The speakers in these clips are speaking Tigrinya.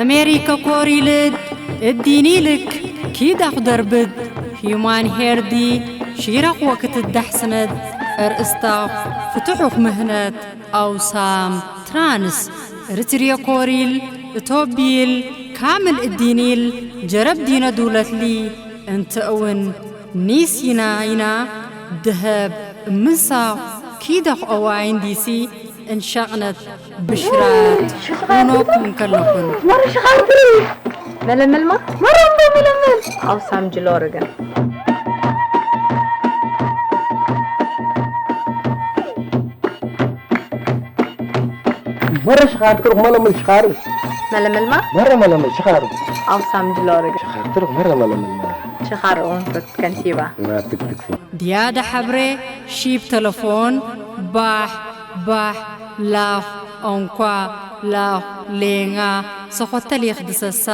ኣሜሪከ ኮሪልድ እዲኒልክ ኪዳኽ ደርብድ ሂዩማን ሄርዲ ሺረኽ ወክትዳሕስነድ እርእስታኽ ፍትሑኽ ምህነት ኣውሳም ትራንስ እርትርየ ኮሪል እቶቢል ካምል እዲኒል ጀረብ ዲነ ዱለትሊ እንተ እውን ኒስ ይና ይና ደሀብ እምንሳኽ ኪዳኽ ኦዋይን ዲሲ እንሻቕነት ብሽራት ሆኖኩም ከለኹን መረሽኻትሪ መለመልማ መረምዶ መለመል ኣውሳም ጅሎርገ መረ ሽኻር ትሩኽ መለመል ሽኻር መለመልማ መረ መለመል ሽኻር ኣውሳም ጅሎርገ ሽኻር ትሩኽ መረ መለመል መረ ሽኻር እውን ከንቲባ ትክትክ ድያደ ሐብሬ ሺብ ተለፎን ባሕ ባሕ ላኽ ኦንኳ ላኽ ሌንጋ ሰኾተሊኽ ድሰሳ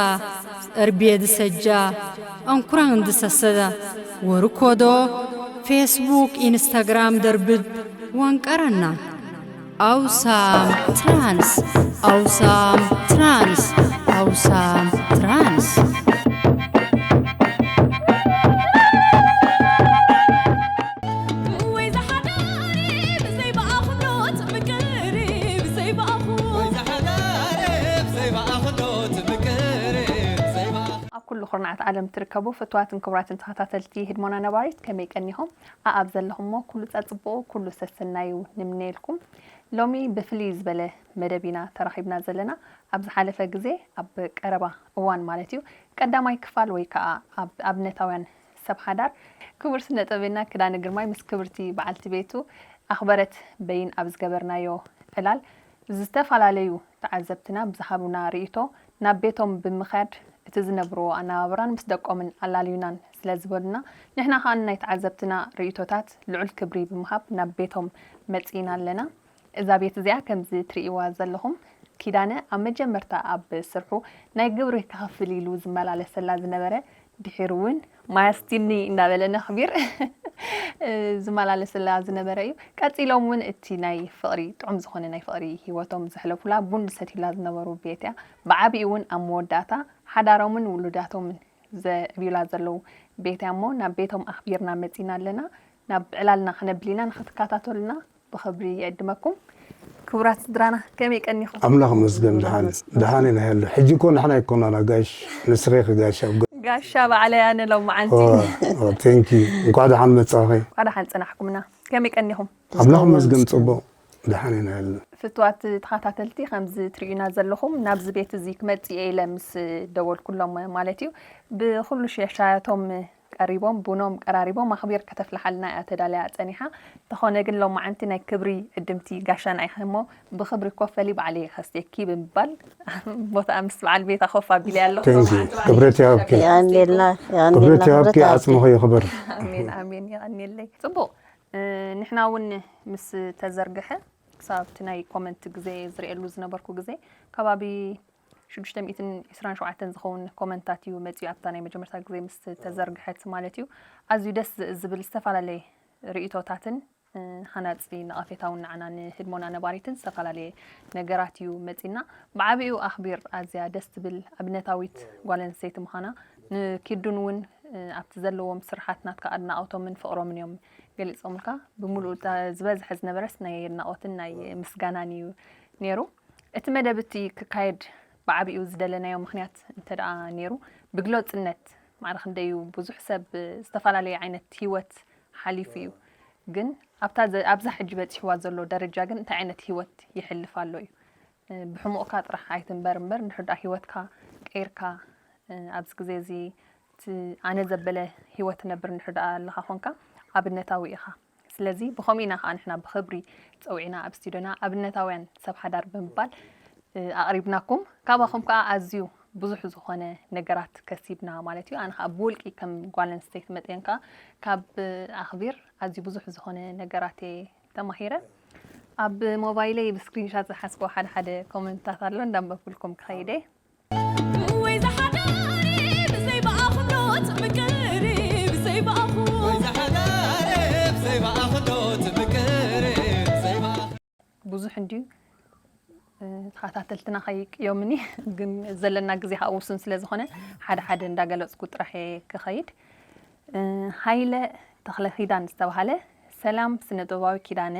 እርቤ ድሰጃ ኦንኩራን ድሰሰዳ ወርኮዶ ፌስቡክ ኢንስታግራም ደርብድ ወንቀረና ኣውሳም ትራንስ ኣውሳም ትራንስ ኣውሳም ትራንስ ኣብ ኩሉ ኩርናዓት ዓለም ትርከቡ ፍትዋትን ክቡራትን ተኸታተልቲ ህድሞና ነባሪት ከመይ ቀኒኹም? ኣኣብ ዘለኹሞ ኩሉ ጸጽቡቑ ኩሉ ሰሰናዩ ንምነየልኩም። ሎሚ ብፍልይ ዝበለ መደብ ኢና ተራኺብና ዘለና። ኣብ ዝሓለፈ ግዜ ኣብ ቀረባ እዋን ማለት እዩ ቀዳማይ ክፋል ወይ ከኣ ኣብ ኣብነታውያን ሰብ ሓዳር ክቡር ስነ ጥበበና ክዳነ ግርማይ ምስ ክብርቲ በዓልቲ ቤቱ ኣኽበረት በይን ኣብ ዝገበርናዮ ዕላል ዝተፈላለዩ ተዓዘብትና ብዝሃቡና ርእይቶ ናብ ቤቶም ብምኻድ እቲ ዝነብርዎ ኣነባብራን ምስ ደቆምን ኣላልዩናን ስለ ዝበሉና ንሕና ከኣ ንናይ ተዓዘብትና ርእይቶታት ልዑል ክብሪ ብምሃብ ናብ ቤቶም መጺእና ኣለና። እዛ ቤት እዚኣ ከምዚ ትርእይዋ ዘለኹም ኪዳነ ኣብ መጀመርታ ኣብ ስርሑ ናይ ግብሪ ክኸፍል ኢሉ ዝመላለሰላ ዝነበረ ድሒሩ እውን ማያስቲኒ እንዳበለ ነኽቢር ዝመላለስላ ዝነበረ እዩ። ቀፂሎም እውን እቲ ናይ ፍቕሪ ጥዑም ዝኾነ ናይ ፍቕሪ ህይወቶም ዘሕለፉላ ቡን ዝሰትዩላ ዝነበሩ ቤት እያ። ብዓብኡ እውን ኣብ መወዳእታ ሓዳሮምን ውሉዳቶምን ዘዕብዩላ ዘለዉ ቤት እያ እሞ ናብ ቤቶም ኣኽቢርና መፂና ኣለና። ናብ ዕላልና ክነብል ኢና ንክትከታተሉና ብኽብሪ ይዕድመኩም። ክቡራት ስድራና ከመይ ቀኒኹም? ኣምላኽ መስገን ደሓን ደሓን ኢና ያለ ሕጂ እኮ ንሕና ኣይኮናና ጋሽ ንስኺ ክጋሽ ኣብ ገ- ጋሻ ባዕለይ ኣነ ሎመዓንቲ ቴንኪ እንኳዕ ደሓን መጻኺ። እንኳዕ ደሓን ጽናሕኩምና። ከመይ ቀኒኹም? ኣምላኽ መስገን ጽቡቕ ደሓን ኢና ያለ። ፍትዋት ተኸታተልቲ ከምዚ ትርእዩና ዘለኹም ናብዚ ቤት እዚ ክመጽእ እየ ኢለ ምስ ደወልኩሎም ማለት እዩ ብኹሉ ሸሻያቶም ቀሪቦም ቡኖም ቀራሪቦም ኣኽቢር ከተፍልሓልና እያ ተዳልያ ጸኒሓ። እንተኾነ ግን ሎማዓንቲ ናይ ክብሪ ዕድምቲ ጋሻ ንዓይኺ እሞ ብኽብሪ ኮፍ በሊ ባዕለይ እየ ከስትየኪ ብምባል ቦታኣ ምስ በዓል ቤታ ኮፍ ኣቢለያ ኣለኹ። Thank you። ሎማዓንቲ ባዕለይ ክብረት ይሃብኪ። ከስትየኪ። የቐንየልና የቐንየልና ክብረት ይሃብኪ። ክብረት ይሃብኪ። ኣጽምኺ ይኽበር። ኣሜን ኣሜን የቐንየለይ። ጽቡቕ ንሕና እውን ምስ ተዘርግሐ ክሳብ እቲ ናይ ኮመንት ግዜ ዝርእየሉ ዝነበርኩ ግዜ ከባቢ ሽዱሽተ ሚእትን ዕስራን ሸውዓተን ዝኸውን ኮመንታት እዩ መፂኡ ኣብታ ናይ መጀመርታ ግዜ ምስ ተዘርግሐት ማለት እዩ። ኣዝዩ ደስ ዝብል ዝተፈላለየ ርእይቶታትን ሃናፂ ነቐፌታውን ንዓና ንህድሞና ነባሪትን ዝተፈላለየ ነገራት እዩ መፂና። ብዓብኡ ኣኽቢር ኣዝያ ደስ ትብል ኣብነታዊት ጓል ኣንስተይቲ ምዃና ንኪዱን እውን ኣብቲ ዘለዎም ስርሓት ናትካ ኣድናቖቶምን ፍቕሮምን እዮም ገሊፆምልካ። ብምሉኡ ዝበዝሐ ዝነበረስ ናይ ኣድናቖትን ናይ ምስጋናን እዩ ነይሩ። እቲ መደብ እቲ ክካየድ ብዓቢኡ ዝደለናዮ ምኽንያት እንተደኣ ነይሩ ብግሎጽነት ማዕረ ክንደይ እዩ ብዙሕ ሰብ ዝተፈላለየ ዓይነት ሂወት ሓሊፉ እዩ ግን ኣብታ ኣብዛ ሕጂ በጺሕዋ ዘሎ ደረጃ ግን እንታይ ዓይነት ሂወት ይሕልፍ ኣሎ እዩ ብሕሙቕካ ጥራሕ ኣይትንበር እምበር እንድሕር ደኣ ሂወትካ ቀይርካ ኣብዚ ግዜ እዚ እቲ ኣነ ዘበለ ሂወት ትነብር እንድሕር ደኣ ኣለኻ ኾንካ ኣብነታዊ ኢኻ ስለዚ ብኸምኡ ኢና ከዓ ንሕና ብኽብሪ ፀዊዕና ኣብ ስቱድዮና ኣብነታውያን ሰብ ሓዳር ብምባል ኣቕሪብናኩም። ካባኹም ከዓ ኣዝዩ ብዙሕ ዝኾነ ነገራት ከሲብና ማለት እዩ። ኣነ ከዓ ብውልቂ ከም ጓል ኣንስተይቲ መጠን ከዓ ካብ ኣኽቢር ኣዝዩ ብዙሕ ዝኾነ ነገራት እየ ተማሂረ። ኣብ ሞባይለይ ብስክሪንሻት ዝሓዝክዎ ሓደ ሓደ ኮመንትታት ኣሎ እንዳንበብኩልኩም ክኸይድ እየ። ብዙሕ እንድዩ ተኸታተልትና ከይቅዮምኒ ግን ዘለና ግዜ ከዓ ውሱን ስለ ዝኾነ ሓደ ሓደ እንዳገለፅኩ ጥራሕ እየ ክኸይድ። ሃይለ ተኽለ ኪዳን ዝተባሃለ፣ ሰላም ስነ ጥበባዊ ኪዳነ፣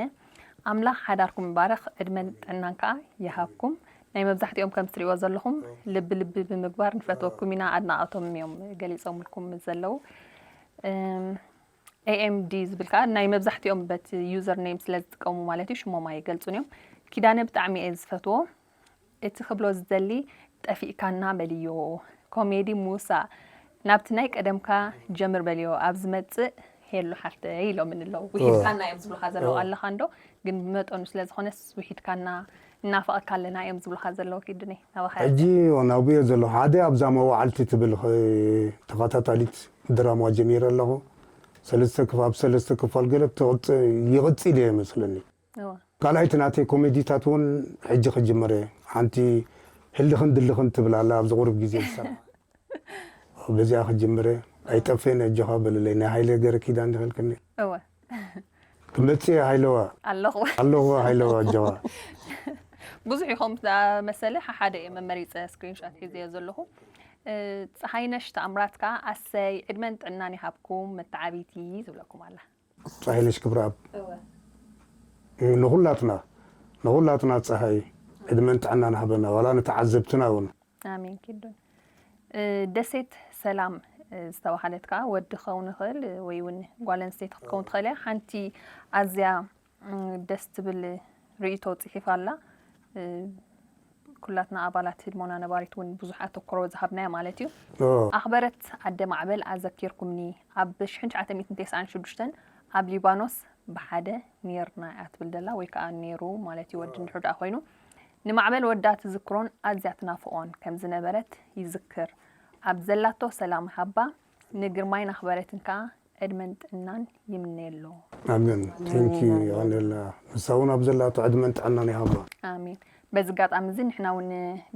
ኣምላኽ ሓዳርኩም ይባርኽ፣ ዕድመን ጥዕናን ከዓ ይሃብኩም። ናይ መብዛሕትኦም ከም ትሪእዎ ዘለኹም ልቢ ልቢ ብምግባር ንፈትወኩም ኢና፣ ኣድናቐቶም እዮም ገሊፆምልኩም ዘለዉ። ኤኤምዲ ዝብል ከዓ ናይ መብዛሕትኦም በቲ ዩዘር ኔም ስለ ዝጥቀሙ ማለት እዩ፣ ሽሞም ኣይገልፁን እዮም። ኪዳነ ብጣዕሚ እየ ዝፈትዎ። እቲ ክብሎ ዝደሊ፣ ጠፊእካና በልዮ። ኮሜዲ ሙሳ፣ ናብቲ ናይ ቀደምካ ጀምር በልዮ፣ ኣብ ዝመጽእ ሄሉ ሓፍተይ ኢሎምኒ ኣለዉ። ውሒድካና እዮም ዝብሉኻ ዘለዉ ኣለኻ እንዶ፣ ግን ብመጠኑ ስለ ዝኾነስ ውሒድካና እናፈቐካ ኣለና እዮም ዝብሉኻ ዘለዉ። ኪዱኒ ናባኻ ሕጂ ናብኡ እየ ዘለኹ። ሓደ ኣብዛ መዋዕልቲ ትብል ኸ-፣ ተኸታታሊት ድራማ ጀሚረ ኣለኹ። ሰለስተ ክፋ-፣ ኣብ ሰለስተ ክፋል ገለ ትቕጽ-፣ ይቕጽል እየ መስለኒ። እወ። ካልኣይቲ ናተይ ኮሜዲታት እውን ሕጂ ክጅምር እየ። ሓንቲ ህልኽን ድልኽን ትብል ኣላ ኣብዚ ቁሩብ ግዜ ዝሰርሓ። በዚኣ ክጅምር እየ። ኣይጠፍእን ኣጆኻ በልለይ። ናይ ሃይለ ገረ ኪዳን ይኽእልክኒ። እወ። ክመጽእ እየ ሃይለዋ። ኣለኹ። ኣለኹ ሃይለዋ ኣጆኻ። ብዙሕ ኢኹም ዝኣመሰለ ሓሓደ እየ መመሪጸ ስክሪንሾት ሒዘዮ ዘለኹ። እ፣ ፀሃይነሽ ተኣምራት ከኣ ኣሰይ ዕድመን ጥዕናን ይሃብኩም መተዓቢቲ ትብለኩም ኣላ። ፀሃይነሽ ክብረኣብ። እወ። ንኹላትና፣ ንኹላትና ፀሃይ ዕድመን ጥዕናን ሃበና፣ ዋላ ንተዓዘብትና እውን። ኣሜን ኪዱን። እ፣ ደሴት ሰላም፣ እ፣ ዝተባህለት ከኣ ወዲ ክኸውን ይኽእል ወይ እውን ጓል ኣንስተይቲ ክትከውን ትኽእል እያ። ሓንቲ ኣዝያ፣ እ፣ ደስ ትብል ርእይቶ ጽሒፋ ኣላ። እ፣ ኩላትና ኣባላት ህድሞና ነባሪት እውን ብዙሕ ኣተኩሮ ዝሃብናያ ማለት እዩ። ኦ። ኣኽበረት ኣደ ማዕበል ኣዘኪርኩምኒ፣ ኣብ ሽሕን ትሽዓተ ሚእትን ተስዓን ሽዱሽተን ኣብ ሊባኖስ ብሓደ ኔርና እያ ትብል ዘላ፣ ወይ ከኣ ኔሩ ማለት እዩ፣ ወዲ እንድሕር ደኣ ኮይኑ። ንማዕበል ወዳ ትዝክሮን ኣዝያ ትናፍቖን ከም ዝነበረት ይዝክር። ኣብ ዘላቶ ሰላም ሃባ፣ ንግርማይን ኣኽበረትን ከኣ ዕድመን ጥዕናን ይምነየሎም። ኣሜን። ቴንኪ ኣሜን፣ ኣሜን። ይቐንየልና። ንሳ እውን ኣብ ዘላቶ ዕድመን ጥዕናን ይሃባ። ኣሜን። በዚ ኣጋጣሚ እዚ ንሕና እውን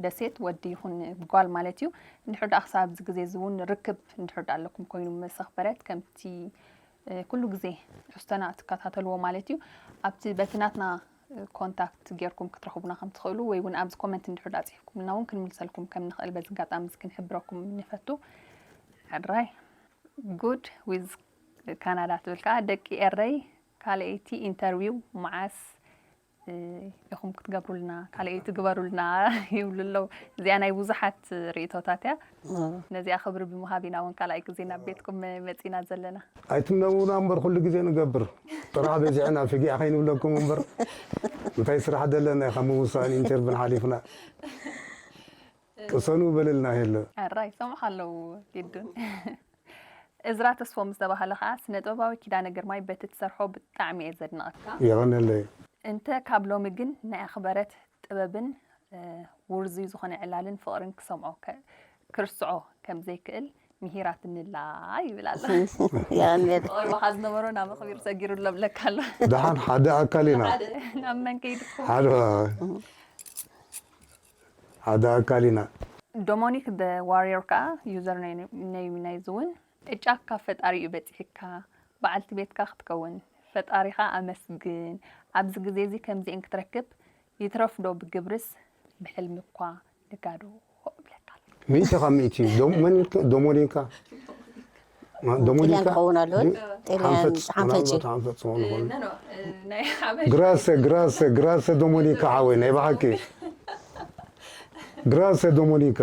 ደሴት ወዲ ይኹን ጓል ማለት እዩ፣ እንድሕር ደኣ ክሳብ ኣብዚ ግዜ እዚ እውን ርክብ እንድሕር ደኣ ኣለኩም ኮይኑ ምስ ኣኽበረት ከምቲ፣ እ፣ ኩሉ ግዜ ትሕዝቶና እትከታተልዎ ማለት እዩ፣ ኣብቲ በቲ ናትና፣ እ፣ ኮንታክት ጌርኩም ክትረኽቡና ከም ትኽእሉ ወይ እውን ኣብዚ ኮመንት እንድሕር ደኣ ጽሒፍኩምልና እውን ክንምልሰልኩም ከም ንኽእል በዚ ኣጋጣሚ እዚ ክንሕብረኩም ንፈቱ። ሕራይ። ጉድ ዊዝ ካናዳ ትብል ከኣ፣ ደቂ ኤረይ ካልኣይቲ ኢንተርቪው መዓስ፣ እ፣ ኢኹም ክትገብሩልና፣ ካልኣይቲ ግበሩልና ይብሉ ኣለዉ። እዚኣ ናይ ብዙሓት ርእይቶታት እያ። እ። ነዚኣ ክብሪ ብምሃብ ኢና እውን ካልኣይ ግዜ ናብ ቤትኩም መጺና ዘለና። ኣይትነውና እምበር ኩሉ ግዜ ንገብር። ጥራሕ በዚሕና ፊጊዕ ከይንብለኩም እምበር እንታይ ስራሕ ደለና ኢኻ ምውሳእን ኢንተርቪን ሓሊፍና። ቅሰኑ በልልና ሄሎ። ኣራይ ሰምዑ ኣለዉ ኪዱን። እዝራ ተስፎም ዝተባህለ ኸኣ፣ ስነ ጥበባዊ ኪዳነ ግርማይ በቲ ትሰርሖ ብጣዕሚ እየ ዘድንቐካ። የቐንየለይ። እንተ ካብ ሎሚ ግን ናይ ኣኽበረት ጥበብን፣ እ፣ ውርዙይ ዝኾነ ዕላልን ፍቕርን ክሰምዖ ከ-፣ ክርስዖ ከም ዘይክእል ምሂራትኒ ኣላ ይብል ኣሎ። የቐንየለይ። ቁርባኻ ዝነበሮ ናብ ኣኽቢር ሰጊሩ ኣሎ ብለካ ኣሎ። ደሓን ሓደ ኣካል ኢና። ሓደ ናብ መን ከይድኩም? ሓደ፣ ሓደ ኣካል ኢና። ዶሞኒክ ደ ዋሪዮር ከኣ ዩዘር ነይም ናይዚ እውን፣ ዕጫ ካብ ፈጣሪ እዩ በጺሕካ፣ በዓልቲ ቤትካ ክትከውን ፈጣሪኻ ኣመስግን። ኣብዚ ግዜ እዚ ከምዚኤን ክትረክብ ይትረፍ ዶ ብግብርስ ብሕልሚ እኳ ንጋዶ እብለካ ኣለኹ። ሚእቲ ካብ ሚእቲ ዶ-፣ መን ኢልካ? ዶሞኒካ? ማ-፣ ዶሞኒካ? ጥልያን ክኸውን ኣሎ። ድ-፣ ጣልያን ሓንፈጽ፣ ሓንፈጺ። ምናልባት ሓንፈጽ ክኸውን ይኸውን። እ፣ ኖ፣ ኖ፣ እ፣ ናይ ሓበሻ። ግራሰ፣ ግራሰ፣ ግራሰ ዶሞኒካ ሓወይ፣ ናይ ብሓቂ። ግራሰ ዶሞኒካ።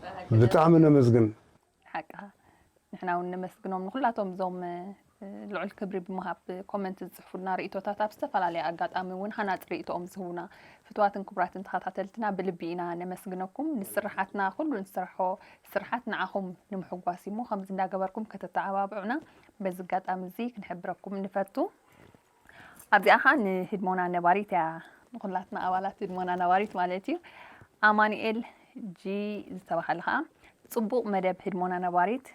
ብሓቂ። ብጣዕሚ ነመስግን። ሓቅኻ። ንሕና እውን ነመስግኖም ንኹላቶም እዞም፣ እ፣ ልዑል ክብሪ ብምሃብ ኮመንት ዝጽሕፉልና ርእይቶታት ኣብ ዝተፈላለየ ኣጋጣሚ እውን ሃናጺ ርእይቶኦም ዝህቡና ፍቱዋትን ክቡራትን ተኸታተልትና ብልቢ ኢና ነመስግነኩም። ንስርሓትና ኩሉ ንስርሖ ስርሓት ንዓኹም ንምሕጓስ እዩ እሞ ከምዚ እንዳገበርኩም ከተተዓባብዑና በዚ ኣጋጣሚ እዚ ክንሕብረኩም ንፈቱ። ኣብዚኣ ኸኣ ንህድሞና ነባሪት እያ፣ ንኹላትና ኣባላት ህድሞና ነባሪት ማለት እዩ። ኣማኑኤል ጂ ዝተባህለ ኸኣ፣ ጽቡቕ መደብ ህድሞና ነባሪት፣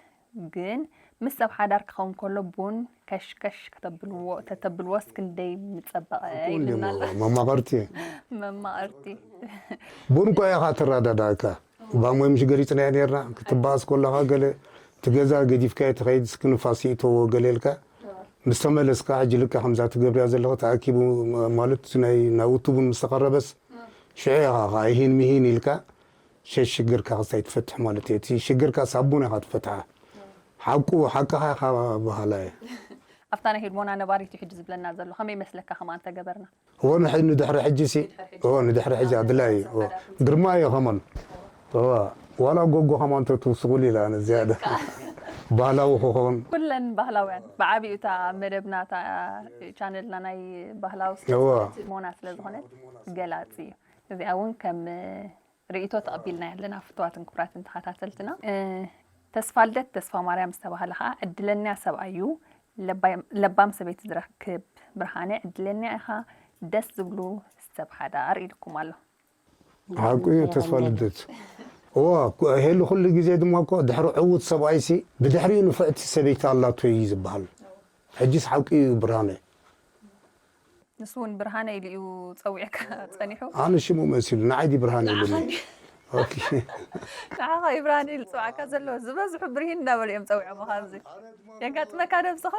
ግን ምስ ሰብ ሓዳር ክኸውን ከሎ ቡን ከሽከሽ ከተብልዎ፣ ተተብልዎስ ክንደይ ምጸበቐ ኣኮ ኢሉና ኣሎ። እንዲሞ መማቕርቲ። መማቕርቲ። ቡን እኮ ኢኻ ትረዳዳእካ። ባሞይ ምሽ ገሊጽናዮ ኔርና፣ ክትበኣስ ከለኻ ገለ እቲ ገዛ ገዲፍካዮ ትኸይድ፣ እስኪ ንፋስ ይእተዎ ገለ ኢልካ፣ ምስ ተመለስካ ሕጂ ልክዕ ከምዛ ትገብርያ ዘለኺ ተኣኪቡ፣ ማለት ናይ ናውቲ ቡን ምስ ተቐረበስ፣ ሽዑ ኢኻ ኸዓ ይሂን ምሂን ኢልካ ሸሽ ሽግርካ ክስታይ ትፈትሕ ማለት እዩ። እቲ ሽግርካ ሳቡን ኢኻ ትፈትሓ። ሓቁ ሓቅኻ ኢኻ በሃላይ። ኣብታ ናይ ህድሞና ነባሪት እዩ ሕጂ ዝብለና ዘሎ። ከመይ ይመስለካ ከማን ተገበርና? እዎ ንሕ- ንድሕሪ ሕጂ ሲ እዎ ንድሕሪ ሕጂ ኣድላይ እዩ። እዎ ግርማ እዩ ከማን። እዎ ዋላ ጎጎ ከማን ተትውስኹሉ ኢላ ኣነ ዝያዳ ባህላዊ ክኸውን። ኩለን ባህላውያን ብዓቢኡ እታ መደብና እታ ቻነልና ናይ ባህላዊ እዎ ህድሞና ስለ ዝኾነት ገላፂ እዩ። እዚኣ እውን ከም ርእይቶ ተቐቢልናያ ኣለና ፍቱዋትን ክቡራትን ተኸታተልትና። ተስፋልደት ተስፋማርያም ዝተባህለ ኸዓ ዕድለኛ ሰብኣይ እዩ። ለባም ሰበይቲ ዝረክብ። ብርሃነ ዕድለኛ ኢኻ፣ ደስ ዝብሉ ሰብ ሓዳር ኢልኩም ኣሎ። ሓቁ እዩ ተስፋልደት። እዋ ሄሉ ኩሉ ግዜ ድማ እኮ ድሕሪ ዕዉት ሰብኣይሲ ብድሕሪኡ ንፍዕቲ ሰበይቲ ኣላቶ እዩ ዝበሃል። ሕጂስ ሓቂ እዩ ብርሃነ። ንሱ እውን ብርሃነ ኢሉ እዩ ፀዊዕካ ፀኒሑ። ኣነ ሽሙ መሲሉ ንዓይ ድዩ ብርሃነ ኢሉኒ። ኦኬ። ንዓኻ እዩ ብርሃነ ኢሉ ዝፅዋዕካ ዘሎ። ዝበዝሑ ብርሂን እንዳበሉ እዮም ፀዊዖምኻ ኣብዚ። የጋጥመካ ዶ ንስኻ?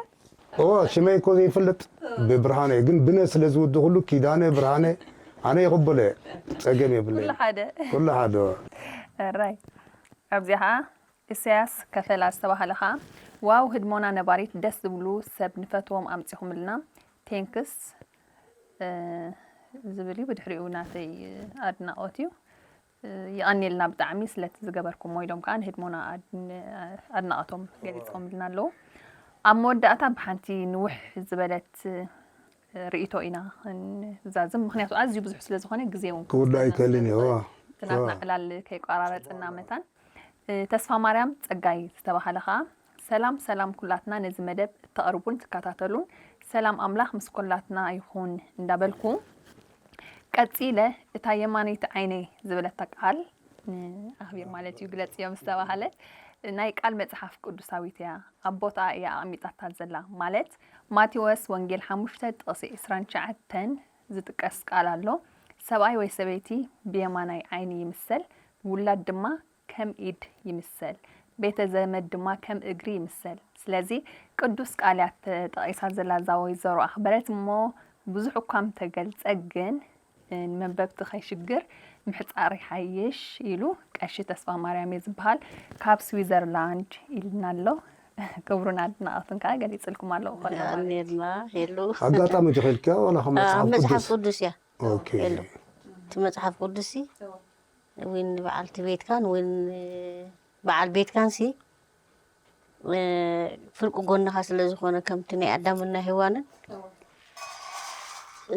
እዎ ሽመይ እኮ ዘይፍልጥ ብብርሃነ ግን ብነ ስለ ዝውድኹሉ ኪዳነ ብርሃነ ኣነ ይቕበሎ እየ። ፀገም የብለይ። ኩሉ ሓደ። ኩሉ ሓደ። ራይ ኣብዚኣ ኸዓ ኢሳያስ ከፈላ ዝተባህለ ኸዓ ዋው ህድሞና ነባሪት ደስ ዝብሉ ሰብ ንፈትዎም ኣምፂኹምልና ቴንክስ ዝብል እዩ። ብድሕሪኡ ናተይ ኣድናቖት እዩ። የቐንየልና ብጣዕሚ ስለቲ ዝገበርኩሞ ኢሎም ከዓ ንህድሞና ኣድናቐቶም ገሊፆምልና ኣለዉ። ኣብ መወዳእታ ብሓንቲ ንውሕ ዝበለት ርእይቶ ኢና ክንዛዝም፣ ምክንያቱ ኣዝዩ ብዙሕ ስለ ዝኾነ ግዜ እውን ክውዳእ ኣይክእልን እዩ። እዋ፣ እቲ ናትና እዋ። ዕላል ከይቋራረፅና መታን። ተስፋ ማርያም ፀጋይ ዝተባሃለ ከዓ ሰላም ሰላም ኩላትና ነዚ መደብ እተቕርቡን ትከታተሉን ሰላም ኣምላኽ ምስ ኩላትና ይኹን እንዳበልኩ ቀፂለ እታ የማነይቲ ዓይነይ ዝበለታ ቃል ንኣኽቢር ማለት እዩ ግለፅዮ ምስ ተባሃለት ናይ ቃል መፅሓፍ ቅዱሳዊት እያ ኣብ ቦትኣ እያ ኣቐሚጣታ ዘላ ማለት ማቴዎስ ወንጌል ሓሙሽተ ጥቕሲ ዕስራን ትሽዓተን ዝጥቀስ ቃል ኣሎ ሰብኣይ ወይ ሰበይቲ ብየማናይ ዓይኒ ይምሰል ውላድ ድማ ከም ኢድ ይምሰል፣ ቤተ ዘመድ ድማ ከም እግሪ ይምሰል። ስለዚ ቅዱስ ቃል እያ ተጠቒሳ ዘላ እዛ ወይዘሮ ኣኽበረት እሞ ብዙሕ እኳ እንተገልጸ ግን ንመንበብቲ ከይሽግር ምሕጻር ይሓይሽ ኢሉ ቀሺ ተስፋማርያም እየ ዝበሃል ካብ ስዊዘርላንድ ኢልና ኣሎ። ክብሩን ኣድናቖቱን ከዓ ገሊፅልኩም ኣለዉ ከሎ ማለት እዩ። የቐንየልና ሄሉ። ኣጋጣሚ ተኺልካ ዋላ ካብ መፅሓፍ መፅሓፍ ቅዱስ ቅዱስ እያ ኦኬ ሄሉ። እቲ መፅሓፍ ቅዱስ ሲ ወይ ንበዓልቲ ቤትካን ወይ በዓል ቤትካን ሲ ፍርቂ ጎንኻ ስለ ዝኾነ ከምቲ ናይ ኣዳምን ናይ ሄዋንን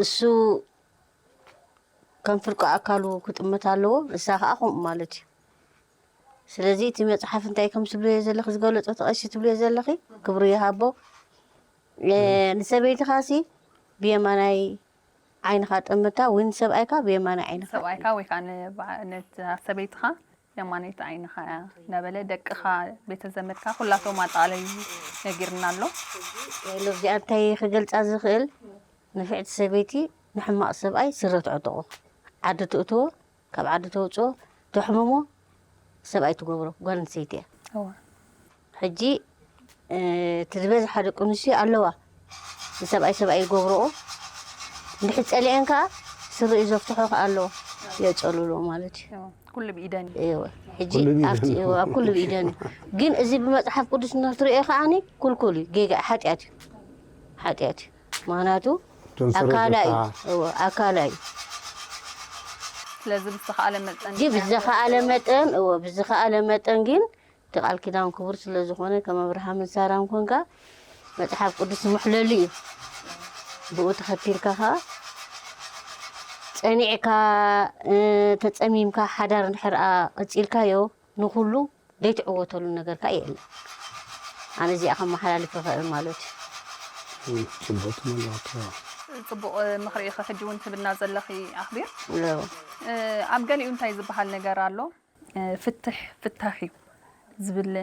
እሱ ከም ፍርቂ ኣካሉ ክጥምት ኣለዎ፣ ንሳ ከዓ ከምኡ ማለት እዩ። ስለዚ እቲ መፅሓፍ እንታይ ከም ትብልዮ ዘለኺ ዝገለፆ እቲ ቀሺ ትብልዮ ዘለኺ ክብሪ ይሃቦ። ንሰበይትኻ ሲ ብየማናይ ዓይንኻ ጠምታ ወይ ንሰብኣይካ ብየማናይ ዓይንኻ ሰብኣይካ ወይ ከዓ ንበዓ- ነታ ሰበይትኻ የማነይቲ ዓይንኻ እያ እናበለ ደቅኻ ቤተ ዘመድካ ኩላቶም ኣጠቓለዩ ነጊርና ኣሎ። ሎብዚኣ እንታይ ክገልፃ ዝኽእል ንፍዕቲ ሰበይቲ ንሕማቕ ሰብኣይ ስረ ትዕጥቑ ዓዲ ትእትዎ ካብ ዓዲ ተውፅኦ ተሕምሞ ሰብኣይ ትገብሮ ጓል ኣንስተይቲ እያ እወ። ሕጂ እቲ ዝበዝሓ ደቂ ኣንስትዮ ኣለዋ ንሰብኣይ ሰብኣይ ይገብርኦ እንድሕር ፀሊአን ከዓ ስረኡ ዘፍትሖ ከዓ ኣለዋ የፀልሎ ማለት እዩ እወ። ኩሉ ብኢደን እዩ። እወ ሕጂ ኩሉ ብኢደን ኣብቲ እዩ። እወ ኣብ ኩሉ ብኢደን እዩ ግን እዚ ብመፅሓፍ ቅዱስ እንድሕር ትሪኦ ከዓኒ ኩልኩል እዩ ጌጋ ሓጢኣት እዩ ሓጢኣት እዩ ምክንያቱ እተን ስረ ኣካላ እዩ ዘፍትሓ። እወ ኣካላ እዩ ስለዚ ብዝተኻእለ መጠን ሕጂ ብዝኸኣለ መጠን እወ ብዝኸኣለ መጠን ግን እቲ ቃል ኪዳን ክቡር ስለ ዝኾነ ከም ኣብርሃምን ሳራን ኮንካ መፅሓፍ ቅዱስ ምሕለሉ እዩ ብኡ ተኸቲልካ ከዓ ፀኒዕካ እ፣ ተፀሚምካ ሓዳር እንድሕር ቀፂልካዮ ንኩሉ ዘይትዕወተሉ ነገር ከዓ የለን ኣነ እዚኣ ከመሓላልፍ ይኽእል ማለት እዩ ፅቡቅ ትመልኣቶ ፅቡቕ ምኽሪ ኢኺ ሕጂ እውን ትብልና ዘለኺ ኣኽቢር። ለው ኣብ ገሊኡ እንታይ ዝበሃል ነገር ኣሎ? ፍትሕ ፍታሕ እዩ ዝብል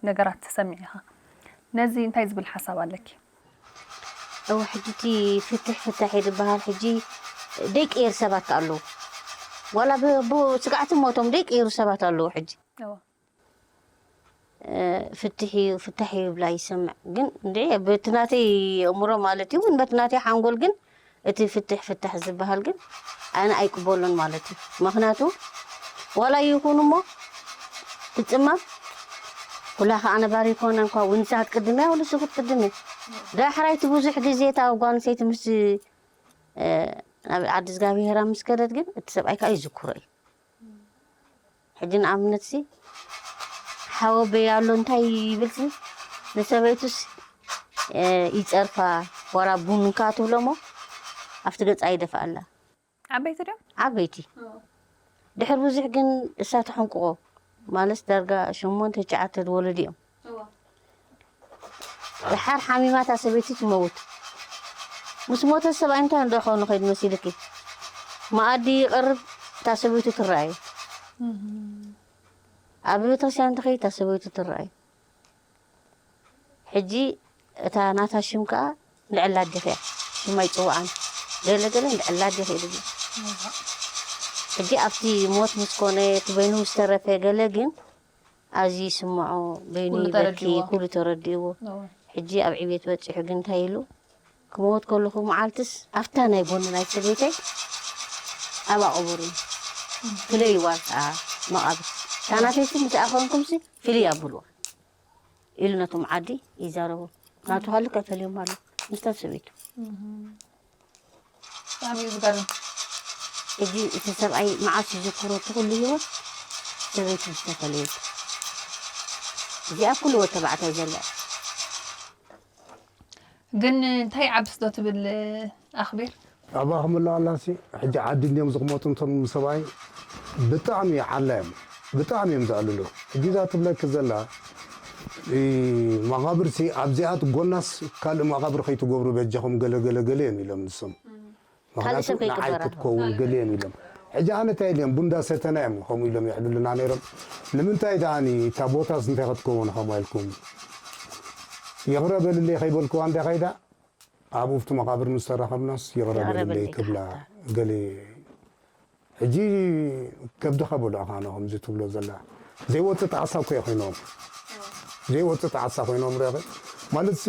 ነገራት ትሰምዕ ኢኻ። ነዚ እንታይ ዝብል ሓሳብ ኣለኪ? እወ ሕጂ እቲ ፍትሕ ፍታሕ እዩ ዝበሃል ሕጂ ደይቀየር ሰባት ከ ኣለዉ ዋላ ብ- ብ- ስግዓት ሞቶም ደይቀየሩ ሰባት ኣለዉ ሕጂ እወ። ፍትሕ እዩ ፍታሕ እዩ ይብላ ይሰምዕ ግን እንድዒ በቲ ናተይ ኣእምሮ ማለት እዩ ግን በቲ ናተይ ሓንጎል ግን እቲ ፍትሕ ፍታሕ ዝበሃል ግን ኣነ ኣይቅበሎን ማለት እዩ። ምኽንያቱ ዋላ ይኹን እሞ ትጽመም ኩላ ከኣ ነባሪ ይኮነን እኳ እውን ንሳ ክትቅድም እያ፣ ወላ ንሱ ክትቅድም እያ። ዳሕራይ እቲ ብዙሕ ግዜ እታ ጓል ኣንስተይቲ ምስ፣ እ፣ ናብ ዓዲ እግዚኣብሄራ ምስ ከደት ግን እቲ ሰብኣይ ከኣ ይዝክሮ እዩ። ሕጂ ንኣብነትሲ ሓወበይ ኣሎ እንታይ ይብልሲ ንሰበይቱስ፣ እ፣ ይጸርፋ፣ ወራ ቡን እንካ ትብሎ እሞ ኣብቲ ገጻ ይደፍኣላ። ዓበይቲ ድዮም? ዓበይቲ። ድሕር ብዙሕ ግን እሳ ተሕንቅቆ ማለት ዳርጋ ሸሞንተ ትሽዓተ ዝወለዱ እዮም። ድሓር ሓሚማ እታ ሰበይቲ ትመውት። ምስ ሞተ ሰብኣይ እንታይ እንዶ ኸውን ንኸይድ መሲልኪ? መኣዲ ይቐርብ፣ እታ ሰበይቱ ትረኣዩ። ኣብ ቤተክርስትያን እንተኸይድ እታ ሰበይቱ ትረኣዩ። ሕጂ እታ ናታ ሽም ከኣ ልዕላ ኣዴኺ እያ። ሽማ ይጽውዓን። ገለ ገለ ልዕላ ኣዴኺ እዩ ዝብል። ሕጂ ኣብቲ ሞት ምስ ኮነ፣ እቲ በይኑ ዝተረፈ ገለ ግን ኣዝዩ ይስምዖ፣ በይኑ ኩሉ ይበኪ፣ ተረዲእዎ። ኩሉ ተረዲእዎ። እወ። ሕጂ ኣብ ዕቤት በጺሑ ግን እንታይ ኢሉ? ክመውት ከለኹ መዓልትስ ኣብታ ናይ ጎኒ ናይ ሰበይተይ ኣብኣ ቅበሩኒ። ፍለይዋ ከኣ መቓብር። እታ ናተይሲ ምስኣ ኮንኩምሲ ፍልይ ኣብልዋ ኢሉ ነቶም ዓዲ ይዛረቦም። ናቱ ሃልክ ኣይፈልዮም ኣሎ ምስታ ሰበይቱ። ብጣዕሚ እዩ ዝገርም። ሕጂ እቲ ሰብኣይ መዓስ ይዝክሮ እቲ ኩሉ ህይወት ሰበይቱ ዝተፈለየት። እዚኣ ኩሉ ወድ ተባዕታይ ዘላ። ግን እንታይ ዓብስ ዶ ትብል ኣኽቢር? ኣብኣ ክምላ ኣላሲ ሕጂ ዓዲ እንዲዮም ዝቕመጡ እንቶም ሰብኣይ ብጣዕሚ ዓላ እዮም ብጣዕሚ እዮም ዝኣልሉ። ሕጂ እዛ ትብለኪ ዘላ እ፣ መቓብርሲ ኣብዚኣ ጎናስ ካልእ መቓብር ከይትገብሩ በጃኹም ገለ ገለ ገለ እዮም ኢሎም ንሶም። ካልእ ሰብ ምኽንያቱ ንዓይ ከይቅበራ። ክትከውን ገለ እዮም ኢሎም። ሕጂ ኣነ እንታይ ኢለ እዮም ቡንዳ ሰተና እዮም ከምኡ ኢሎም የዕልሉና ነይሮም። ንምንታይ ደኣኒ እታ ቦታስ እንታይ ክትከውን ከምኡ ኢልኩም ይቕረ በልለይ ከይበልክዋ እንዳ ከይዳ ኣብኡ ኣብቲ መቓብር ምስ ተራኸብናስ ይቕረ ይቕረ በልለይ በልለይ ክብላ ክብላ። ገለ ሕጂ ከብድኻ በልዑ ካነ ከምዚ ትብሎ ዘላ ዘይወፅእ ጣዕሳ እኮ ኮይኖም ዘይወፅእ ጣዕሳ ኮይኖም ረኸ ማለት ሲ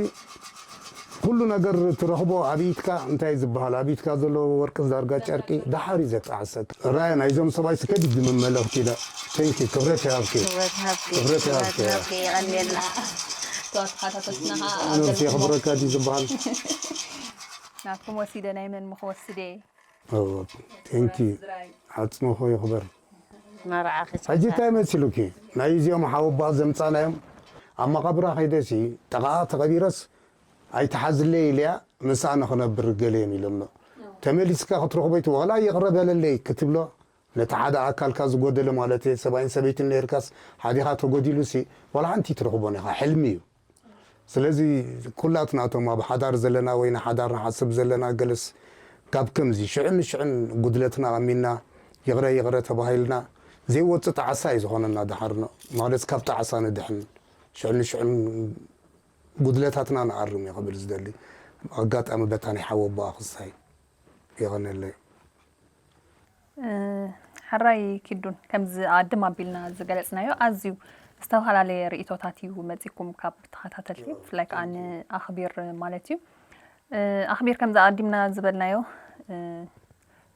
ኩሉ ነገር ትረኽቦ ኣብ ኢድካ እንታይ ዝበሃል ኣብ ኢድካ ዘሎ ወርቂ ዳርጋ ጨርቂ ደሓር እዩ ዘጣዕሰክ ራያ ናይዞም ሰብኣይ ስከ ድግምም መልእኽቲ ኢለ ቴንኪ ክብረት ይሃብኪ ክብረት ይሃብኪ ክብረት ይሃብኪ ይቐልየልና ተዋት ሓታተትና ከዓ ነብሲ የኽብረካ ድዩ ዝበሃል ናትኩም ወሲደ ናይ መን ምኽወስደ ቴንኪ ዓፅምኹ ይኽበር መርዓ ሕጂ እንታይ መሲሉኪ ናይ እዚኦም ሓወባ ዘምፃናዮም ኣብ መቓብራ ከይደሲ ጠቓ ተቐቢረስ ኣይትሓዝለይ ኢለያ ምስኣ ንኽነብር ገለ እዮም ኢሎምኖ ተመሊስካ ክትረኽቦ ይትወቕላ ይቕረ በለለይ ክትብሎ ነቲ ሓደ ኣካልካ ዝጎደለ ማለት እየ ሰብኣይን ሰበይትን ነርካስ ሓዲኻ ተጎዲሉሲ ዋላ ሓንቲ ትረኽቦን ኢኻ ሕልሚ እዩ ስለዚ ኩላትና እቶም ኣብ ሓዳር ዘለና ወይ ንሓዳር ንሓስብ ዘለና ገለስ ካብ ከምዚ ሽዕን ንሽዕን ጉድለትና ኣሚንና ይቕረ ይቕረ ተባሂልና ዘይወፅእ ጣዕሳ እዩ ዝኾነና ድሓር ማለት ካብ ጣዕሳ ንድሕን ሽዕን ንሽዕን ጉድለታትና ንኣርም እዩ ክብል ዝደሊ ኣጋጣሚ በታ ናይ ሓወቦኣ ክሳይ ይቐነለይ ሕራይ ኪዱን ከምዚ ኣድም ኣቢልና ዝገለፅናዮ ኣዝዩ ዝተፈላለየ ርእቶታት እዩ መፂኩም ካብ ተኸታተልቲ ብፍላይ ከዓ ንኣኽቢር ማለት እዩ ኣኽቢር ከምዚ ኣዲምና ዝበልናዮ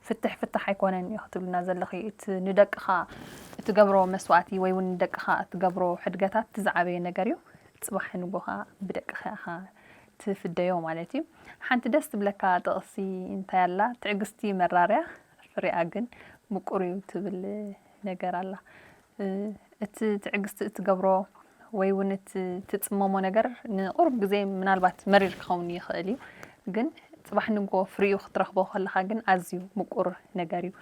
ፍትሕ ፍትሕ ኣይኮነን እዩ ክትብልና ዘለኺ እቲ ንደቅኻ እትገብሮ መስዋእቲ ወይ እውን ንደቅኻ እትገብሮ ሕድገታት ዝዓበየ ነገር እዩ ፅባሕ ንጎኻ ብደቅኻ ኢኻ ትፍደዮ ማለት እዩ ሓንቲ ደስ ትብለካ ጥቕሲ እንታይ ኣላ ትዕግስቲ መራርያ ፍሬኣ ግን ምቁር እዩ ትብል ነገር ኣላ እቲ ትዕግስቲ እትገብሮ ወይ እውን እቲ ትፅመሞ ነገር ንቁሩብ ግዜ ምናልባት መሪር ክኸውን ይኽእል እዩ ግን ፅባሕ ንጎ ፍሪኡ ክትረኽቦ ከለኻ ግን ኣዝዩ ምቁር ነገር እዩ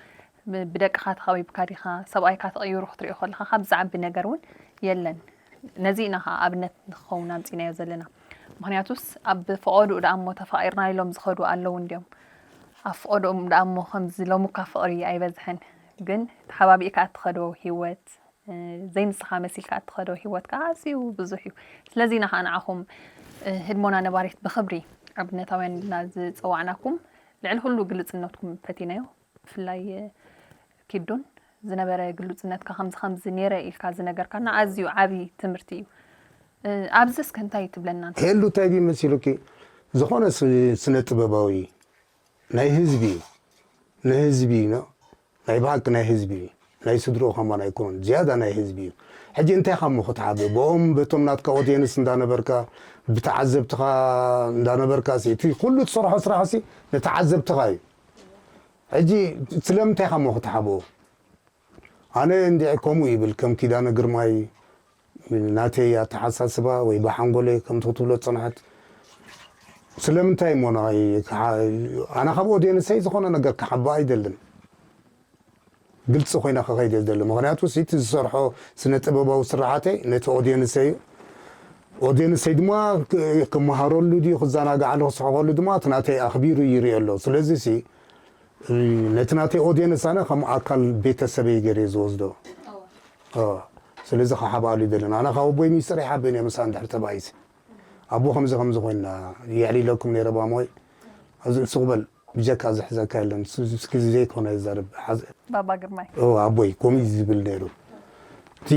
ብደቅኻ ተኸቢብካ ዲኻ ሰብኣይካ ተቐይሩ ክትሪኦ ከለኻ ካብ ዝዓቢ ነገር እውን የለን ነዚ ኢና ከዓ ኣብነት ንክኸውን ኣምፂናዮ ዘለና ምክንያቱስ ኣብ ፈቐዱኡ ደኣ እሞ ተፋቒርና ኢሎም ዝኸዱ ኣለዉ እንዲዮም ኣብ ፈቐዱኦም ደኣ እሞ ከምዚ ሎሚ እኳ ፍቕሪ ኣይበዝሐን ግን ተሓባቢእካ እትኸዶ ህይወት ዘይንስኻ መሲልካ እትኸዶ ህይወት ከዓ ኣዝዩ ብዙሕ እዩ ስለዚ ኢና ከዓ ንዓኹም ህድሞና ነባሪት ብኽብሪ ኣብነታውያን ኢልና ዝፀዋዕናኩም ልዕሊ ኩሉ ግልፅነትኩም ፈቲናዮ ብፍላይ ኪዱን ዝነበረ ግሉጽነትካ ከምዚ ከምዚ ነይረ ኢልካ ዝነገርካና ኣዝዩ ዓቢ ትምህርቲ እዩ። ኣብዚ እስከ እንታይ ትብለና? ሄሉ እንታይ ድዩ መሲሉኪ? ዝኾነ ስ- ስነ ጥበባዊ ናይ ህዝቢ እዩ። ንህዝቢ እዩ። ናይ ብሓቂ ናይ ህዝቢ እዩ። ናይ ስድርኡ ከማን ኣይኮነን። ዝያዳ ናይ ህዝቢ እዩ። ሕጂ እንታይ ኢኻ እሞ ክትሓብእ? ብኦም በቶም ናትካ ኦድየንስ እንዳነበርካ፣ ብተዓዘብትኻ እንዳነበርካ ሲ፣ እቲ ኩሉ ትሰርሖ ስራሕሲ ንተዓዘብትኻ እዩ። ሕጂ ስለምንታይ ኢኻ እሞ ክትሓብኦ? ኣነ እንድዒ ከምኡ ይብል፣ ከም ኪዳነ ግርማይ ናተይ ኣተሓሳስባ ወይ ብሓንጎለይ ከምቲ ክትብሎ ዝጸናሕት፣ ስለምንታይ እሞ ንዓይ ክሓ-፣ ኣነ ካብ ኦድየንሰይ ዝኾነ ነገር ክሓብእ ኣይደልን። ግልጺ ኮይነ ክኸይድ እየ ዝደሊ። ምኽንያቱ እቲ ዝሰርሖ ስነ ጥበባዊ ስራሓተይ ነቲ ኦድየንሰይ እዩ። ኦድየንሰይ ድማ ክ-፣ ክመሃረሉ ድዩ ክዘናግዓሉ ክስሕቐሉ ድማ እቲ ናተይ ኣኽቢሩ ይርኢ ኣሎ። ስለዚ ሲ ነቲ ናተይ ኦድየንስ ኣነ ከም ኣካል ቤተሰበይ ገይረ እየ ዝወስዶ። ኦ፣ ስለዚ ክሓብኣሉ ይደልን። ኣነ ካብ ኣቦይ ሚስጥር ይሓብእን እየ፣ ምሳእ እንድሕር ተባኢሲ። ኣቦ ከምዚ ከምዚ ኮይና የዕሊለኩም ነይረ ባሞይ። እዚ ስቕ በል፣ ብጀካ ዝሕዘካ የለን። ስ-፣ እስኪ ዘይኮነ ይዛረብ። ሓዝ-፣ ባባ ግርማይ። ኦ፣ ኣቦይ ከምኡ እዩ ዝብል ነይሩ። እቲ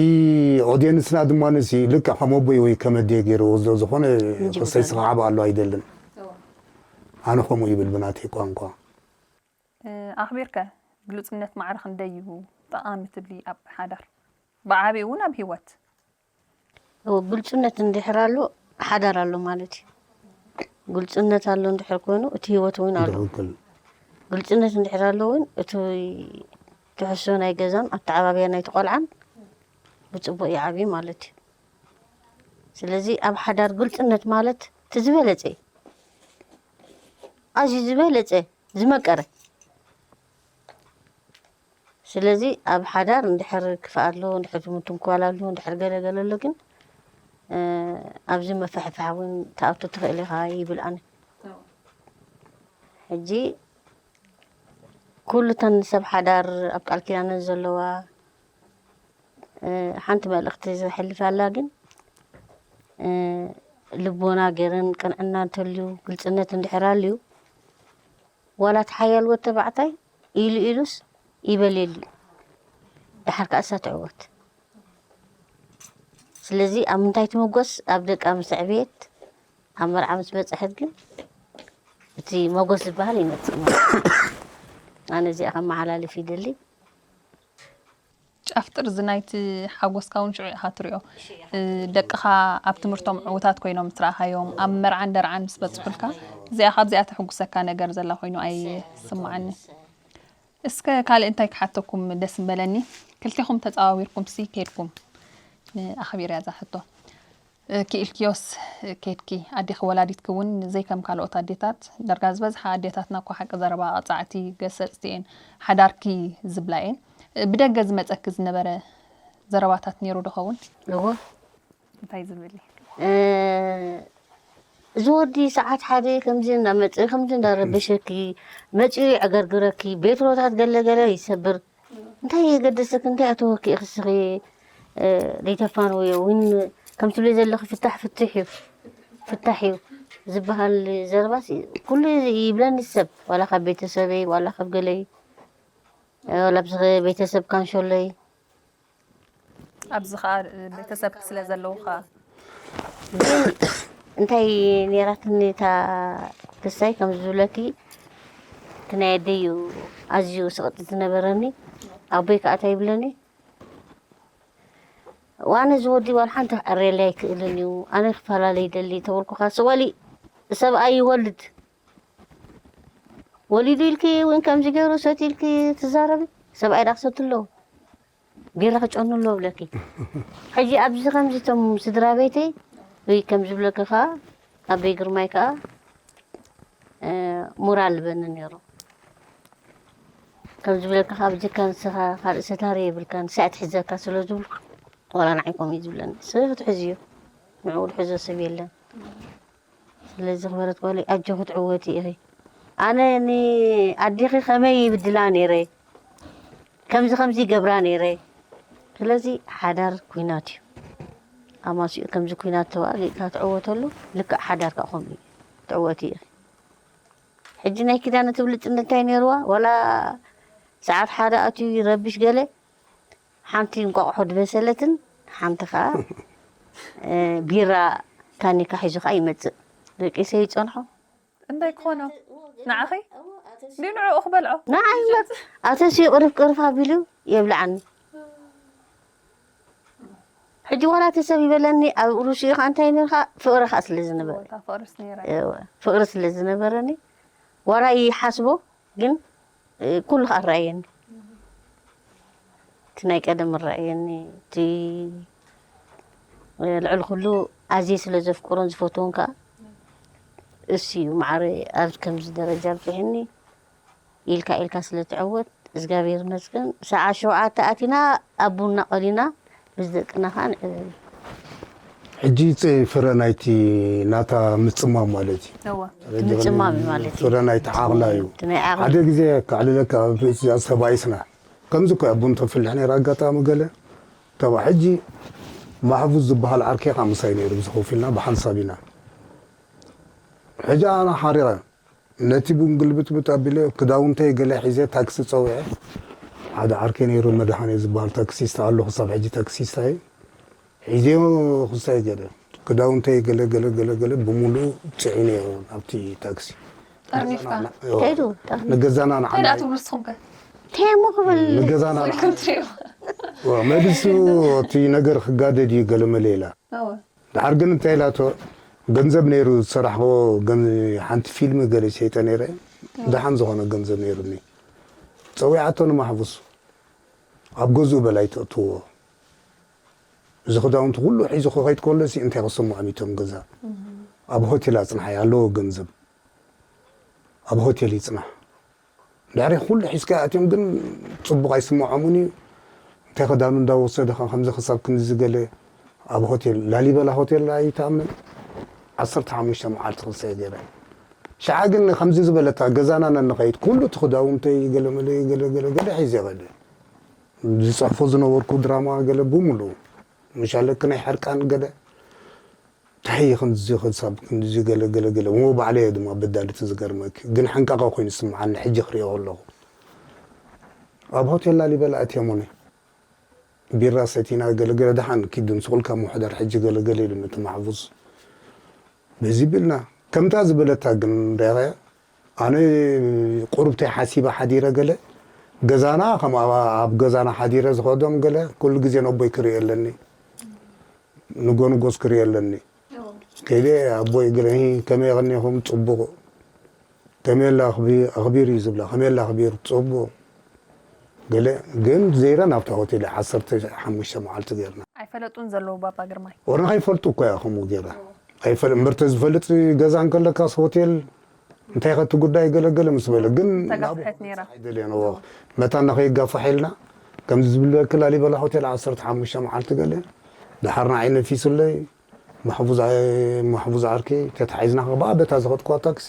ኦድየንስና ድማ ንሲ ልክዕ ከም ኣቦይ ወይ ከም ኣደይ ገይረ ወስዶ፣ ዝኾነ እንጂ ክሰይስ ብዛዕባ ክሓብኣሉ ኣይደልን። ኣነ ከምኡ ይብል ብናተይ ቋንቋ። እ፣ ኣኽቢርከ ግሉጽነት ማዕረ ክንደይ እዩ ጠቓሚ ትብሊ ኣብ ሓዳር? ብዓቢኡ እውን ኣብ ህይወት። እዎ፣ ግልጽነት እንድሕር ኣሎ፣ ሓዳር ኣሎ ማለት እዩ። ግልጽነት ኣሎ እንድሕር ኮይኑ፣ እቲ ህይወት እውን ኣሎ። ትኽክል። ግልጽነት እንድሕር ኣሎ እውን፣ እቲ ትሕዝቶ ናይ ገዛን ኣተዓባብያ ናይቲ ቆልዓን ብጽቡቕ ይዓብይ ማለት እዩ። ስለዚ ኣብ ሓዳር ግልጽነት ማለት እቲ ዝበለጸ እዩ። ኣዝዩ ዝበለጸ፣ ዝመቀረ። ስለዚ ኣብ ሓዳር እንድሕር ክፍኣት ኣሎ፣ እንድሕር ምትንኳል ኣሎ፣ እንድሕር ገለ ገለ ኣሎ ግን፣ እ፣ ኣብዚ መፍሕፍሓ እውን ትኣቱ ትኽእል ኢኻ ይብል ኣነ። ሕጂ ኩሉ እተን ሰብ ሓዳር ኣብ ቃል ኪዳነን ዘለዋ፣ እ፣ ሓንቲ መልእኽቲ ዘሕልፍ ኣላ ግን፣ እ፣ ልቦና ገይረን ቅንዕና እንተልዩ፣ ግልጽነት እንድሕር ኣልዩ፣ ዋላ እቲ ሓያል ወድ ተባዕታይ ኢሉ ኢሉስ ይበል የልዩ። ደሓር ከኣ እሳ ትዕወት። ስለዚ ኣብ ምንታይ ትምጎስ? ኣብ ደቃ ምስ ኣዕበየት፣ ኣብ መርዓ ምስ በጽሐት ግን እቲ መጎስ ዝበሃል ይመጽእ ማለት እዩ። ኣነ እዚኣ ከመሓላልፍ ይደሊ። ጫፍ ጥርዚ ናይቲ ሓጎስካ እውን ሽዑ ኢኻ ትሪኦ። እ፣ ደቅኻ ኣብ ትምህርቶም ዕዉታት ኮይኖም ምስ ረኣኻዮም፣ ኣብ መርዓን ደርዓን ምስ በጽሑልካ፣ እዚኣ ካብዚኣ ተሕጉሰካ ነገር ዘላ ኮይኑ ኣይስምዓንን። እስከ ካልእ እንታይ ክሓተኩም ደስ ምበለኒ? ክልቴኹም ተጻዋዊርኩምሲ ከይድኩም፣ ንኣኽቢር እያ እዛ ሕቶ። እ፣ ክኢልክዮስ፣ እ፣ ኬድኪ፣ ኣዴኺ ወላዲትኪ እውን ዘይከም ካልኦት ኣዴታት፣ ዳርጋ ዝበዝሓ ኣዴታትና እኮ ሓቂ ዘረባ ቀጻዕቲ፣ ገሰጽቲ እየን፣ ሓዳርኪ ዝብላ እየን። እ፣ ብደገ ዝመጸኪ ዝነበረ ዘረባታት ነይሩ ዶ ኸውን? እወ። እንታይ ዝብል እዩ? እ፣ እዚ ወዲ ሰዓት ሓደ ከምዚ እናመጸ፣ ከምዚ እናረበሸኪ፣ መጺኡ ይዕገርግረኪ፣ ቤትሮታት ገለ ገለ ይሰብር። እንታይ የገደሰኪ? እንታይ ኣተወኪ ኢኺ እስኺ፣ እ፣ ዘይተፋንውዮ? እውን ከም ትብሊ ዘለኺ ፍታሕ ፍትሕ እዩ፣ ፍታሕ እዩ ዝበሃል ዘረባስ ኩሉ ይብለኒ ሰብ፣ ዋላ ካብ ቤተሰበይ፣ ዋላ ካብ ገለይ፣ እ፣ ዋላ ኣብዚ ቤተሰብ ካንሾለይ። ኣብዚ ኸኣ ቤተሰብኪ ስለ ዘለዉ ኸኣ። ግን እንታይ ነይራትኒ እታ ክሳይ ከም ዝብለኪ፣ እቲ ናይ ኣደይ እዩ ኣዝዩ ስቕጥቲ ዝነበረኒ። ኣቦይ ከኣ እንታይ ይብለኒ? ዋነ እዚ ወዲ ዋላ ሓንቲ ክዕረየለይ ኣይክእልን እዩ። ኣነ ክፈላለ ይደሊ ተበልኩኻ፣ ስቕ በሊ፣ ሰብኣይ ይወልድ። ወሊዱ ኢልኪ እውን ከምዚ ገይሩ ሰትዩ ኢልኪ ትዛረቢ? ሰብኣይ ዳ ክሰቲ ኣለዎ? ቢራ ክጨኑ ኣለዎ ብለኪ። ሕጂ ኣብዚ ከምዚ እቶም ስድራ ቤተይ ወይ ከም ዝብለኪ ከኣ ኣበይ ግርማይ ከኣ፣ እ፣ ሙራል ልበኒ ነይሩ። ከም ዝብለኪ ከኣ ብጀካ ንስኻ ካልእ ሰታሪ የብልካን፣ ንሳ እያ ትሕዘካ ስለ ዝብልኩ፣ ዋላ ንዓይ ከምኡ እዩ ዝብለኒ። ንስኺ ክትሕዝዮ፣ ንዕኡ ዝሕዞ ሰብ የለን። ስለዚ ክበረት ጓለይ ኣጆኺ ትዕወቲ ኢኺ። ኣነ ንኣዴኺ ከመይ ይብድላ ነይረ፣ ከምዚ ከምዚ ይገብራ ነይረ። ስለዚ ሓዳር ኲናት እዩ። ኣማሲኡ ከምዚ ኲናት ተዋጊእካ ትዕወተሉ፣ ልክዕ ሓዳር ከኣ ከምኡ እዩ። ትዕወቲ ኢኺ። ሕጂ ናይ ኪዳነ ትብልጽ እንታይ ነይርዋ? ዋላ ሰዓት ሓደ ኣትዩ ይረብሽ ገለ፣ ሓንቲ እንቋቑሖ ድበሰለትን ሓንቲ ኸኣ፣ እ፣ ቢራ ታኒካ ሒዙ ኸኣ ይመጽእ። ደቂሰ ይጸንሖ። እንታይ ክኾኖ? ንዓኺ? ድዩ ንዕኡ ክበልዖ? ንዓይ እምበር ኣተሲ ቅርፍ ቅርፍ ኣቢሉ የብልዓኒ። ሕጂ ዋላ ተሰብ ይበለኒ ኣብ ርእሲኡ ከዓ እንታይ ነርካ ፍቅሪ ከዓ ስለ ዝነበረ ቦታ ፍቅርስ ነይራ። እወ፣ ፍቅሪ ስለ ዝነበረኒ ዋላ ይሓስቦ ግን እ፣ ኩሉ ከዓ ረኣየኒ። እቲ ናይ ቀደም ረኣየኒ። እቲ እ፣ ልዕሊ ኩሉ ኣዝየ ስለ ዘፍቅሮን ዝፈትዎን ከዓ እሱ እዩ። ማዕረ ኣብ ከምዚ ደረጃ ኣብፅሕኒ ኢልካ ኢልካ ስለ ትዕወት እግዚኣብሔር ይመስገን። ሰዓት ሸውዓተ ኣቲና ኣብ ቡና ቀሊና ምስ ደቅና ከዓ ንዕዘብ። ሕጂ ጽ ፍረ ናይቲ ናታ ምጽማም ማለት እዩ። እወ ምጽማም እዩ ማለት እዩ። ፍረ ናይቲ ዓቕላ እዩ። እቲ ናይ ዓቕሊ ሓደ ግዜ ከዕልለካ ኣብ ርእሲ ተባኢስና ከምዚ እኮ እያ ቡን ተፍልሕ ነይራ ኣጋጣሚ ገለ ተባ ሕጂ ማሕፉዝ ዝበሃል ዓርከይ ከዓ ምሳይ ነይሩ ምስ ኮፍ ኢልና ብሓንሳብ ኢና ሕጂ ኣነ ሓሪቐ ነቲ ቡን ግልብጥብጥ ኣቢለ ክዳውንተይ ገለ ሒዘ ታክሲ ፀዊዐ ሓደ ዓርከይ ነይሩ መድሃኔ ዝበሃል ታክሲስታ ኣሎ ክሳብ ሕጂ ታክሲስታ እዩ ሒዘዮ ክሳይ ገለ ክዳውንተይ ገለ ገለ ገለ ገለ ብምሉኡ ፅዒነዮ ናብቲ ታክሲ ጠርኒፍካ እዎ። ከይዱ ንገዛና እንታይ ደኣ ንዓና ትብሉ ንስኹም ከ? ተየሞ ክብል ንገዛና ወይኩም ትሪኦ እዎ፣ መሊሱ እቲ ነገር ክጋደድ እዩ ገለ መለ ኢላ እወ ድሓር ግን እንታይ ኢላቶ ገንዘብ ነይሩ ዝሰራሕዎ ገን- ሓንቲ ፊልም ገለ ሸይጠ ነይረ ደሓን ዝኾነ ገንዘብ ነይሩኒ ፀዊዓቶ ንማሕፉስ ኣብ ገዝኡ በላይ ተእትዎ እዚ ክዳውንቲ ኩሉ ሒዙ ክኸይድ ከሎ ሲ እንታይ ክስምዖም እቶም ገዛ ኣብ ሆቴል ኣፅንሓይ ኣለዎ ገንዘብ ኣብ ሆቴል ይፅናሕ ድሕሪ ኩሉ ሒዝካ ኣትዮም ግን ፅቡቕ ኣይስምዖምን እዩ እንታይ ክዳኑ እንዳወሰደ ከ ከምዚ ክሳብ ክንዚ ገለ ኣብ ሆቴል ላሊበላ ሆቴል ኣይትኣምን ዓሰርተ ሓሙሽተ መዓልቲ ክልተ ገይረ ሽዓ ግን ከምዚ ዝበለታ ገዛና ነንኸይድ ኩሉ እቲ ክዳውንተይ ገለመለ ገለገለገለ ሒዘ ይኸደ ዝፅሕፎ ዝነበርኩ ድራማ ገለ ብምሉ ምሻለክ ናይ ሕርቃን ገለ እንታይ ከምዚ ክሳብ ክንዚ ገለ ገለ ገለ እሞ ባዕለየ ድማ በዳሊ ትዝገርመኪ ግን ሓንቃቃ ኮይኑ ስምዓኒ ሕጂ ክሪኦ ከለኹ ኣብ ሆቴል ላሊበላ ኣትየሙኒ ቢራ ሰቲና ገለ ገለ ደሓን ኪዱ ንስቑልካ ምሕዳር ሕጂ ገለ ገለ ኢሉ ነቲ ማሕፉዝ በዚ ቢልና ከምታ ዝበለታ ግን ሪኣያ ኣነ ቁሩብተይ ሓሲበ ሓዲረ ገለ ገዛና ከም ኣብ ገዛና ሓዲረ ዝኸዶም ገለ ኩሉ ግዜ ነቦይ ክሪኦ ኣለኒ ንጎ ንጎስ ክሪኦ ኣለኒ ከይደ ኣቦይ ገለ ከመይ ቀኒኹም ፅቡቕ ከመይ ኣላ ኣኽቢር እዩ ዝብላ ከመይ ኣላ ኣኽቢር ፅቡቕ ገለ ግን ዘይረ ናብታ ሆቴል ዓሰርተ ሓሙሽተ መዓልቲ ገርና ኣይፈለጡን ዘለዉ ባባ ግርማይ ወረ ከይፈልጡ እኮ እያ ከምኡ ገይራ ኣይፈል እምበር ተዝፈልጥ ገዛ እንከለካስ ሆቴል እንታይ ከቲ ጉዳይ ገለገለ ምስ በለ ግን ተጋፍሐት ነይራ ኣይደልየን እዎ መታና ከይጋፋሕ ኢልና ከምዚ ዝብለክ ላሊበላ ሆቴል ዓሰርተ ሓሙሽተ መዓልቲ ገለ ደሓር ንዓይ ነፊሱለይ ማሕፉዝ ዓርከይ ተታሒዝና ከ በታ ዝኸድኩዋ ታክሲ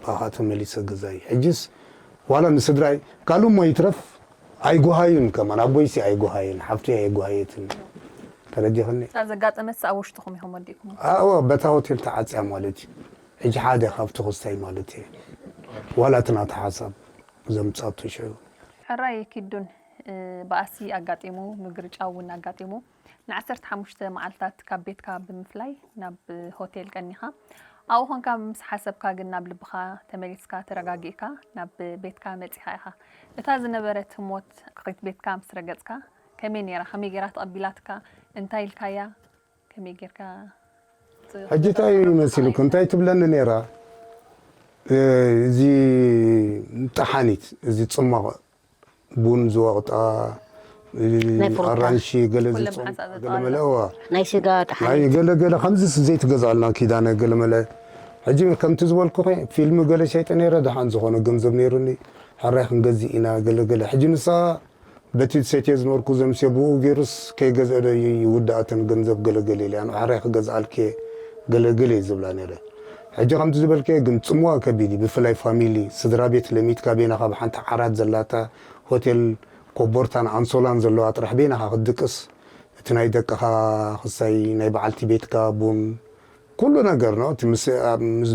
ብኣኻ ተመሊሰ ገዛይ ሕጅስ ዋላ ንስድራይ ካልእ እሞ ይትረፍ ኣይጉሃዩን ከማን ኣቦይሲ ኣይጉሃየን ሓፍተይ ኣይጉሃየትን ተረዲኽኒ እታ ዘጋጠመትስ ኣብ ውሽጥኹም ኢኹም ወዲእኩም ኣዎ በታ ሆቴል ተዓፅያ ማለት እዩ ሕጂ ሓደ ካብቲ ክስታይ ማለት እዩ ዋላ እቲ ናታ ሓሳብ ዘምፃቶ ሽዑ ሕራይ ኪዱን ባእሲ ኣጋጢሙ ምግርጫው እውን ኣጋጢሙ ንዓሰርተ ሓሙሽተ መዓልታት ካብ ቤትካ ብምፍላይ ናብ ሆቴል ቀኒኻ ኣብኡ ኾንካ ምስ ሓሰብካ ግን ናብ ልብኻ ተመሊስካ ተረጋጊእካ ናብ ቤትካ መፂኻ ኢኻ እታ ዝነበረት ህሞት ክሪት ቤትካ ምስ ረገፅካ ከመይ ነይራ ከመይ ገይራ ተቐቢላትካ እንታይ ኢልካያ ከመይ ጌርካ ሕጂ እንታይ እዩ መሲሉክ እንታይ ትብለኒ ነይራ እዚ ጠሓኒት እዚ ፅማቕ ቡን ዝወቕጣ ኣራንሺ ገለ ዝፀም ገለ መለዋ ናይ ስጋ ጠሓኒ ናይ ገለ ገለ ከምዚ ዘይትገዝኣልና ኪዳነ ገለ መለ ሕጂ ከምቲ ዝበልኩ ፊልም ገለ ሸይጠ ነይረ ደሓን ዝኾነ ገንዘብ ነይሩኒ ሕራይ ክንገዝእ ኢና ገለ ገለ ሕጂ ንሳ በቲ ዝሰትየ ዝነበርኩ ዘምስዮ ብኡ ገይሩስ ከይገዝአ ዶ ይውድኣተን ገንዘብ ገለገለ ኢለ ኣነ ሕራይ ክገዝኣልኪ ገለገለ እየ ዝብላ ነይረ ሕጂ ከምቲ ዝበልከ ግን ፅምዋ ከቢድ እዩ ብፍላይ ፋሚሊ ስድራ ቤት ለሚትካ ቤናኻ ብሓንቲ ዓራት ዘላታ ሆቴል ኮቦርታን ኣንሶላን ዘለዋ ጥራሕ ቤናኻ ክትድቅስ እቲ ናይ ደቅኻ ክሳይ ናይ በዓልቲ ቤትካ ቡን ኩሉ ነገር ነው ምስ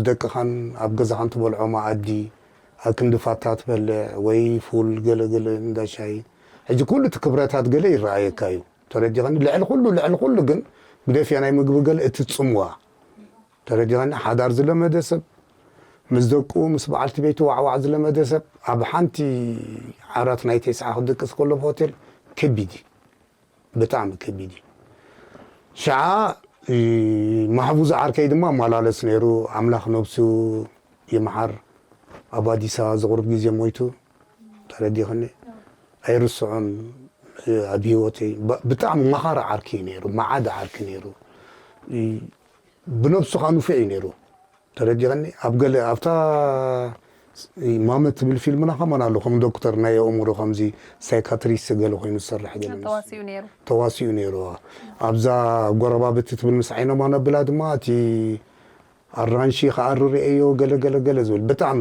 ደቅኻን ኣብ ገዛኻን ትበልዖ መኣዲ ኣብ ክንዲ ፋታ ትበልዕ ወይ ፉል ገለገለ እንዳ ሻሂ ሕጂ ኩሉ እቲ ክብረታት ገለ ይረኣየካ እዩ ተረዲኸኒ ልዕሊ ኩሉ ልዕሊ ኩሉ ግን ግደፍያ ናይ ምግቢ ገለ እቲ ፅምዋ ተረዲኸኒ ሓዳር ዝለመደ ሰብ ምስ ደቁ ምስ በዓልቲ ቤቱ ዋዕዋዕ ዝለመደ ሰብ ኣብ ሓንቲ ዓራት ናይ ተስዓ ክድቅስ ከሎ ኣብ ሆቴል ከቢድ እዩ። ብጣዕሚ ከቢድ እዩ። ሽዓ ማሕፉዝ ዓርከይ ድማ ኣመላለስ ነይሩ። ኣምላኽ ነብሱ ይምሓር። ኣብ ኣዲስ ኣበባ ዝቕሩብ ግዜ ሞይቱ። ተረዲኽኒ? ኣይርስዖን። ኣብ ህይወተይ ብጣዕሚ መኻሪ ዓርኪ እዩ ነይሩ። መዓዲ ዓርኪ ነይሩ። ብነብሱ ከዓ ንፉዕ እዩ ነይሩ። ተረዲኸኒ? ኣብ ገለ ኣብታ ማመ ትብል ፊልምና ከማን ኣሎ ከም ዶክተር ናይ ኣእምሮ ከምዚ ሳይካትሪስት ገለ ኮይኑ ዝሰርሕ ገለ ተዋሲኡ ነይሩ። ተዋሲኡ ነይሩ። ኣብዛ ጎረባብቲ ትብል ምስ ዓይኖም ኣነብላ ድማ እቲ ኣራንሺ ከኣርር እዮ ገለ ገለ ገለ ዝብል ብጣዕሚ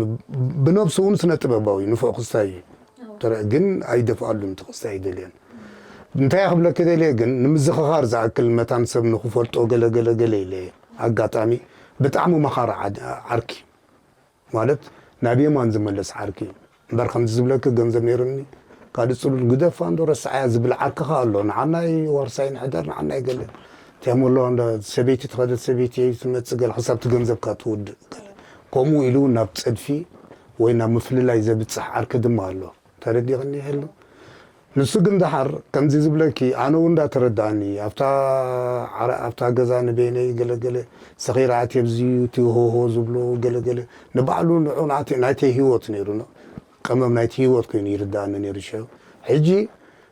ብነብሱ እውን ስነ ጥበባዊ ንፉዕ ክስታይ እዩ። ተረ- ግን ኣይደፍኣሉን እቲ ክስታይ ኣይደልየን። እንታይ ክብለክ ደልየ ግን ንምዝኽኻር ዝኣክል መታን ሰብ ንክፈልጦ ገለ ገለ ገለ ኢለ ኣጋጣሚ ብጣዕሚ መኻሪ ዓድ- ዓርኪ ማለት ናብ የማን ዝመለስ ዓርኪ እዩ። እምበር ከምዚ ዝብለክ ገንዘብ ነይርኒ ካልእ ፅሉል ግደፋ እንዶ ረስዓያ ዝብል ዓርክኻ ኣሎ። ንዓናይ ዋርሳይ ንሕደር ንዓናይ ገለ እንተሞሎ እንዶ ሰበይቲ ትኸደት ሰበይቲ ትመፅእ ገለ ክሳብ እቲ ገንዘብካ ትውድእ ገለ ከምኡ ኢሉ ናብ ፀድፊ ወይ ናብ ምፍልላይ ዘብፅሕ ዓርኪ ድማ ኣሎ። ተረዲኽኒ ይህሉ ንሱ ግን ደሓር ከምዚ ዝብለኪ ኣነ እውን እንዳተረዳእኒ ኣብታ ዓረ- ኣብታ ገዛ ንበይነይ ገለገለ ሰኺረ ኣትየ ብዚ እቲ ሆሆ ዝብሎ ገለገለ ንባዕሉ ንዑ ናተ- ናይተይ ህይወት ነይሩ ነው ቀመም ናይቲ ህይወት ኮይኑ ይርዳእኒ ነይሩ ሸው ሕጂ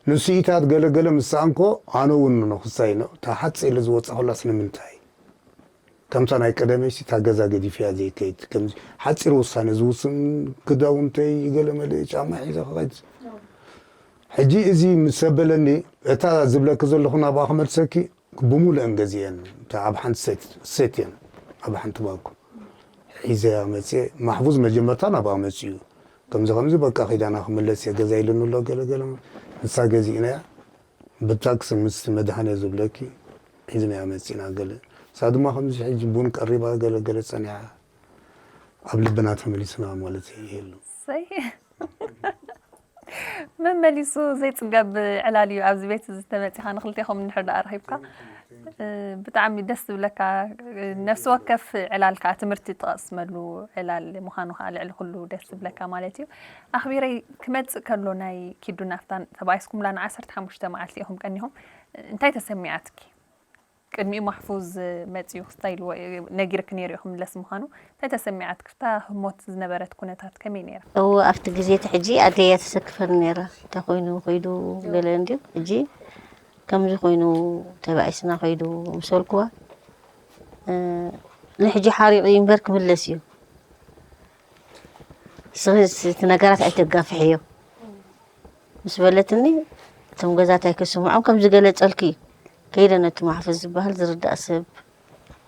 ንስኢታት ገለገለ ምስ ሰኣንኮ ኣነ እውን ንኽሳይ ነው እታ ሓፂ ኢለ ዝወፃኹላስ ንምንታይ ከምታ ናይ ቀደመይሲ እታ ገዛ ገዲፍያ ዘይከይድ ከምዚ ሓፂር ውሳነ ዝውስን ክዳውንተይ ገለመለ ጫማ ሒዘ ክኸይድ ሕጂ እዚ ምስ ኣበለኒ እታ ዝብለኪ ዘለኹ ናብኣ ክመልሰኪ ብሙሉአን ገዚአን እታ ኣብ ሓንቲ ሴት ሴት እየን ኣብ ሓንቲ ባንኮ ሒዘያ መፅየ ማሕፉዝ መጀመርታ ናብኣ መፅኡ ከምዚ ከምዚ በቃ ኺዳና ክምለስ እየ ገዛ ኢሉኒ ኣሎ ገለገለ ንሳ ገዚእናያ ብታክሲ ምስ መድሃኔ ዝብለኪ ሒዝናያ መፂና ገለ እሳ ድማ ከምዚ ሕጂ ቡን ቀሪባ ገለ ገለ ፀኒሓ ኣብ ልብና ተመሊስና ማለት ይህሉ ሰይ መመሊሱ ዘይፅገብ ዕላል እዩ ኣብዚ ቤት ዝተመፂኻ ንክልቴኹም እንድሕር ደኣ ረኺብካ ብጣዕሚ ደስ ዝብለካ ነፍሲ ወከፍ ዕላል ከዓ ትምህርቲ ትቐስመሉ ዕላል ምዃኑ ከዓ ልዕሊ ኩሉ ደስ ዝብለካ ማለት እዩ ኣኽቢረይ ክመፅእ ከሎ ናይ ኪዱ ናፍታ ተባኢስኩምላ ንዓሰርተ ሓሙሽተ መዓልቲ ኢኹም ቀኒኹም እንታይ ተሰሚዓትኪ ቅድሚኡ ማሕፉዝ መፅዩ ክስታይ ኢልዎ ነጊርክ ነይሩ እዩ ክምለስ ምዃኑ እንታይ ተሰሚዓትክ ፍታ ህሞት ዝነበረት ኩነታት ከመይ ነይራ እዎ ኣብቲ ግዜ እቲ ሕጂ ኣደያ ተሰክፈኒ ነይራ እንታይ ኮይኑ ከይዱ ገለ እንድዩ ሕጂ ከምዚ ኮይኑ ተባኢስና ከይዱ ምስ በልክዋ ንሕጂ ሓሪቑ እዩ እምበር ክምለስ እዩ ስኺ እቲ ነገራት ኣይተጋፍሕዮ ምስ በለትኒ እቶም ገዛታይ ክስምዖም ከም ዝገለፀልኪ እዩ ከይደ ነቲ ማሕፈዝ ዝበሃል ዝርዳእ ሰብ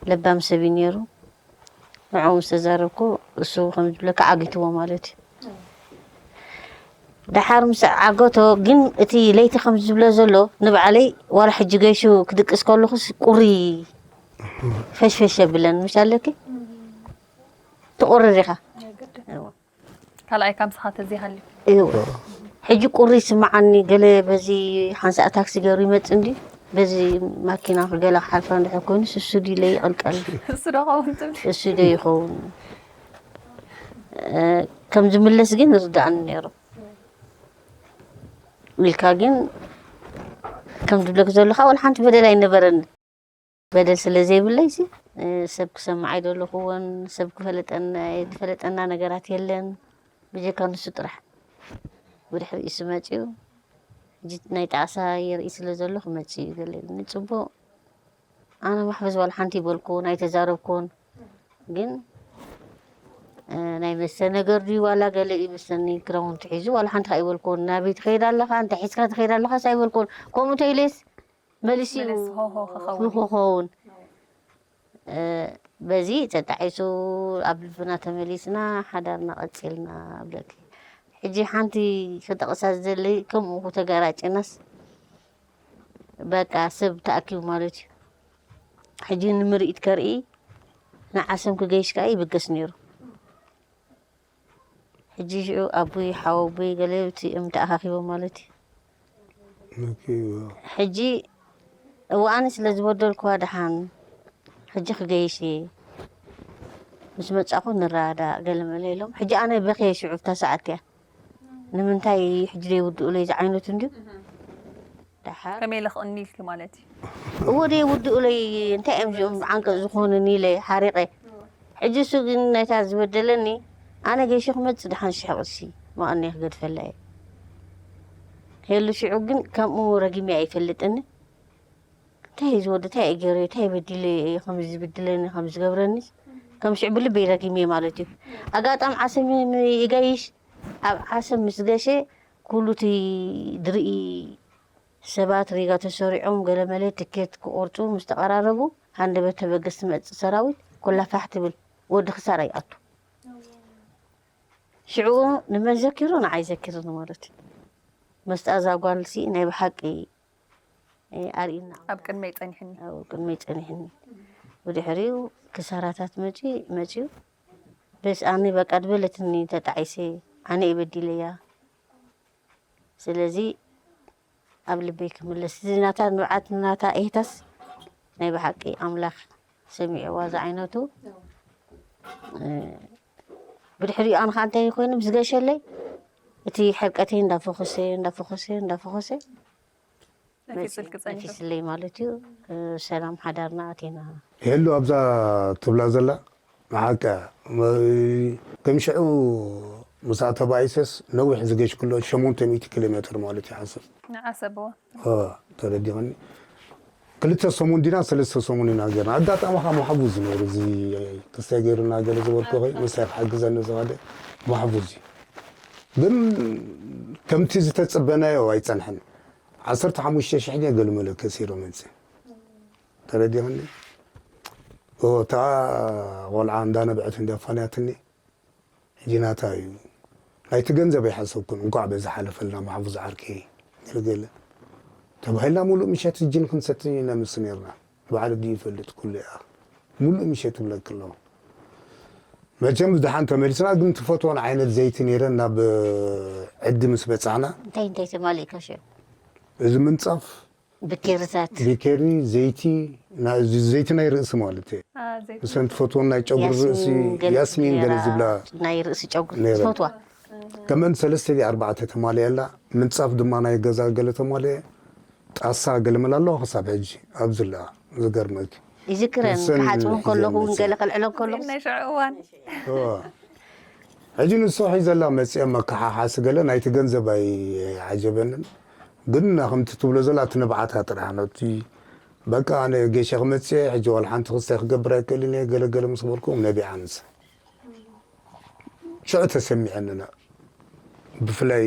ለባም ሰብ እዩ ነይሩ ንዕኡ ምስ ተዛረብኩ እሱ ከም ዝብለካ ዓጊትዎ ማለት እዩ ደሓር ምስ ዓገቶ ግን እቲ ለይቲ ከም ዝብሎ ዘሎ ንባዕለይ ዋላ ሕጂ ገይሹ ክድቅስ ከለኹስ ቁሪ ፈሽፈሽ የብለን ምሽ ኣለኪ ትቑርር ኢኻ ካልኣይ ካብ ስኻ ተዘይሃልዩ እዩ ሕጂ ቁሪ ይስምዓኒ ገለ በዚ ሓንሳእ ታክሲ ገይሩ ይመፅ እንዲ በዚ ማኪና ክገለ ክሓልፋ እንድሕር ኮይኑ ስሱ ድለ ይቕልቀል እሱ ዶ ኸውን ትብል እሱ ዶ ይኸውን ከም ዝምለስ ግን ይርዳእኒ ነይሩ ኢልካ ግን ከም ዝብለክ ዘለካ ወላ ሓንቲ በደል ኣይነበረኒ በደል ስለ ዘይብለይሲ ሰብ ክሰምዕ ኣይደለኹዎን ሰብ ክፈለጠና ዝፈለጠና ነገራት የለን ብጀካ ንሱ ጥራሕ ብድሕሪኡ ሱ መፅኡ ሕጂ ናይ ጣዕሳ የርኢ ስለ ዘሎ ክመፅእ እዩ ገለ ኢሉኒ ፅቡቅ ኣነ ማሕፈዝ ዋላ ሓንቲ ይበልኩን ኣይተዛረብኩን ግን ናይ መስተ ነገር ድዩ ዋላ ገለ እዩ መሰኒ ክዳውንቲ ሒዙ ዋላ ሓንቲ ከይበልኩን ናበይ ትኸይድ ኣለኻ እንታይ ሒዝካ ትኸይድ ኣለኻስ ኣይበልኩን ከምኡ ተይለስ መሊሱ እዩ ንክኸውን በዚ ተጣዒሱ ኣብ ልብና ተመሊስና ሓዳርና ቀፂልና ብለኪ ሕጂ ሓንቲ ክጠቕሳ ዝደለይ ከምኡ ተጋራጭናስ በቃ ሰብ ተኣኪቡ ማለት እዩ ሕጂ ንምርኢት ከርኢ ንዓሰም ክገይሽ ከዓ ይብገስ ነይሩ ሕጂ ሽዑ ኣቦይ ሓወቦይ ገለ እቲ እም ተኣኻኺቦም ማለት እዩ ሕጂ እዋኣኒ ስለ ዝበደልኩዋ ደሓን ሕጂ ክገይሽ እየ ምስ መጻኹ ንረዳዳእ ገለ መለ ኢሎም። ሕጂ ኣነ በኽየ ሽዑ ኣብታ ሰዓት እያ። ንምንታይ ሕጂ ዘይውድኡለይ ዝዓይነቱ እንድዩ። ደሓር ከመይ ኢለ ክቕኒ ኢልኪ ማለት እዩ። እዎ ዘይውድኡለይ እንታይ እዮም እዚኦም ዓንቀጽ ዝኾኑኒ ኢለ ሓሪቐ። ሕጂ እሱ ግን ናይታ ዝበደለኒ ኣነ ገይሸ ክመጽእ ደሓን ሽሕ ቅርሲ መቐኒ ክገድፈላ እየ። ሄሉ ሽዑ ግን ከምኡ ረጊመ ኣይፈልጥን። እንታይ እዩ ዝወዲ እንታይ እዩ ገይሩ እንታይ በዲለ እዩ ከምዚ ዝብድለኒ ከምዚ ዝገብረኒ ከም ሽዕ ብልበይ ረጊመ ማለት እዩ። ኣጋጣሚ ዓሰም ይጋይሽ ኣብ ዓሰም ምስ ገሸ ኩሉ እቲ ድርኢ ሰባት ሪጋ ተሰሪዖም ገለመለ ትኬት ክቆርፁ ምስ ተቐራረቡ ሃንደበት ተበገስ ትመፅእ ሰራዊት ኮላ ፋሕ ትብል ወዲ ክሳራ ይኣቱ። ሽዑ ንመን ዘኪሩ ንዓይ ዘኪርኒ ማለት እዩ። መስጣ እዛ ጓልሲ ናይ ብሓቂ ኣርእዩና ኣብ ቅድመይ ጸኒሕኒ። ኣብ ቅድመይ ጸኒሕኒ። ብድሕሪኡ ክሳራታት መጺ መጺኡ በስ ኣነ በቃ ድበለትኒ ተጣዒሰ ኣነ እየ በዲለያ። ስለዚ ኣብ ልበይ ክምለስ እዚ ናታ ንብዓት ናታ ኤህታስ ናይ ብሓቂ ኣምላኽ ሰሚዕዋ ዝዓይነቱ ብድሕሪኡ ኣነ ከዓ እንታይ ኮይኑ ምስ ገሸለይ እቲ ሕርቀተይ እንዳፈኾሰ እንዳፈኾሰ እንዳፈኾሰ ነፊስልኪ ጸኒሑ። ነፊስለይ ማለት እዩ። ሰላም ሓዳርና ኣቴና ሄሉ ኣብዛ ትብላ ዘላ ንሓቂ ከም ሽዑ ምስኣ ተባኢሰስ ነዊሕ ዝገሽ ክሎ ሸሞንተ ሚእቲ ኪሎ ሜትር ማለት እዩ ሓሰብ ንዓሰብዎ ተረዲኸኒ። ክልተ ሰሙን ዲና ሰለስተ ሰሙን ኢና ገርና ኣጋጣሚ ከዓ ማሕቡዝ ነይሩ እዚ ክስታይ ገይሩና ገለ ዝበልኩ ኸይ ምሳይ ክሓግዘኒ ዝኸደ ማሕቡዝ እዩ። ግን ከምቲ ዝተፅበናዮ ኣይፀንሐን። ዓሰርተ ሓሙሽተ ሽሕ ገሉ መለ ከሲሩ መፅእ ተረዲኸኒ። እታ ቆልዓ እንዳነበዐት እንዳፋንያትኒ ሕጂ ናታ እዩ ናይቲ ገንዘብ ኣይሓሰብኩን እንኳዕ በዚ ሓለፈልና ማሕፉዝ ዓርከይ ገለገለ ተባሂልና ሙሉእ ምሸት እጅን ክንሰትን ኢና ምስ ነርና ባዕሉ ድዩ ይፈልጥ ኩሉ ያ ሙሉእ ምሸት ይብለክ ኣለኹ። መቸም ብድሓን ተመሊስና ግን ትፈትዎን ዓይነት ዘይቲ ነይረን ናብ ዕዲ ምስ በፃዕና እንታይ እንታይ ተማሊእካ ሽዑ እዚ ምንፃፍ ብኬርታት ቢኬሪ ዘይቲ ዘይቲ ናይ ርእሲ ማለት እየ። ዘይቲ እሰን ትፈትወን ናይ ጨጉሪ ርእሲ ያስሚን ገለ ያስሚን ገለ ገይራ ዝብላ ናይ ርእሲ ጨጉሪ ነይረን። ትፈትዋ ከመን ሰለስተ ድዩ ኣርባዕተ ተማልያ ኣላ ምንፃፍ ድማ ናይ ገዛ ገለ ተማልየ ጣሳ ገለ መላ ኣለዋ ክሳብ ሕጂ ኣብዚ ኣለዋ ዝገርመኪ ይዝክረን እሰን ክሓፅቡ ከለኹ እውን ሒዘን ገለ ከልዕሎም ከለኹ ናይ ሽዑ እዋን እዋ። ሕጂ ንሱ ሒዘላ መፅአ መከሓሓሲ ገለ ናይቲ ገንዘብ ኣይዓጀበንን ግን ከምቲ ትብሎ ዘላ እቲ ንብዓታ ጥራሕ ነቲ በቃ ኣነ ገሸ ክመፅአ ሕጂ ዋላ ሓንቲ ክስታይ ክገብር ኣይክእልን እየ ገለገለ ምስ በልኩም ነቢዓ ንሳ ሽዑ ተሰሚዐንና ብፍላይ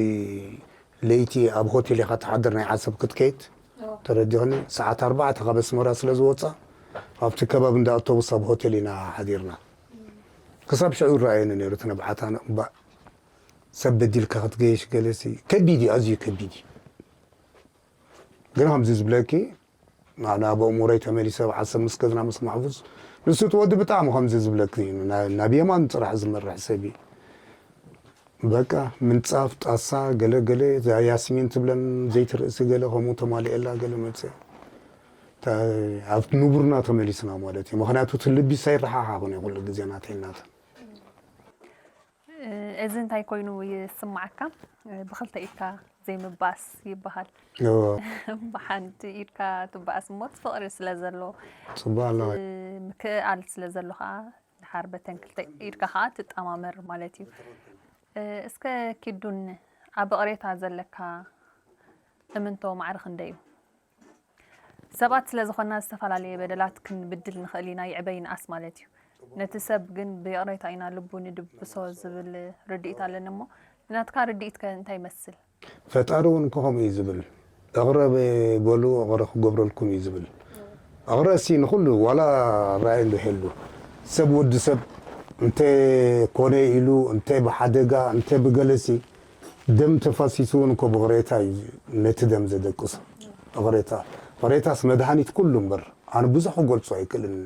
ለይቲ ኣብ ሆቴል ኢኻ ትሓድር ናይ ዓሰብ ክትከይድ ተረዲኽኒ ሰዓት ኣርባዕተ ካብ ኣስመራ ስለ ዝወፃ ኣብቲ ከባቢ እንዳ ኣውቶቡስ ኣብ ሆቴል ኢና ሓዲርና ክሳብ ሽዑ ይረኣየኒ ነይሩ እቲ ንብዓታና እምባእ ሰብ በዲልካ ክትገየሽ ገለሲ ከቢድ እዩ ኣዝዩ ከቢድ እዩ ግን ከምዚ ዝብለኪ ኣነ ኣብ ኣእሙረይ ተመሊሰ ኣብ ዓሰብ ምስ ከድና ምስ ማሕፉዝ ንሱ እቲ ወዲ ብጣዕሚ ከምዚ ዝብለኪ እዩ ናብ የማን ጥራሕ ዝመርሕ ሰብ እዩ በቃ ምንፃፍ ጣሳ ገለ ገለ እዛ ያስሚን ትብለን ዘይቲ ርእሲ ገለ ከምኡ ተማሊኤላ ገለ መፅእ ኣብ ንቡርና ተመሊስና ማለት እዩ ምክንያቱ እቲ ልቢስ ኣይረሓሓኹን እዩ ኩሉ ግዜ ናተይ ናተን እዚ እንታይ ኮይኑ ይስማዓካ ብክልተ ኢድካ ዘይምባስ ይበሃል ብሓንቲ ኢድካ ትበኣስ እሞ ፍቕሪ ስለ ዘሎ ፅቡቅ ኣለዋ ምክእኣል ስለ ዘሎ ከዓ ድሓር በተን ክልተ ኢድካ ከዓ ትጠማመር ማለት እዩ እስከ ኪዱን ኣብ እቕሬታ ዘለካ እምንቶ ማዕረ ክንደይ እዩ ሰባት ስለ ዝኾንና ዝተፈላለየ በደላት ክንብድል ንኽእል ኢና ይዕበ ይንኣስ ማለት እዩ ነቲ ሰብ ግን ብይቕሬታ ኢና ልቡ ንድብሶ ዝብል ርድኢት ኣለኒ እሞ ናትካ ርድኢት ከ እንታይ ይመስል ፈጣሪ እውን እኮ ከምኡ እዩ ዝብል እቕረ በሉ እቕረ ክገብረልኩም እዩ ዝብል እቕረ ሲ ንኹሉ ዋላ ራእይ እንዶ ሄሉ ሰብ ወዲ ሰብ እንተ ኮነ ኢሉ እንተ ብሓደጋ እንተ ብገለሲ ደም ተፋሲሱ እውን እኮ ብቕሬታ እዩ ነቲ ደም ዘደቅሶ። እቕሬታ እቕሬታስ መድሃኒት ኩሉ እምበር ኣነ ብዙሕ ክገልጾ ኣይክእልን።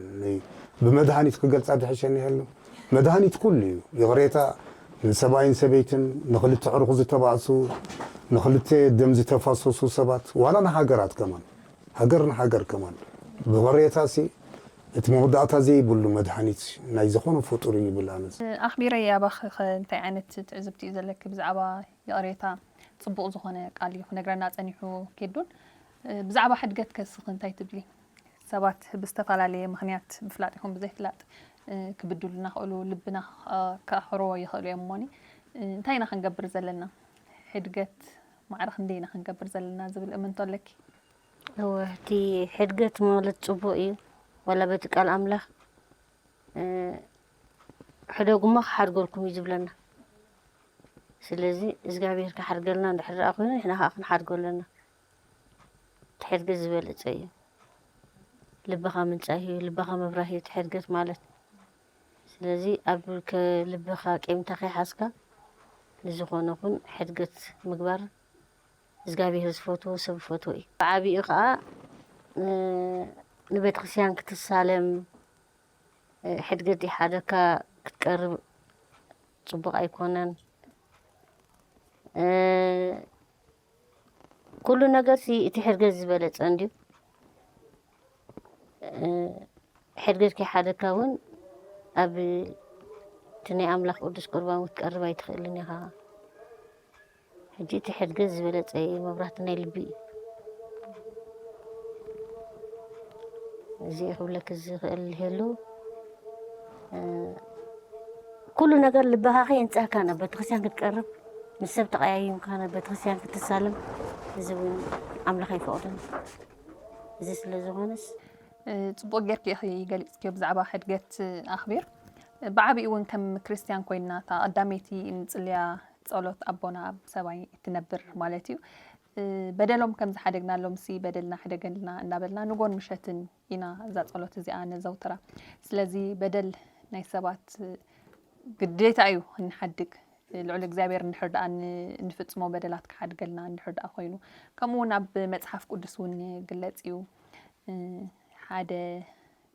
ብመድሃኒት ክገልጻ ድሕሸኒ ይህሉ። መድሃኒት ኩሉ እዩ። ይቕሬታ ንሰብኣይን ሰበይትን፣ ንኽልተ ዕሩኽ ዝተባእሱ፣ ንኽልተ ደም ዝተፋሰሱ ሰባት፣ ዋላ ንሃገራት ከማን፣ ሃገር ንሃገር ከማን ብቕሬታሲ እቲ መወዳእታ ዘይብሉ መድሃኒት ናይ ዝኾነ ፍጡር እዩ ይብል ኣነ። ኣኽቢረይ ኣባኺ ኸ እንታይ ዓይነት ትዕዝብቲ እዩ ዘለኪ ብዛዕባ ይቕሬታ? ጽቡቕ ዝኾነ ቃል እዩ ክነግረና ጸኒሑ ኬዱን። ብዛዕባ ሕድገት ከስኺ እንታይ ትብሊ? ሰባት ብዝተፈላለየ ምኽንያት ብፍላጥ ይኹን ብዘይፍላጥ ክብድሉና ክእሉ ልብና ክኣኽርዎ ይኽእሉ እዮም እሞኒ እንታይ ኢና ክንገብር ዘለና? ሕድገት ማዕረ ክንደይ ኢና ክንገብር ዘለና ዝብል እምንቶ ኣለኪ? እወ እቲ ሕድገት ማለት ጽቡቕ እዩ። ዋላ በቲ ቃል ኣምላኽ ሕደጉማ ክሓድገልኩም እዩ ዝብለና። ስለዚ እግዚኣብሔር ክሓድገልና እንድሕር ደኣ ኮይኑ ንሕና ከዓ ክንሓድጎ ኣለና። እቲ ሕድገት ዝበለጸ እዩ። ልብኻ ምንጻህ እዩ፣ ልብኻ ምብራህ እዩ እቲ ሕድገት ማለት። ስለዚ ኣብ ልብኻ ቂምታ ከይሓዝካ ንዝኾነ ኹን ሕድገት ምግባር እግዚኣብሔር ዝፈትዎ ሰብ ዝፈትዎ እዩ። ብዓቢኡ ከዓ ንቤተክርስትያን ክትሳለም ሕድገት ይሓደካ ክትቀርብ ፅቡቅ ኣይኮነን። ኩሉ ነገር ሲ እቲ ሕድገት ዝበለፀ እንድዩ። ሕድገት ከይሓደካ እውን ኣብ እቲ ናይ ኣምላኽ ቅዱስ ቁርባን ክትቀርብ ኣይትኽእልን ኢኻ። ሕጂ እቲ ሕድገት ዝበለፀ እዩ፣ መብራህቲ ናይ ልቢ እዩ። እዚ ክብለክ ዝኽእል ይህሉ ኩሉ ነገር ልብኻ ከየንፀህካ ናብ ቤተክርስትያን ክትቀርብ ምስ ሰብ ተቀያይምካ ናብ ቤተክርስትያን ክትሳለም እዚ እውን ኣምላኽ ኣይፈቕዶን። እዚ ስለ ዝኾነስ ጽቡቕ ጌርኪ ኢኺ ገሊጽክዮ ብዛዕባ ሕድገት ኣኽቢር። ብዓቢኡ እውን ከም ክርስትያን ኮይና እታ ቀዳመይቲ እንጽልያ ጸሎት ኣቦና ኣብ ሰማይ እትነብር ማለት እዩ። በደሎም ከም ዝሓደግናሎምሲ በደልና ሕደገልና እናበልና ንጎን ምሸትን ኢና እዛ ጸሎት እዚኣ ነዘውትራ። ስለዚ በደል ናይ ሰባት ግዴታ እዩ ክንሓድግ። ልዑል እግዚኣብሔር እንድሕር ደኣ ን- እንፍጽሞ በደላት ክሓድገልና እንድሕር ደኣ ኮይኑ። ከምኡ እውን ኣብ መጽሓፍ ቅዱስ እውን ይግለጽ እዩ። ሓደ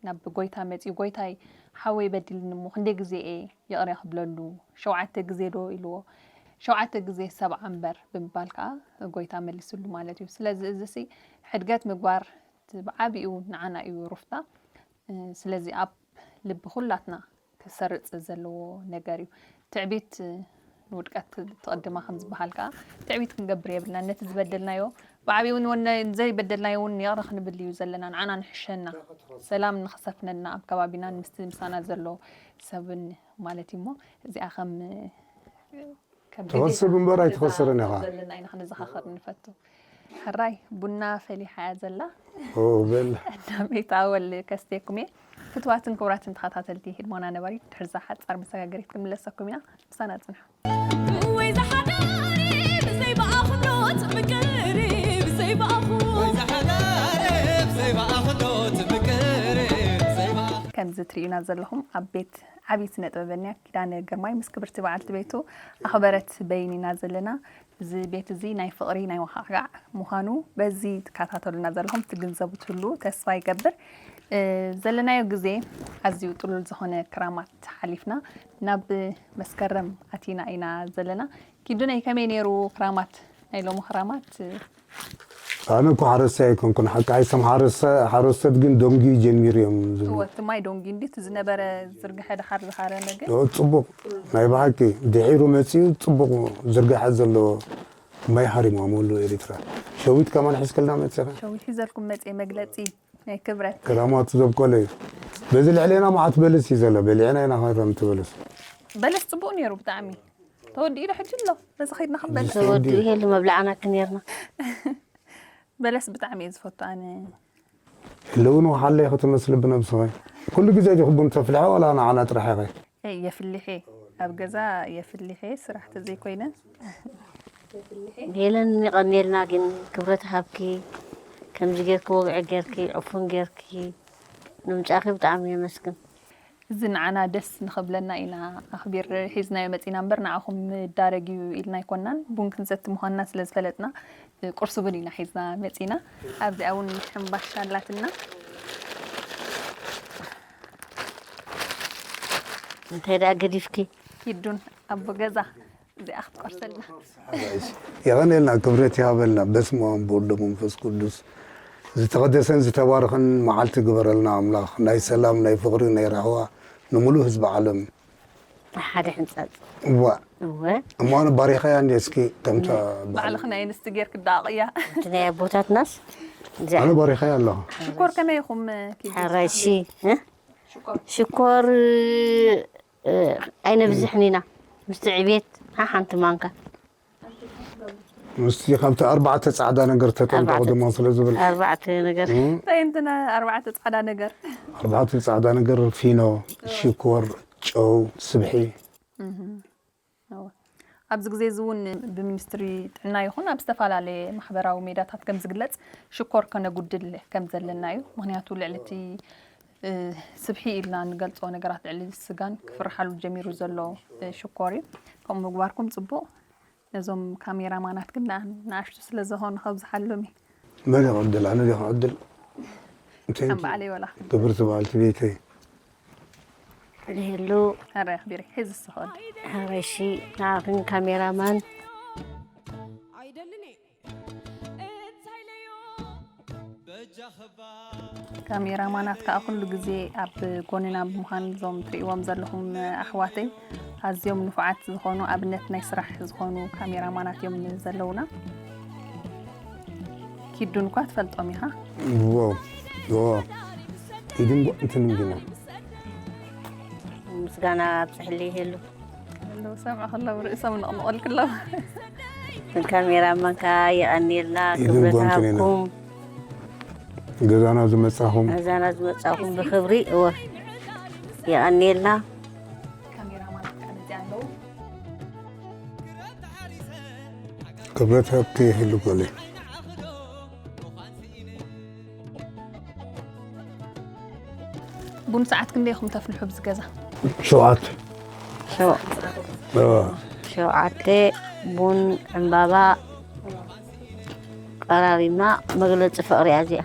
ናብ ጎይታ መጺኡ ጎይታይ ሓወይ በዲልኒ እሞ ክንደይ ግዜ እየ ይቕረ ክብለሉ? ሸውዓተ ግዜ ዶ ኢልዎ? ሸውዓተ ግዜ ሰብዓ እምበር ብምባል ከዓ ጎይታ መሊስሉ ማለት እዩ። ስለዚ እዚሲ ሕድገት ምግባር እቲ ብዓቢኡ ንዓና እዩ ሩፍታ። ስለዚ ኣብ ልቢ ኩላትና ክሰርጽ ዘለዎ ነገር እዩ። ትዕቢት ንውድቀት ትቕድማ ከም ዝበሃል ከኣ ትዕቢት ክንገብር የብልናን። ነቲ ዝበደልናዮ ብዓቢኡ ንወነ ዘይበደልናዮ እውን ይቕረ ክንብል እዩ ዘለና። ንዓና ንሕሸና፣ ሰላም ንኽሰፍነልና ኣብ ከባቢናን ምስቲ ምሳና ዘሎ ሰብን ማለት እዩ እሞ እዚኣ ከም ከም ትኸስብ እምበር ኣይትኸስርን ኢኻ። ዘለና ኢና ክንዘኻኸር ንፈቱ። ሕራይ ቡና ፈሊሓ እያ ዘላ። ኦ በል። ቀዳመይቲ ኣወል ከስቴኩም እየ። ፍትዋትን ክቡራትን ተኸታተልቲ ህድሞና ነበሪ ድሕርዛ ሓጻር መሰጋገሪት ክንምለሰኩም ኢና። ምሳና ጽንሑ። ወይ ዝሓዳሪ ብዘይ ብኣኽብሮት ምቅሪ ብዘይ ብኣኹ ወይ ዝሓዳሪ ብዘይ ብኣኽብሮት ምቅሪ ብዘይ ብኣኹ ከምዚ ትርእዩና ዘለኹም ኣብ ቤት ዓብዪ ስነ ጥበበኛ ኪዳነ ግርማይ ምስ ክብርቲ በዓልቲ ቤቱ ኣኽበረት በይን ኢና ዘለና። እዚ ቤት እዚ ናይ ፍቕሪ ናይ ወኻዕካዕ ምዃኑ በዚ ትከታተሉና ዘለኹም ትግንዘቡ ትህሉ ተስፋ ይገብር። ዘለናዮ ግዜ ኣዝዩ ጥሉል ዝኾነ ክራማት ሓሊፍና ናብ መስከረም ኣቲና ኢና ዘለና። ኪዱነይ ከመይ ነይሩ ክራማት ናይ ሎሚ ክራማት? ኣነ እኮ ሓረስታይ ኣይኮንኩን ሓቂ ኣይሰም ሓረስተ ሓረስተት ግን ደንጉዩ ጀሚሩ እዮም ዝብሉ። እወ እቲ ማይ ደንጉዩ እንዲ እቲ ዝነበረ ዝርግሐ ድሓር ዝሃረመ ግን። ኦ ጽቡቕ ናይ ብሓቂ ድሒሩ መጺኡ ጽቡቕ ዝርግሐ ዘለዎ ማይ ሃሪሞምሉ ኤሪትራ። ሸዊት ከማን ሒዝክልና መጺኻ። ሸዊት ሒዘልኩም መጺኤ መግለጺ ናይ ክብረት። ክራማቱ ዘብቆለ እዩ። በዚ ልዕሌና መዓት በለስ እዩ ዘሎ በሊዕና ኢና ክረምቲ በለስ። በለስ ጽቡቕ ነይሩ ብጣዕሚ። ተወዲኡ ዶ ሕጂ ኣሎ? በዚ ኸይድና ክንበልዕ። ተወዲኡ የሉ መብልዓና ክኔርና። በለስ ብጣዕሚ እየ ዝፈቱ ኣነ። ህልውን ወሓለይ ክትመስሊ ብነብስኺ። ኩሉ ግዜ ዲኹ ቡን ተፍልሐ ዋላ ንዓና ጥራሕ ኢኺ? የፍልሕ እየ ኣብ ገዛ የፍልሕ እየ ስራሕ ተዘይኮይነ። ሄለን የቐንየልና ግን ክብረት ሃብኪ ከምዚ ጌርኪ ወግዒ ጌርኪ ዕፉን ጌርኪ ንምምጻእኺ ብጣዕሚ የመስግን። እዚ ንዓና ደስ ንኽብለና ኢና ኣኽቢር ሒዝናዮ መጺና እምበር ንዓኹም ንዳረግ እዩ ኢልና ኣይኮናን። ቡን ክንሰቲ ምዃንና ስለ ዝፈለጥና ቁርሲ ቡን ኢና ሒዝና መጺና። ኣብዚኣ እውን ሕምባሻ ኣላትና። እንታይ ደኣ ገዲፍኪ? ኪዱን ኣቦ ገዛ እዚኣ ክትቆርሰልና። የቐንየልና ክብረት ይሃበልና በስመ ኣብ ወወልድ ወመንፈስ ቅዱስ ዝተቐደሰን ዝተባረኸን መዓልቲ ግበረልና ኣምላኽ። ናይ ሰላም፣ ናይ ፍቕሪ፣ ናይ ራህዋ ንምሉእ ህዝቢ ዓለም። ሓደ ሕንጻጽ እዋ እወ እሞ ኣነ ባሪኸያ እንዲ እስኪ ከምታ ባዕልኺ ናይ ኣንስቲ ጌርኪ ደኣቕያ። እቲ ናይ ኣቦታትናስ እዚ ኣነ ባሪኸያ ኣለኹ። ሽኮር ከመይ ኢኹም ኪድ? ሕራይሲ እ? ሽኮር እ፣ ኣይነብዝሕን ኢና ምስቲ ዕቤት ሓ ሓንቲ ማንካ ምስቲ ካብቲ ኣርባዕተ ጻዕዳ ነገር ተጠንቀቑ ኣርባዕተ ድማ ስለ ዝብል ኣርባዕተ ነገር እም፣ እንታይ እንትና ኣርባዕተ ጻዕዳ ነገር? ኣርባዕተ ጻዕዳ ነገር ፊኖ፣ ሽኮር፣ ጨው፣ ስብሒ እወ። ኣብዚ ግዜ እዚ እውን ብሚኒስትሪ ጥዕና ይኹን ኣብ ዝተፈላለየ ማሕበራዊ ሜዳታት ከም ዝግለጽ ሽኮር ከነጉድል ከም ዘለና እዩ። ምክንያቱ ልዕሊ እቲ እ፣ ስብሒ ኢልና እንገልጾ ነገራት ልዕሊ ስጋን ክፍርሓሉ ጀሚሩ ዘሎ እ፣ ሽኮር እዩ። ከምኡ ምግባርኩም ጽቡቕ። ነዞም ካሜራማናት ግን ንኣ- ንኣሽቱ ስለ ዝኾኑ ከብዝሓሎም እዩ። መን ይቕድል? ኣነ ዲኹ ዕድል? Thank ከም you። በዓለይ ወላ ክብርቲ በዓልቲ ቤተይ። ይህሉ ሕረ ኣኽቢረ ሒዚ ስኸል ሕረሺ ንዓኽን ካሜራማን ኣይደልን እየ እንታይ ኢለዮ ካሜራማናት ከዓ ኩሉ ግዜ ኣብ ጎንና ብምዃን እዞም ትርእይዎም ዘለኹም ኣሕዋተይ ኣዝዮም ንፉዓት ዝኾኑ ኣብነት ናይ ስራሕ ዝኾኑ ካሜራማናት እዮም ዘለውና። ኪዱ እንኳ ትፈልጦም ኢኻ። ዎ ዎ ኢድን ጓ እንትን እንዲና ምስጋና ኣብፅሕለይ ይህሉ ኣለዉ ሰምዑ ከለዉ ርእሶም ንቕንቕል ክለዉ ንካሜራማንካ የቐንየልና ኢድን ክብረት ጓንትን ኢና። ሃብኩም ገዛና ዝመጻኹም ነዛና ዝመፃኹም ብክብሪ እወ የቐንየልና ካሜራማናት ከዓ ነዚኣ ኣለዉ። ክብረት ሃብቲ ይህሉ ጎለይ። ቡን ሰዓት ክንደይ ኢኹም ተፍልሑ ኣብዚ ገዛ? ሸውዓተ ሸው- እዋ። ሸውዓተ ቡን ዕምባባ ቀራሪብና መግለፂ ፍቕሪ እያ እዚኣ።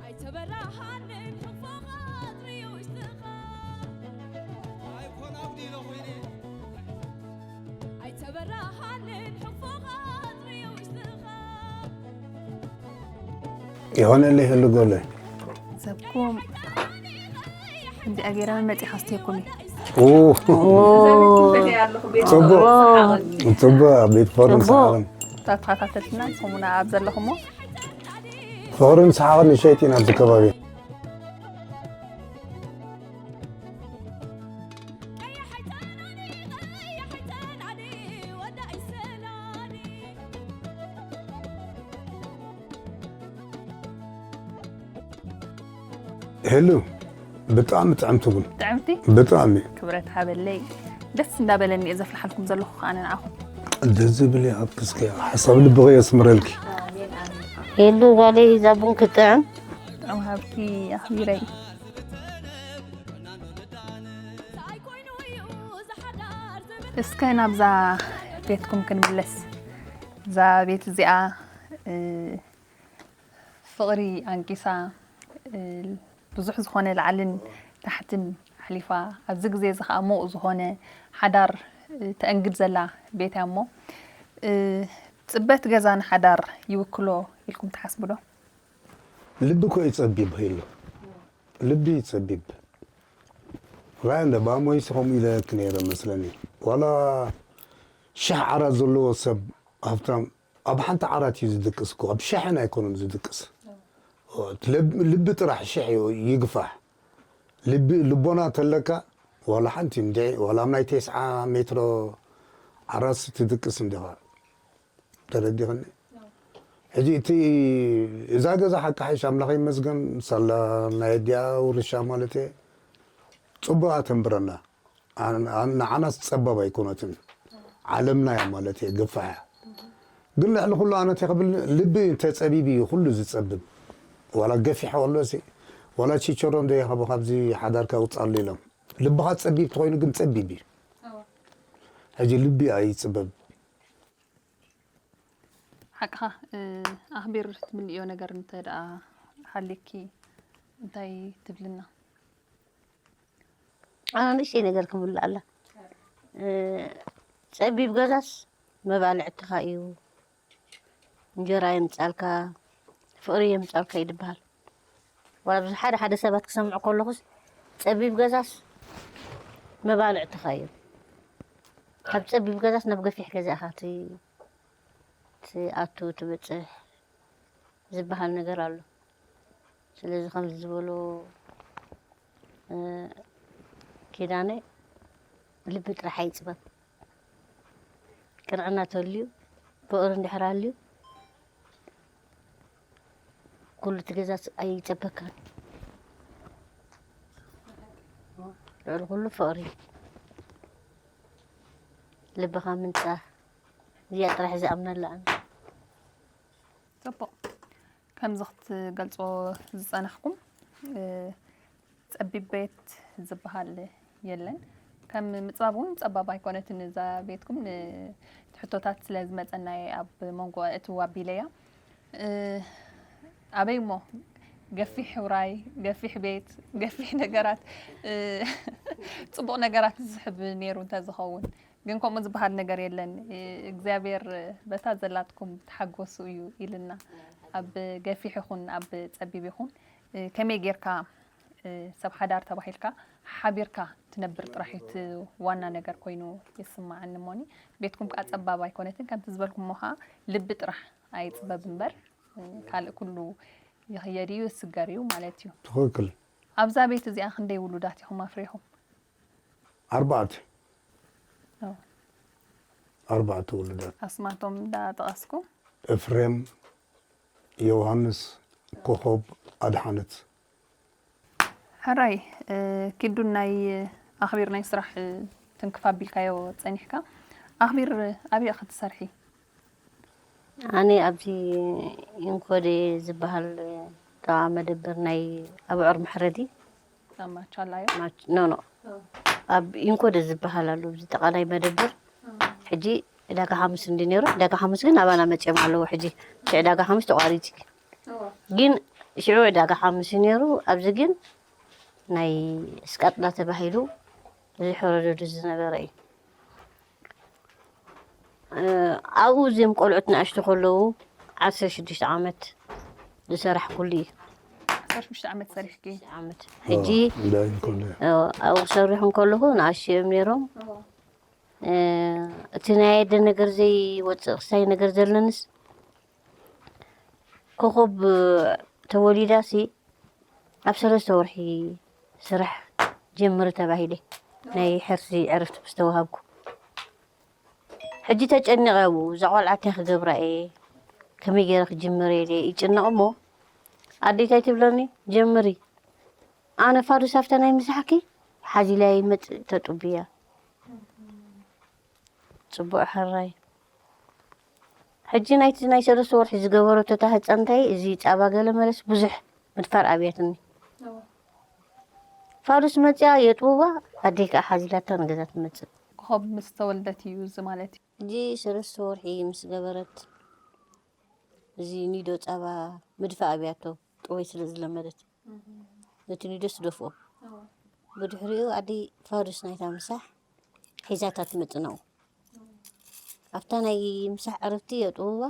ኣይተበራሃንን ሕፎኻ ትርእዩ ውሽጥኻ ኣይኮን ኣጉዲሎ ኮይነ ኣይተበራሃንን ሕፎኻ ትርእዩ ውሽጥኻ ይኾነለይ ይህሉ ጎለይ። ሰብኩም እንዲኣ ገይረ መመፂ ካስትየኩም እዩ። ኡ፣ ጽቡቕ ጽቡቕ ቤት ፍቕርን ጽቡቕ። ሰሓቕን ተተኸታተልትና ንስኹምና ኣብ ዘለኹሞ ፍቕርን ሰሓቕን ንሸይጥን ኣብዚ ከባቢ። ህሉ ብጣዕሚ ጥዕምቲ ቡን ጥዕምቲ ብጣዕሚ ክብረት ሃበለይ። ደስ እንዳበለኒ እየ ዘፍልሓልኩም ዘለኹ ከዓ ንዓኹም። ደስ ዝብል እየ። ኣብ ክስከ ሓሳብ ልብኺ የስምረልኪ። ሄሉ ጓለይ እዛ ቡን ክጥዕም ጥዑም ሃብኪ ኣኽቢረይ። እስከ ናብዛ ቤትኩም ክንምለስ። እዛ ቤት እዚኣ እ፣ ፍቕሪ ኣንቂሳ እ፣ ብዙሕ ዝኾነ ላዕልን ታሕትን ኣሕሊፋ ኣብዚ ግዜ እዚ ከዓ ምቑእ ዝኾነ ሓዳር እ፣ ተእንግድ ዘላ ቤት እያ እሞ እ፣ ፅበት ገዛ ንሓዳር ይውክሎ ኢልኩም ትሓስቡ ዶ? ልቢ እኮ እዩ ጸቢብ ሄሉ። ልቢ እዩ ጸቢብ። ራእይ እንደ ባሞይስ ከምኡ ኢለክ ነይረ መስለኒ። ዋላ ሽሕ ዓራት ዘለዎ ሰብ ሃብታም ኣብ ሓንቲ ዓራት እዩ ዝድቅስ እኮ። ኣብ ሽሕን ኣይኮነን ዝድቅስ። እቲ ልብ- ልቢ ጥራሕ ሽሕ እዩ ይግፋሕ። ልቢ ልቦና ተለካ ዋላ ሓንቲ እንድዒ ዋላ ኣብ ናይ ተስዓ ሜትሮ ዓራት ትድቅስ እንዲኻ። ተረዲኽኒ? ሕጂ እቲ እዛ ገዛ ሓቂ ሓይሽ ኣምላኽ ይመስገን ሳላ ናይ ኣዲኣ ውርሻ ማለት እየ ጽቡቓ ተንብረና። ኣን- ኣን- ንዓናስ ጸባብ ኣይኮነትን ዓለምና እያ ማለት እየ ግፋሕ እያ። ግን ልዕሊ ኩሉ ኣነ እንታይ ክብል ልቢ እንተጸቢብ እዩ ኩሉ ዝጸብብ። ዋላ ገፊሕ ከሎ ሲ ዋላ ቺቸሮ እንደ ይኸቡ ካብዚ ሓዳርካ ውጻሉ ኢሎም። ልብኻ ጸቢብ ተኾይኑ ግን ጸቢብ እዩ። ሕጂ ልቢ ኣይጽበብ። ሓቅኻ እ፣ ኣኽቢር ትምልእዮ ነገር እንተ ደኣ ሃልየኪ እንታይ ትብልና? ኣነ ንእሽተይ ነገር ክምልእ ኣላ እ፣ ጸቢብ ገዛስ መባልዕትኻ እዩ እንጀራ የምጻልካ፣ ፍቕሪ የምጻልካ እዩ ዝበሃል። ዋላ ብዙ ሓደ ሓደ ሰባት ክሰምዑ ከለኹስ፣ ጸቢብ ገዛስ መባልዕትኻ እዮም። ካብ ጸቢብ ገዛስ ናብ ገፊሕ ገዛ ኢኻ ት-፣ ትኣቱ ትበጽሕ ዝበሃል ነገር ኣሎ። ስለዚ ከምዚ ዝበሎ፣ እ፣ ኪዳነ፣ ልቢ ጥራሕ ኣይጽበብ። ቅንዕና ተልዩ፣ ፍቕሪ እንድሕር ኣልዩ፣ ኩሉ እቲ ገዛ ኣይጸበካን። ልዕሊ ኩሉ ፍቕሪ፣ ልብኻ ምንጻህ፣ እዚኣ ጥራሕ ዝኣምነላ ኣነ። ጽቡቕ። ከምዚ ክትገልጾ ዝጸናሕኩም፣ እ፣ ጸቢብ ቤት ዝበሃል የለን። ከም ምጽባብ እውን ጸባብ ኣይኮነትን እዛ ቤትኩም። ን-፣ እቲ ሕቶታት ስለ ዝመጸና እየ ኣብ መንጎ እትው ኣቢለያ። እ፣ ኣበይ እሞ ገፊሕ ውራይ፣ ገፊሕ ቤት፣ ገፊሕ ነገራት፣ እ፣ ጽቡቕ ነገራት ዝስሕብ ነይሩ እንተዝኸውን። ግን ከምኡ ዝበሃል ነገር የለን። እ፣ እግዚኣብሔር በታ ዘላትኩም ተሓጎሱ እዩ ኢልና። ኣብ ገፊሕ ይኹን ኣብ ጸቢብ ይኹን፣ እ፣ ከመይ ጌርካ፣ እ፣ ሰብ ሓዳር ተባሂልካ ሓቢርካ ትነብር ጥራሕ እዩ እቲ ዋና ነገር ኮይኑ ይስማዓኒ። እሞኒ ቤትኩም ከኣ ጸባብ ኣይኮነትን፣ ከምቲ ዝበልኩሞ ከኣ ልቢ ጥራሕ ኣይጽበብ እምበር፣ እ፣ ካልእ ኩሉ ይኽየድ እዩ፣ ይስገር እዩ ማለት እዩ። ትኽክል። ኣብዛ ቤት እዚኣ ክንደይ ውሉዳት ኢኹም ኣፍሪኹም? ኣርባዕተ። ኦ። ኣርባዕተ ውሉዳት። ኣስማቶም እንዳጠቐስኩ። ኤፍሬም፣ ዮሃንስ፣ ኮኾብ፣ ኣድሓነት። ሕራይ፣ እ፣ ኪዱ ናይ ኣኽቢር ናይ ስራሕ፣ እ፣ ትንክፍ ኣቢልካዮ ጸኒሕካ። ኣኽቢር፣ እ፣ ኣበይ ኢኺ ትሰርሒ? ኣነ ኣብዚ ኢንኮዴ ዝበሃል ጥቓ መደበር ናይ ኣብዑር መሕረዲ። ኣብ ማቻላዮ? ማች-፣ ኖ፣ ኖ። ኣብ ኢንኮዴ ዝበሃል ኣሎ፣ ኣብዚ ጥቓ ናይ መደበር። ሕጂ ዕዳጋ ሓሙስ እንዲ ነይሩ፣ ዕዳጋ ሓሙስ ግን ኣባና መጺኦም ኣለዉ። ሕጂ እቲ ዕዳጋ ሓሙስ ተቋሪጹ። ግን ሽዑ ዕዳጋ ሓሙስ እዩ ነይሩ፣ ኣብዚ ግን ናይ እስቃጥላ ተባሂሉ ዝሕረደሉ ዝነበረ እዩ። እ፣ ኣብኡ እዚኦም ቆልዑት ንኣሽቱ ከለዉ፣ ዓሰርተ ሽዱሽተ ዓመት ዝሰራሕኩሉ እዩ። ዓሰርተ ሽዱሽተ ዓመት ሰሪሕኪ? ዓመት። ሕጂ፣ እንዳ ኢንኮዴ። እ፣ ኣብኡ ክሰርሕ እንከለኹ ንኣሽቱ እዮም ነይሮም። እ፣ እቲ ናይ ኣደ ነገር ዘይወጽእ ክሳይ ነገር ዘለንስ፣ ኮኾብ ተወሊዳሲ ኣብ ሰለስተ ወርሒ ስራሕ ጀምሪ ተባሂለ፣ ናይ ሕርሲ ዕረፍቲ ምስ ተዋሃብኩ። ሕጂ ተጨኒቐ ኣብኡ፣ እዛ ቆልዓ እንታይ ክገብራ እየ? ከመይ ገይረ ክጅምር ኢለ ይጭነቕ እሞ፣ ኣደይ እንታይ ትብለኒ? ጀምሪ። ኣነ ፋዱስ ኣብታ ናይ ምሳሕኪ ሓዚላ ይመጽእ ተጡብያ። ጽቡቕ ሕራይ። ሕጂ ናይቲ ናይ ሰለስተ ወርሒ ዝገበረቶ እታ ህጻንታይ፣ እዚ ጻባ ገለ መለስ ብዙሕ ምድፋር ኣብያትኒ። እወ። ፋዱስ መጽያ የጥውዋ፣ ኣደይ ከኣ ሓዚላታ ንገዛ ትመጽእ። ኮኾብ ምስ ተወልደት እዩ እዚ ማለት እዩ። ሕጂ ሰለስተ ወርሒ ምስ ገበረት፣ እዚ ኒዶ ጻባ ምድፋእ ኣብያቶ፣ ጥወይ ስለ ዝለመደት። ነቲ ኒዶ ትደፍኦ። እወ። ብድሕሪኡ ኣደይ ፋዱስ ናይታ ምሳሕ ሒዛታ ትመጽእ ናብኡ። ኣብታ ናይ ምሳሕ ዕረፍቲ የጥውዋ፣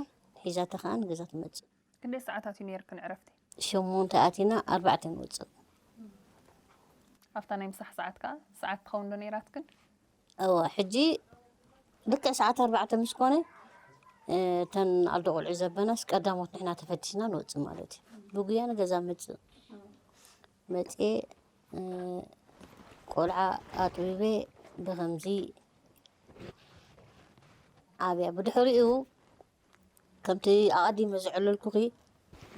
ሒዛታ ከኣ ንገዛ ትመጽእ። ክንደይ ሰዓታት እዩ ነይርክን ዕረፍቲ? ሸሞንተ ኣቲና ኣርባዕተ ንወጽእ። ኣብታ ናይ ምሳሕ ሰዓት ከኣ ሰዓት ትኸውን ዶ ነይራትክን? እወ፣ ሕጂ ልክዕ ሰዓት ኣርባዕተ ምስ ኮነ፣ እ፣ እተን ኣዶ ቆልዑ ዘበናስ ቀዳሞት ንሕና ተፈቲሽና ንወጽእ ማለት እዩ። ብጉያ ንገዛ መጽእ። መጽኤ፣ እ፣ ቆልዓ ኣጥቢበ ብኸምዚ ዓብያ። ብድሕሪኡ ከምቲ ኣቐዲመ ዘዕለልኩኺ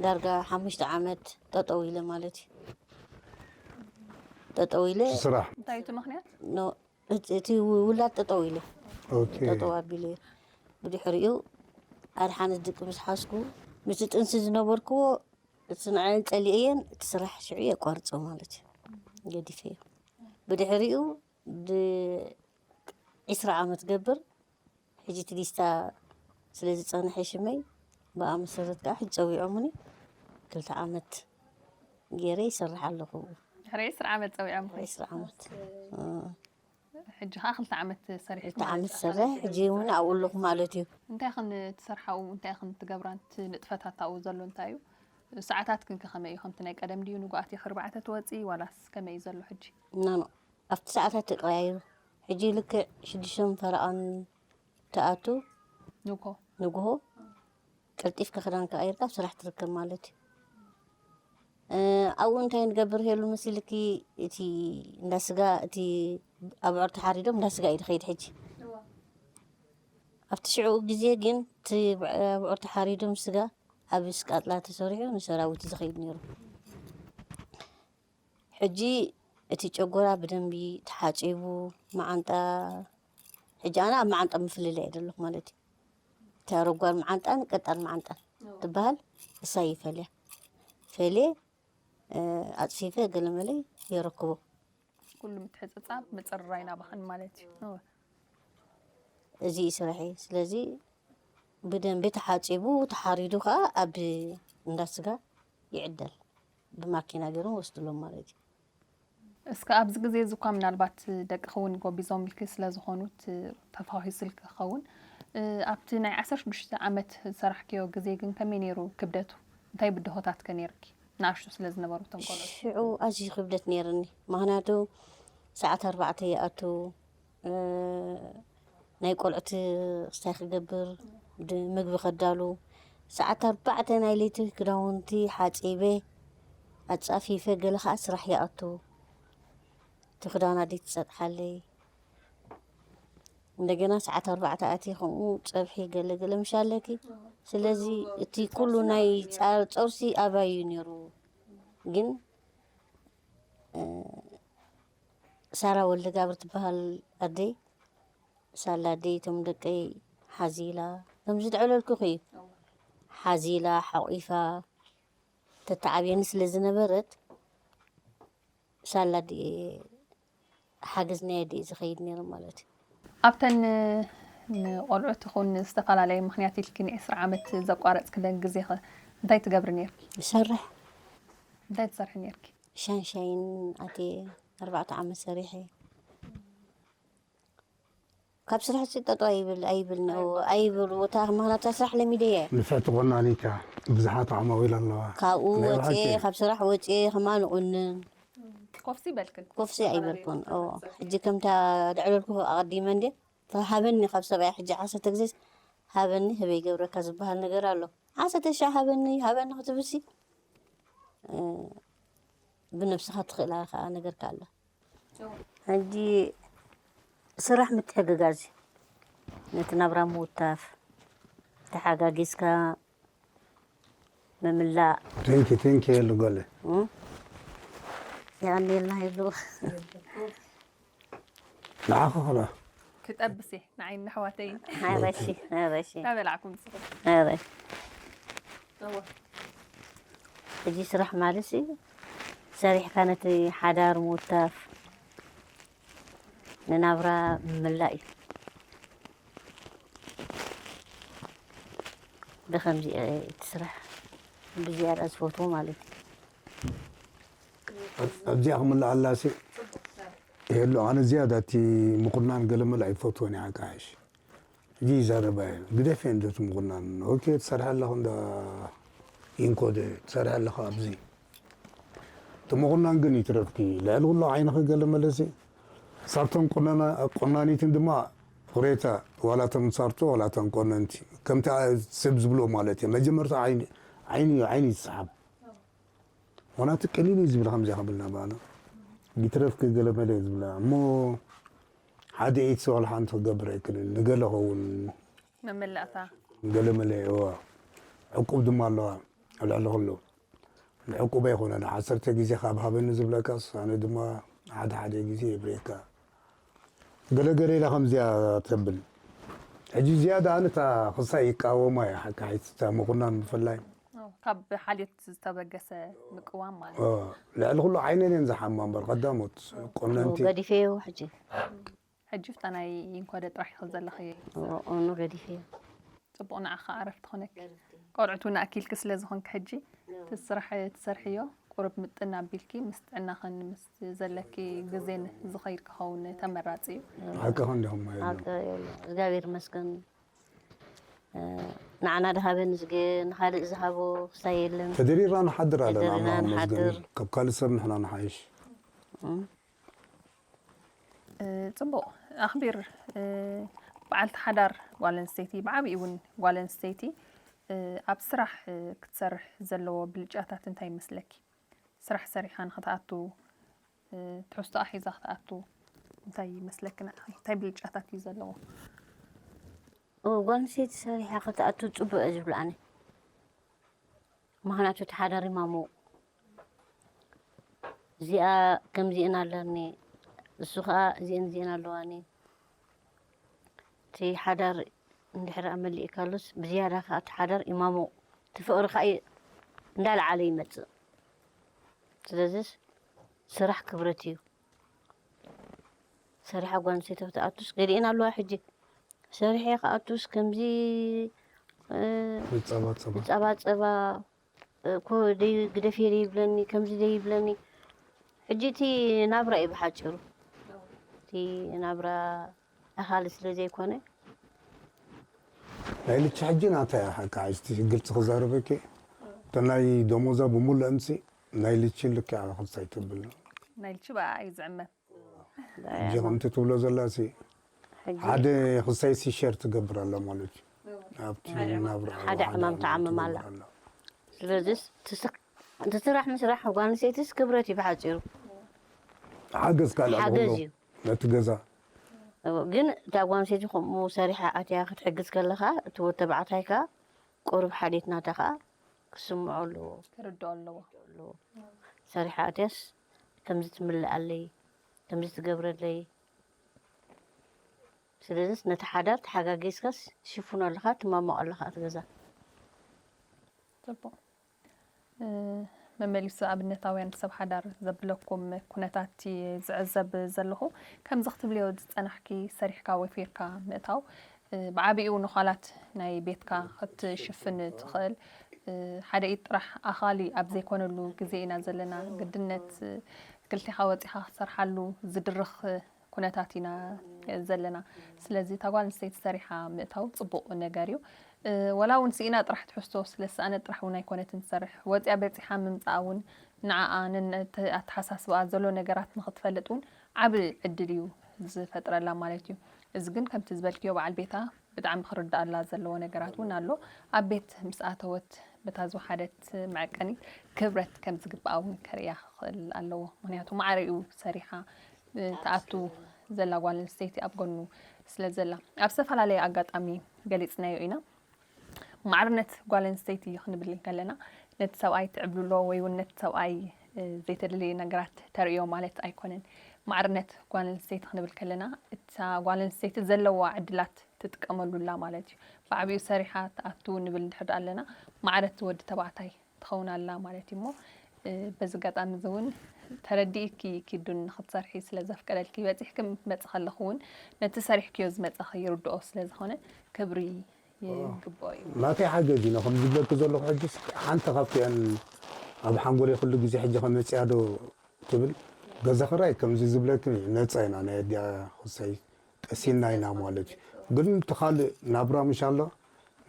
ዳርጋ ሓሙሽተ ዓመት ጠጠው ኢለ ማለት እዩ። ጠጠው ኢለ ስራሕ። እንታይ እዩ እቲ ምኽንያት? ኖ፣ እቲ፣ እቲ ውላድ ጠጠው ኢለ። ኦኬ። ጠጠው ኣቢለ። ብድሕሪኡ ኣድሓነት ደቂ ምስ ሓዝኩ፣ ምስቲ ጥንሲ ዝነበርክዎ፣ እቲ ንዐን ጸሊኤየን፣ እቲ ስራሕ ሽዑ የቋርጾ ማለት እዩ። ገዲፈዮ። ብድሕሪኡ ድ-፣ ዒስራ ዓመት ገብር። ሕጂ እቲ ሊስታ ስለ ዝጸንሐ ሽመይ፣ ብኣ መሰረት ከኣ ሕጂ ጸዊዖሙኒ። ክልተ ዓመት ገይረ ይሰርሕ ኣለኹ። ድሕሪ ዒስራ ዓመት ጸዊዖምኹ? ዒስራ ዓመት። እ። ሕጂ ኸዓ ክልተ ዓመት ሰሪሕኪ ክልተ ማለት ዓመት እዩ። ሰራሕ ሕጂ እውን ኣብኡ ኣለኹ ማለት እዩ። እንታይ ኽን ትሰርሓ ኣብኡ እንታይ ኽን ትገብራ እቲ ንጥፈታት ኣብኡ ዘሎ እንታይ እዩ? ሰዓታት ክንከ ከመይ እዩ? ከምቲ ናይ ቀደም ድዩ ንጉኣት ይኽ ኣርባዕተ ትወፂ ዋላስ ከመይ እዩ ዘሎ ሕጂ? ናኖ ኣብቲ ሰዓታት ተቀያይሩ ሕጂ ልክዕ ሽዱሽተን ፈረቓን ትኣቱ ንጎ ንግሆ ቀልጢፍካ ክዳን ከቐይርካ ኣብ ስራሕ ትርከብ ማለት እዩ። እ፣ ኣብኡ እንታይ ንገብር ሄሉ መሲልኪ እቲ እንዳ ስጋ እቲ ኣብዑር ተሓሪዶም እንዳ ስጋ እዩ ዝኸይድ ሕጂ። ኣብቲ ሽዑ ግዜ ግን እቲ ብዕ- ኣብዑር ተሓሪዶም ስጋ ኣብ ስቃጥላ ተሰሪሑ ንሰራዊት ዝኸይድ ነይሩ። ሕጂ እቲ ጨጎራ ብደንቢ ተሓፂቡ መዓንጣ ሕጂ ኣነ ኣብ መዓንጣ ምፍልላይ እየ ዘለኹ ማለት እዩ። እታ ረጓድ መዓንጣን ቀጣን መዓንጣን ትበሃል እሳ ይፈልያ ፈልየ እ፣ ኣፅፊፈ ገለመለይ የረክቦ። ኩሉ ምትሕፅፃብ ምፅርራይ ናባኽን ማለት እዩ። እወ። እዚ እዩ ስርሐይ። ስለዚ ብደንቢ ተሓፂቡ ተሓሪዱ ከዓ ኣብ እንዳ ስጋ ይዕደል ብማኪና ገይሮም ወስድሎም ማለት እዩ። እስከ ኣብዚ ግዜ እዚ እኳ ምናልባት ደቅኺ እውን ጎቢዞምልኪ ስለ ዝኾኑት ተፋኺስልኪ ክኸውን እ፣ ኣብቲ ናይ ዓሰርተ ሽዱሽተ ዓመት ዝሰራሕክዮ ግዜ ግን ከመይ ነይሩ ክብደቱ? እንታይ ብድሆታት ከ ነይርኪ? ንኣሽቱ ስለ ዝነበሩ እቶም ቆልዑ ሽዑ ኣዝዩ ክብደት ነይርኒ። ምኽንያቱ ሰዓት ኣርባዕተ ይኣቱ እ፣ ናይ ቆልዑት ክስታይ ክገብር ድ- ምግቢ ከዳሉ ሰዓት ኣርባዕተ ናይ ለይቲ ክዳውንቲ ሓፂበ ኣፃፊፈ ገለ ከዓ ስራሕ ይኣቱ እቲ ክዳን ኣደይ ትፀጥሓለይ እንደገና ሰዓት ኣርባዕተ ኣትየ ከምኡ ፀብሒ ገለ ገለ ምሽ ኣለኪ ስለዚ እቲ ኩሉ ናይ ፃ- ፀርሲ ኣባይ እዩ ነይሩ ግን እ፣ ሳራ ወልደጋብር ትበሃል ኣደይ ሳላ ኣደይ እቶም ደቀይ ሓዚላ ከምዚ ዝዕለልኩኺ እዩ ሓዚላ ሓቑፋ ተተዓብየኒ ስለ ዝነበረት ሳላ ኣደይ ሓገዝ ናይ ኣደይ ዝኸይድ ነይሩ ማለት እዩ። ኣብተን ንቆልዑት ይኹን ዝተፈላለየ ምኽንያት ኢልኪ ንዒስራ ዓመት ዘቋረፅክለን ግዜ ኸ እንታይ ትገብሪ ነይርኪ? ይሰርሕ እንታይ ትሰርሒ ነይርኪ? ሻንሻይን ኣትየ ኣርባዕተ ዓመት ሰሪሐ ካብ ስራሕ ሲ ጠጠው ኣይብል ኣይብል ነው ኣይብል ቦታ ምኽንያቱ ስራሕ ለሚደ እየ ንፍዕቲ ቆናኒት እያ። ብዙሓት ዓማዊል ኣለዋ። ካብኡ ናይ ወፅየ ብሓቂ። ካብ ስራሕ ወፅየ ከማን ቁንን ኮፍሲ በልክን ኮፍሲ ኣይበልኩን ኦ ሕጂ ከምታ ደዕለልኩ ኣቐዲመ እንዴ ሃበኒ ካብ ሰብኣይ ሕጂ ዓሰርተ ግዜ ሃበኒ ህበይ ገብረካ ዝበሃል ነገር ኣሎ ዓሰርተ ሻ ሃበኒ ሃበኒ ክትብሲ እ፣ ብነብስኻ ትኽእላ ከዓ ነገር ከኣላ ሕጂ ስራሕ ምትሕግጋዝ እዩ። ነቲ ናብራ ምውታፍ ተሓጋጊዝካ ምምላእ ቴንኪ ቴንኪ የሉ ገለ እ? የቐንየልና ይብሉ ንዓኸ ኸዳ ክጠብስ እየ ንዓይ ንኣሕዋተይን ሃበሺ ሃበሺ እንታይ በላዕኩም ንስኹም? ሃበሺ ሕጂ ስራሕ ማለት እዩ ሰሪሕካ ነቲ ሓዳር ምውታፍ ንናብራ ምምላእ እዩ ብከምዚ እቲ ስራሕ ብዝያዳ ዝፈትዎ ማለት እዩ ኣብዚኣ ክምልኣላሲ የሎ ኣነ ዝያዳ እቲ ምቁናን ገለመለ ኣይፈትወን እየ ሓቃ ሓሽ ሕጂ ይዛረባ እየ ግደፍ እየ እንደቲ ምቁናን ኦኬ ትሰርሐ ኣለኹ እንዳ ኢንኮደ ትሰርሐ ኣለኻ ኣብዚ እቲ ምቁናን ግን ይትረፍኪ ልዕሊ ኩሉ ዓይንኺ ገለመለሲ ሳብተን ቆናና- ቆናኒትን ድማ ኩሬታ ዋላ ተን ሳርቶ ዋላ ተን ቆነንቲ ከምቲ ሰብ ዝብሎ ማለት እየ መጀመርታ ዓይኒ ዓይኒ እዩ ዓይኒ ዝሰሓብ ምክንያቱ ቅሊል እዩ ዝብል ከምዚኣ ክብልና ባና ይትረፍኪ ገለመለ ዝብላ እሞ ሓደ ኢት ሰዋል ሓንቲ ክገብር ኣይክልን ንገለ ኸውን መመላእታ ገለመለ እዋ ዕቁብ ድማ ኣለዋ ኣብ ልዕሊ ክሉ ንዕቁብ ኣይኮነን ዓሰርተ ግዜ ካብ ሃበኒ ዝብለካስ ኣነ ድማ ሓደ ሓደ ግዜ ይብሬካ ገለገለ ኢላ ከምዚኣ ተብል ሕጂ ዝያዳ ኣነ እታ ክሳይ ይቃወማ እያ ሓቂ ሓይትታ ምቁናን ብፍላይ ካብ ሓልዮት ዝተበገሰ ምቅዋም ማለት ልዕሊ ኩሉ ዓይነን እየን ዝሓማ እምበር ቀዳሞት ቆነንቲ ገዲፈዮ ሕጂ ሕጂ ፍታ ናይ ኢንኮደ ጥራሕ ኢኺ ዘለኽዮ ኦኑ ገዲፈዮ ፅቡቕ ንዓኻ ዕረፍቲ ኾነኪ ቆልዑት እውን ኣኪልኪ ስለ ዝኾንኪ ሕጂ እቲ ስራሕ ትሰርሕዮ ቁሩብ ምጥን ኣቢልኪ ምስ ጥዕናኽን ምስ ዘለኪ ግዜን ዝኸይድ ክኸውን ተመራጺ እዩ። ሓቅኻ እንዲኹም ሓቂ እዩ። እግዚኣብሔር ይመስገን። ንዓና ድሃበ ንዝገ ንኻልእ ዝሃቦ ክሳይ የለን። ተደሪርና ንሓድር ኣለና። ተደሪርና ኣምላኽ ንሓድር። ይመስገን። ካብ ካልእ ሰብ ንሕና ንሓይሽ። ጽቡቕ ኣኽቢር። በዓልቲ ሓዳር ጓል ኣንስተይቲ ብዓብኡ እውን ጓል ኣንስተይቲ ኣብ ስራሕ ክትሰርሕ ዘለዎ ብልጫታት እንታይ ይመስለኪ? ስራሕ ሰሪሓ ንኽትኣቱ ትሕዝቶኣ ሒዛ ክትኣቱ እንታይ ይመስለኪ ንዓኺ? እንታይ ብልጫታት እዩ ዘለዎ? ጓል ኣንስተይቲ ሰሪሓ ክትኣቱ ፅቡቅ እየ ዝብሎ ኣነ። ምክንያቱ እቲ ሓዳር ይማሙ። እዚኣ ከምዚኤን ኣለኒ፣ እሱ ከዓ እዚኤን እዚኤን ኣለዋኒ። እቲ ሓዳር እንድሕር ኣመሊእካሉስ ብዝያዳ ከዓ እቲ ሓዳር ይማሙ። እቲ ፍቅሪ ከዓ እንዳለዓለ ይመፅእ። ስለዚስ ስራሕ ክብረት እዩ። ሰሪሓ ጓል ኣንስተይቲ ክትኣቱስ ገሊኤን ኣለዋ ሕጂ ሰሪሐ ክኣቱስ ከምዚ እ፣ ጸባ ጸባ ጸባ ጸባ እኮ ደይ ግደፍየ ደይብለኒ ከምዚ ደይብለኒ ሕጂ እቲ ናብራ እዩ ብሓጭሩ እቲ ናብራ ኣኻሊ ስለ ዘይኮነ ናይ ልቺ ሕጂ ናታ እያ ሓቂ ሓጅቲ ግልፂ ክዛረበኪ እተ ናይ ደሞዛ ብምሉእ እምሲ ናይ ልቺ ልክዕ ክሳይ ትብል ናይ ልቺ ብኣ እዩ ዝዕመም ሕጂ ከምቲ ትብሎ ዘላ ሲ ሓደ ክሳይ ሲ ሸር ትገብር ኣላ ማለት እዩ ኣብቲ ናብራ ሓደ ዕማም ትዓምም ኣላ ስለዚስ እቲ ስራሕ ምስራሕ ጓል ኣንስተይትስ ክብረት እዩ ብሓፂሩ ሓገዝ ካልእ ሓገዝ እዩ ነቲ ገዛ ግን እታ ጓል ኣንስተይቲ ከምኡ ሰሪሓ ኣትያ ክትሕግዝ ከለካ እቲ ወተባዕታይ ከ ቁሩብ ሓሌት ናታ ከ ክስምዖ ኣለዎ ክርድኦ ኣለዎ ኣለዎ ሰሪሓ ኣትያስ ከምዚ ትምልኣለይ ከምዚ ትገብረለይ ስለዚስ ነቲ ሓዳር ተሓጋጊዝካስ ትሽፍኖ ኣለኻ ትማመቆ ኣለኻ እቲ ገዛ ጽቡቕ መመሊሱ ኣብነታውያን ሰብ ሓዳር ዘብለኩም ኩነታት ዝዕዘብ ዘለኹ ከምዚ ክትብልዮ ዝጸናሕኪ ሰሪሕካ ወፊርካ ምእታው ብዓቢኡ ንዃላት ናይ ቤትካ ክትሽፍን ትኽእል ሓደ ኢድ ጥራሕ ኣኻሊ ኣብ ዘይኮነሉ ግዜ ኢና ዘለና ግድነት ክልቴኻ ወጺኻ ክትሰርሓሉ ዝድርኽ ኩነታት ኢና ዘለና። ስለዚ እታ ጓል ኣንስተይቲ ሰሪሓ ምእታው ፅቡቕ ነገር እዩ። ወላ እውን ስኢና ጥራሕ ትሕዝቶ ስለ ዝሰኣነት ጥራሕ እውን ኣይኮነትን ትሰርሕ። ወፂኣ በፂሓ ምምፃኣ እውን ንዓኣ ነቲ ኣተሓሳስባኣ ዘሎ ነገራት ንኽትፈልጥ እውን ዓቢ ዕድል እዩ ዝፈጥረላ ማለት እዩ። እዚ ግን ከምቲ ዝበልክዮ በዓል ቤታ ብጣዕሚ ክርድኣላ ዘለዎ ነገራት እውን ኣሎ። ኣብ ቤት ምስ ኣተወት በታ ዝወሓደት መዐቀኒት ክብረት ከም ዝግብኣ እውን ከርእያ ክኽእል ኣለዎ። ምኽንያቱ ማዕረ እዩ ሰሪሓ ትኣቱ ዘላ ጓል ኣንስተይቲ ኣብ ጎኑ ስለ ዘላ ኣብ ዝተፈላለየ ኣጋጣሚ ገሊፅናዮ ኢና። ማዕርነት ጓል ኣንስተይቲ ክንብል ከለና ነቲ ሰብኣይ ትዕብልሎ ወይ እውን ነቲ ሰብኣይ ዘይተደለየ ነገራት ተርእዮ ማለት ኣይኮነን። ማዕርነት ጓል ኣንስተይቲ ክንብል ከለና እታ ጓል ኣንስተይቲ ዘለዋ ዕድላት ትጥቀመሉ ኣላ ማለት እዩ። ብዓቢኡ ሰሪሓ ትኣቱ ንብል እንድሕር ደኣ ኣለና ማዕረ እቲ ወዲ ተባዕታይ ትኸውን ኣላ ማለት እዩ እሞ በዚ ኣጋጣሚ እዚ እውን ተረዲእኪ ኪዱ ንክትሰርሒ ስለ ዘፍቀደልኪ በፂሕኪ ምስ መፅእ ከለኹ እውን ነቲ ሰሪሕክዮ ዝመፀኺ ይርድኦ ስለ ዝኾነ ክብሪ ይግብኦ እዩ። ናተይ ሓገዝ ኢና ከም ዝብለኪ ዘለኹ ሕጅስ ሓንቲ ካብቲኣን ኣብ ሓንጎለይ ኩሉ ግዜ ሕጂ ከመፅያ ዶ ትብል ገዛ ክራይ ከምዚ ዝብለኪ ነፃ ኢና ናይ ኣዲኣ ክሳይ ቀሲና ኢና ማለት እዩ ግን እቲ ካልእ ናብራ ምሽ ኣሎ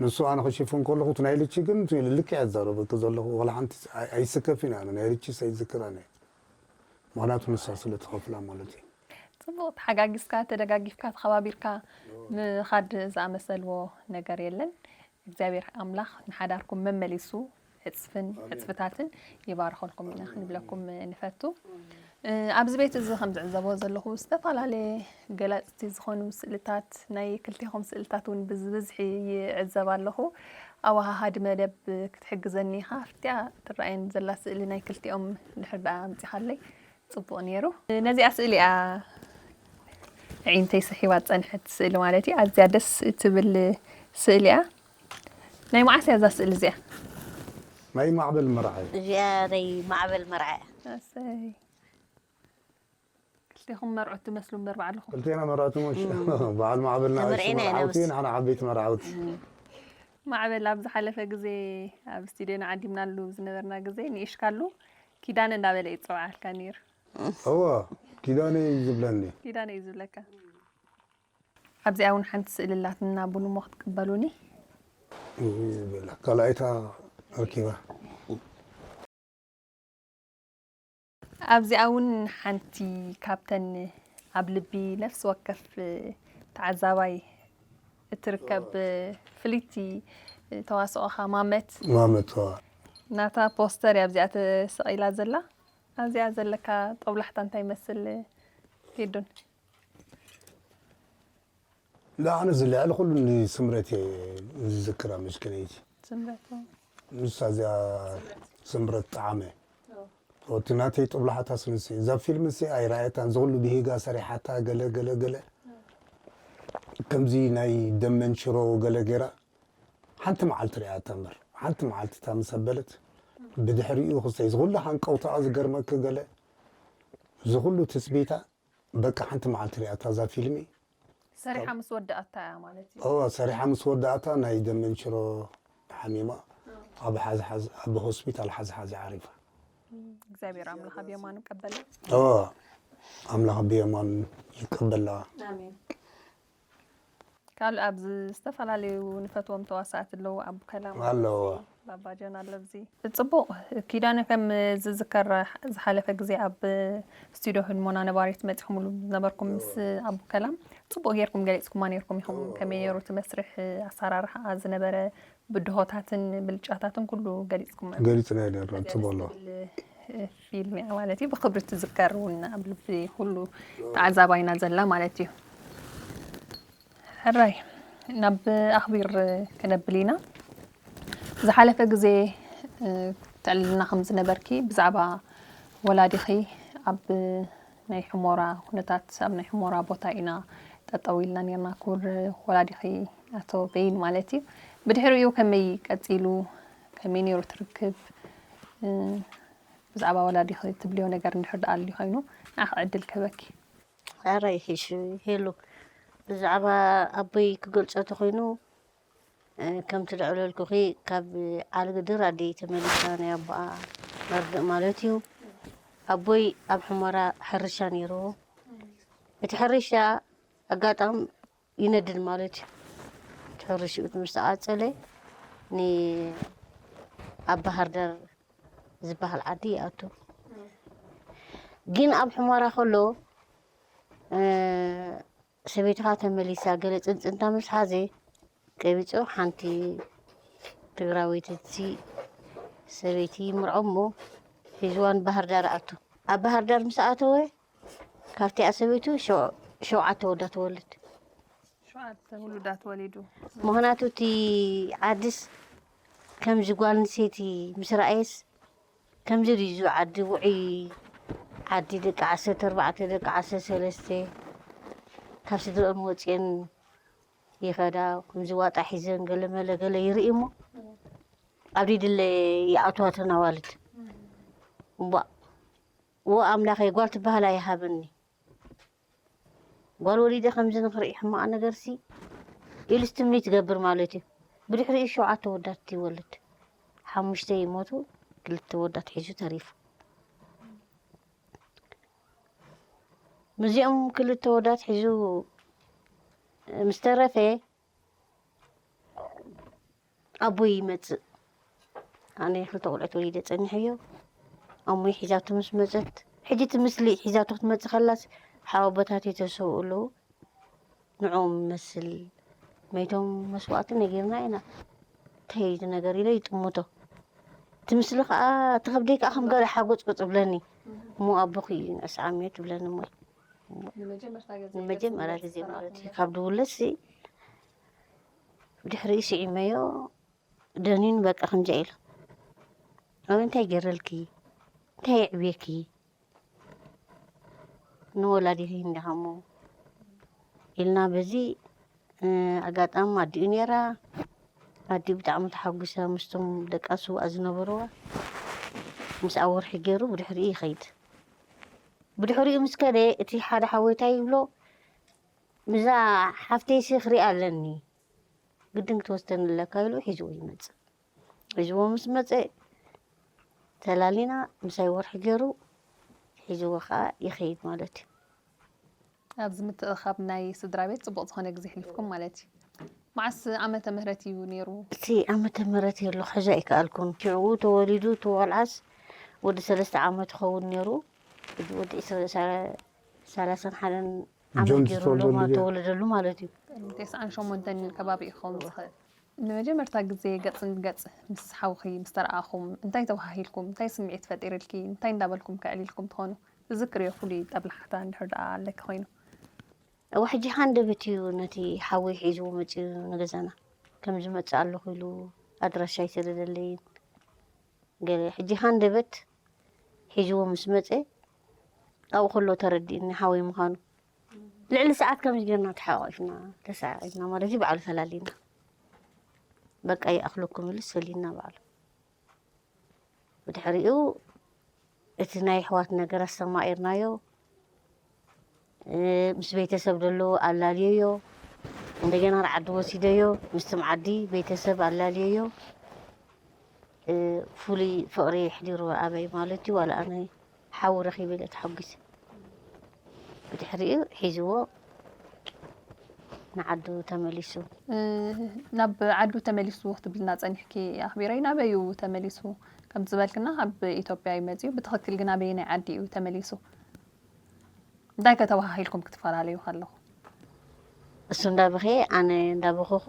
ንሱ ኣነ ክሽፍን ከለኹ እቲ ናይ ልቺ ግን ልክዕ ዘረበኪ ዘለኹ ዋላ ሓንቲ ኣይስከፍን ኣነ ናይ ልቺስ ኣይዝክራን እየ ምክንያቱ ንሳ ስለ ትኸፍላ ማለት እዩ ጽቡቕ ተሓጋጊዝካ ተደጋጊፍካ ተኸባቢርካ ምኻድ ዝኣመሰልዎ ነገር የለን። እግዚኣብሔር ኣምላኽ ንሓዳርኩም መመሊሱ ዕፅፍን ዕፅፍታትን ይባርኸልኩም ኢና ክንብለኩም ንፈቱ። ኣብዚ ቤት እዚ ከም ዝዕዘቦ ዘለኹ ዝተፈላለየ ገላፅቲ ዝኾኑ ስእልታት ናይ ክልቴኹም ስእልታት እውን ብዝብዝሒ ይዕዘብ ኣለኹ። ኣወሃሃዲ መደብ ክትሕግዘኒ ኢኻ ኣብቲኣ ትረኣየኒ ዘላ ስእሊ ናይ ክልቲኦም ድሕር ደኣ ኣምፂኻለይ ፅቡቕ ነይሩ። ነዚኣ ስእሊ እያ ኣዒንተይ ስሒባ ዝፀንሐት ስእሊ ማለት እዩ። ኣዝያ ደስ እትብል ስእሊ እያ። ናይ መዓስ እያ እዛ ስእሊ እዚኣ? ናይ ማዕበል መርዓ እዩ። እዚኣ ናይ ማዕበል መርዓ እያ። ኣሰይ ክልቴኹም መርዑት ትመስሉ እምበር ባዕልኹም። ክልቴና መርዑት ሙሽ በዓል ማዕበልና ተመርዒና ኢና መርዓውቲ ንሕና ዓበይቲ መርዓውቲ። ማዕበል ኣብ ዝሓለፈ ግዜ ኣብ ስቱድዮና ዓዲምናሉ ዝነበርና ግዜ ንኢሽካሉ ኪዳነ እንዳበለ ይፅውዓልካ ነይሩ። እወ፣ ኪዳነ እዩ ዝብለኒ። ኪዳነ እዩ ዝብለካ። ኣብዚኣ እውን ሓንቲ ስእሊ ኣላትና፣ ቡን እሞ ክትቅበሉኒ። እዩ ዝብላ። ካልኣይታ ረኪባ። ኣብዚኣ እውን ሓንቲ ካብተን ኣብ ልቢ ነፍሲ ወከፍ ተዓዛባይ እትርከብ ፍልይቲ ተዋስኦኻ ማመት። ማመት፣ እወ። ናታ ፖስተር እያ ኣብዚኣ ተሰቒላ ዘላ። ኣብዚኣ ዘለካ ጦብላሕታ እንታይ ይመስል ቴዱን? ላ፣ ኣነ ዝልዕሊ ኩሉ ንስምረት እየ ዝዝክራ፣ መስኪነይቲ። ስምረት። ንሳ እዚኣ ስምረት ጠዓመ። እቲ ናተይ ጦብላሕታ ስንሲ፣ እዛ ፊልም ሲ ኣይረኣየታን፣ ዝኹሉ ብሂጋ ሰሪሓታ፣ ገለ፣ ገለ፣ ገለ። ከምዚ ናይ ደመንሽሮ ገለ ገይራ፣ ሓንቲ መዓልቲ ሪኣታ እምበር፣ ሓንቲ መዓልቲ እታ ምስ ኣበለት፣ ብድሕሪኡ ክስተይ፣ ዝኹሉ ሃንቀውታኣ ዝገርመኪ ገለ፣ ዝኹሉ ትጽቢታ፣ በቃ ሓንቲ መዓልቲ ሪኣታ እዛ ፊልሚ። ሰሪሓ ምስ ወዳኣታ እያ ማለት እዩ። እወ፣ ሰሪሓ ምስ ወዳኣታ ናይ ደመንሽሮ ሓሚማ ኣብ ሓዝሓዝ፣ ኣብ ሆስፒታል ሓዝሓዝ ዓሪፋ። እግዚኣብሔር ኣምላኽ ኣብ የማኑ ቀበላ። እወ፣ ኣምላኽ ብየማን ይቀበላ። ካልእ ኣብዚ ዝተፈላለዩ ንፈትዎም ተዋሳእቲ ኣለዉ። ኣቡ ከላም ኣለዎ። ባባ ጆን ኣሎ ኣብዚ። ጽቡቕ፣ ኪዳነ ከም ዝዝከር ዝሓለፈ ግዜ ኣብ ስቱድዮ ህድሞና ነባሪት መጺኹምሉ ዝነበርኩም ምስ ኣቡ ከላም ጽቡቕ ጌርኩም ገሊጽኩማ ኔርኩም ኢኹም። ከመይ ነይሩ እቲ መስርሕ ኣሰራርሓ ዝነበረ ብድሆታትን ብልጫታትን ኩሉ ገሊጽኩማ። ገሊጽና ነርና ጽቡቕ ኣሎ። ፊልም እያ ማለት እዩ። ብክብሪ ትዝከር እውን ኣብ ልቢ ኩሉ ተዓዛባይና ዘላ ማለት እዩ። ሕራይ ናብ ኣኽቢር ክነብል ኢና። ዝሓለፈ ግዜ ተዕልልና ከም ዝነበርኪ ብዛዕባ ወላዲኺ ኣብ ናይ ሕሞራ ኩነታት፣ ኣብ ናይ ሕሞራ ቦታ ኢና ጠጠው ኢልና ኔርና፣ ክቡር ወላዲኺ ኣቶ በይን ማለት እዩ። ብድሕሪኡ ከመይ ቀጺሉ፣ ከመይ ነይሩ ትርክብ? ብዛዕባ ወላዲኺ ትብልዮ ነገር እንድሕር ደኣ ኣልዩ ኮይኑ ንዓኺ ዕድል ክህበኪ። ኣረ ይሕሽ ሄሉ፣ ብዛዕባ ኣቦይ ክገልጾ ተኾይኑ፣ ከምቲ ደዕለልኩኺ ካብ ዓልግድር ኣደይ ተመሊሳ ናይ ኣቦኣ መርድእ ማለት እዩ። ኣቦይ ኣብ ሕሞራ ሕርሻ ነይርዎ። እቲ ሕርሻ ኣጋጣም ይነድድ ማለት እዩ። እቲ ሕርሽኡ ምስ ተቓጸለ ን ኣብ ባህር ዳር ዝበሃል ዓዲ ይኣቱ። ግን ኣብ ሕሞራ ከሎ ሰበይትኻ ተመሊሳ ገለ ጽንጽንታ ምስ ሓዘ ቀቢጹ ሓንቲ ትግራወይቲ ሰበይቲ ይምርዖ እሞ ሒዝዋ ንባህር ዳር ኣቱ። ኣብ ባህር ዳር ምስ ኣተወ ካብቲኣ ሰበይቱ ሸው- ሸውዓተ ወዳ ትወልድ። ሸውዓተ ውሉዳት ወሊዱ። ምኽንያቱ እቲ ዓድስ ከምዚ ጓል ኣንስተይቲ ምስ ረኣየስ ከምዚ ድዩ እዚ ዓዲ ውዑይ ዓዲ ደቂ ዓሰርተ ኣርባዕተ ደቂ ዓሰርተ ሰለስተ ካብ ስድረኦም ወፅየን ይኸዳ ከምዚ ዋጣ ሒዘን ገለ መለ ገለ ይርኢ እሞ ኣብ ድለ ይኣትዋ ተን ኣዋልድ እምቧ ዎ ኣምላኸይ ጓል ትበሃል ኣይሃበኒ ጓል ወሊደ ከምዚ ንኽርኢ ሕማቕ ነገርሲ ኢሉስ ትምኒት ይገብር ማለት እዩ። ብድሕሪኡ ሸውዓተ ወዳት ይወልድ። ሓሙሽተ ይሞቱ፣ ክልተ ወዳት ሒዙ ተሪፉ። ምስዚኦም ክልተ ወዳት ሒዙ ምስ ተረፈ ኣቦይ ይመፅእ። ኣነ ክልተ ቆልዑት ወሊደ ፀኒሐዮ። ኣሞይ ሒዛቶ ምስ መፀት፣ ሕጂ እቲ ምስሊ ሒዛቶ ክትመፅእ ከላስ ሓወቦታተይ ተሰውኡ ኣለዉ። ንዕኦም መስል መይቶም መስዋእቲ ነጊርና ኢና። እንታይ እዩ እዚ ነገር ኢለ ይጥምቶ። እቲ ምስሊ ከዓ እቲ ከብደይ ከዓ ከም ገለ ሓጎፅጎፅ ይብለኒ። እሞ ኣቦኺ እዩ ንዕስ ዓሚዮ ትብለኒ እሞ ንመጀመርያ ግዜ ማለት እዩ ካብ ድውለድሲ ብድሕሪኡ ስዒመዮ ደኒኑ በቃ ከምዚኣ ኢሉ ኣበይ እንታይ ገይረልኪ እንታይ የዕብየኪ ንወላዲኺ እንዲኻ እሞ ኢልና በዚ ኣጋጣሚ ኣዲኡ ነይራ ኣዲኡ ብጣዕሚ ተሓጒሳ ምስቶም ደቃ ስውኣ ዝነበርዋ ምስኣ ወርሒ ገይሩ ብድሕሪኡ ይኸይድ ብድሕሪኡ ምስ ከደ እቲ ሓደ ሓወይታይ ይብሎ ምዛ ሓፍተይሲ ክሪኣ ኣለኒ ግድን ክትወስደኒ ኣለካ ኢሉ ሒዝዎ ይመፅእ ሒዝዎ ምስ መፀ ተላሊና ምሳይ ወርሒ ገይሩ ሒዝዎ ከዓ ይኸይድ ማለት እዩ። ኣብዚ ምትእኻብ ናይ ስድራ ቤት ፅቡቕ ዝኾነ ግዜ ሕሊፍኩም ማለት እዩ። መዓስ ዓመተ ምህረት እዩ ነይሩ? እቲ ዓመተ ምህረት የሎ ሕዞ ኣይከኣልኩን። ሽዕኡ ተወሊዱ እቲ ቆልዓስ ወዲ ሰለስተ ዓመት ይኸውን ነይሩ። ወዲ ሰላሳን ሓደን ዓመት ገይሩ ኣሎ ተወለደሉ ማለት እዩ። ቅድሚ ተስዓን ሸሞንተን ከባቢ ይኸውን ዝኽእል። ንመጀመርታ ግዜ ገጽ ንገጽ ምስ ሓውኺ ምስ ተረኣኹም እንታይ ተባሃሂልኩም? እንታይ ስምዒት ፈጢርልኪ? እንታይ እንዳበልኩም ከዕሊልኩም ትኾኑ? ትዝክርዮ ፍሉይ ጠብላሕታ እንድሕር ደኣ ኣለኪ ኮይኑ? እዋ ሕጂ ሃንደበት እዩ ነቲ ሓወይ ሒዝዎ መጺኡ ንገዛና ከም ዝመጽእ ኣለኹ ኢሉ ኣድራሻ ኣይሰደደለይን። ገለ ሕጂ ሃንደበት ሒዝዎ ምስ መጸ ኣብኡ ከሎ ተረዲእኒ ሓወይ ምዃኑ። ልዕሊ ሰዓት ከምዚ ጌርና ተሓቋቂፍና ተሰዓዒብና ማለት እዩ ባዕሉ ፈላሊና። በቃ ይኣኽለኩም ኢሉ ሰሊና ባዕሉ። ብድሕሪኡ እቲ ናይ ኣሕዋት ነገር ኣስተማቒርናዮ። ምስ ቤተሰብ ደሎ ኣላልዮዮ። እንደገና ንዓዲ ወሲደዮ ምስቶም ዓዲ ቤተሰብ ኣላልዮዮ። ፍሉይ ፍቕሪ የሕዲሩ ኣበይ ማለት እዩ ዋላ ኣነ ሓዊ ረኺበ ኢለ ተሓጒሰ። ብድሕሪኡ ሒዝዎ ንዓዱ ተመሊሱ። ናብ ዓዱ ተመሊሱ ክትብልና ጸኒሕኪ ኣኽቢረይ ናበይ እዩ ተመሊሱ? ከምቲ ዝበልክና ኣብ ኢትዮጵያ እዩ መጺኡ ብትኽክል ግን ኣበየናይ ዓዲ እዩ ተመሊሱ? እንታይ ከ ተባሃሂልኩም ክትፈላለዩ ከለኹም? እሱ እንዳበኸየ ኣነ እንዳበኸኹ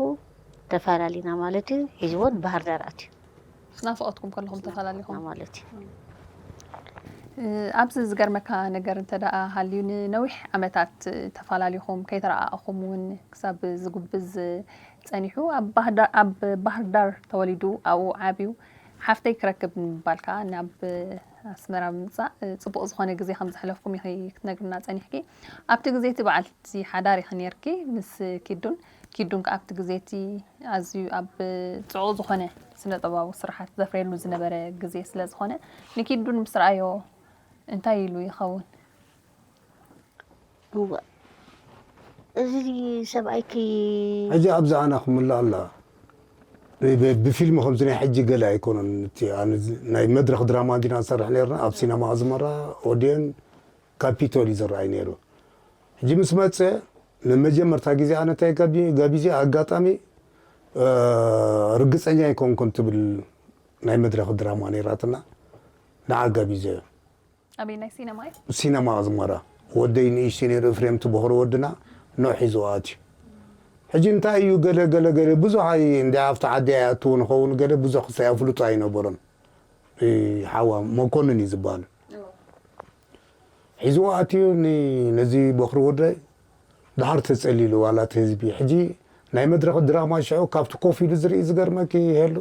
ተፋላሊና ማለት እዩ። ሒዝዎ ንባህር ዳር ኣትዩ። ምስ ናፍቖትኩም ከለኹም ተፋላሊኹም? ማለት እዩ። ኣብዚ ዝገርመካ ነገር እንተ ደኣ ሃልዩ ንነዊሕ ዓመታት ተፋላሊኹም ከይተረኣእኹም እውን ክሳብ ዝጉብዝ ጸኒሑ ኣብ ባህርዳር ተወሊዱ ኣብኡ ዓብዩ ሓፍተይ ክረክብ ንምባል ከኣ ናብ ኣስመራ ብምምጻእ ጽቡቕ ዝኾነ ግዜ ከም ዘሕለፍኩም ኢኺ ክትነግርና ጸኒሕኪ። ኣብቲ ግዜ እቲ በዓልቲ ሓዳር ኢኺ ኔርኪ ምስ ኪዱን፣ ኪዱን ከኣ ኣብቲ ግዜ እቲ ኣዝዩ ኣብ ጽዑቕ ዝኾነ ስነ ጥበባዊ ስርሓት ዘፍርየሉ ዝነበረ ግዜ ስለ ዝኾነ ንኪዱን ምስ ረኣዮ እንታይ ኢሉ ይኸውን? እዋ እዚ ሰብኣይኪ ሕጂ ኣብዛ ኣና ክምልኣ ኣላ ብ- ብፊልም ከምዚ ናይ ሕጂ ገለ ኣይኮነን እቲ ኣነ ዝ- ናይ መድረኽ ድራማ እንዲና ንሰርሕ ነርና ኣብ ሲነማ ኣዝመራ ኦድዮን ካፒቶል እዩ ዝረኣይ ነይሩ ሕጂ ምስ መፀ ንመጀመርታ ግዜ ኣነ እንታይ ጋቢ- ጋቢዘ ኣጋጣሚ እ፣ ርግፀኛ ኣይኮንኩን ትብል ናይ መድረኽ ድራማ ነይራትና ንዓ ጋቢዘ ኣበይ ናይ ሲነማ እዩ? ሲነማ ኣዝመራ ወደይ ንእሽተይ ነይሩ እፍሬም እቲ ቦኽሪ ወድና ኖሕ ሒዝዋ ኣትዩ ሕጂ እንታይ እዩ ገለ ገለ ገለ ብዙሕ ኣይ እንዲ ኣብቲ ዓዲ ኣይኣትዉ ንኸውን ገለ ብዙሕ ክሳይ ኣፍልጦ ኣይነበሮን ሓዋ መኮንን እዩ ዝበሃል ሒዝዋ ኣትዩ ነዚ ቦኽሪ ወደይ ደሓር ተጸሊሉ ዋላ እቲ ህዝቢ ሕጂ ናይ መድረኽ ድራማ ሽዑ ካብቲ ኮፍ ኢሉ ዝርኢ ዝገርመኪ ይሄሉ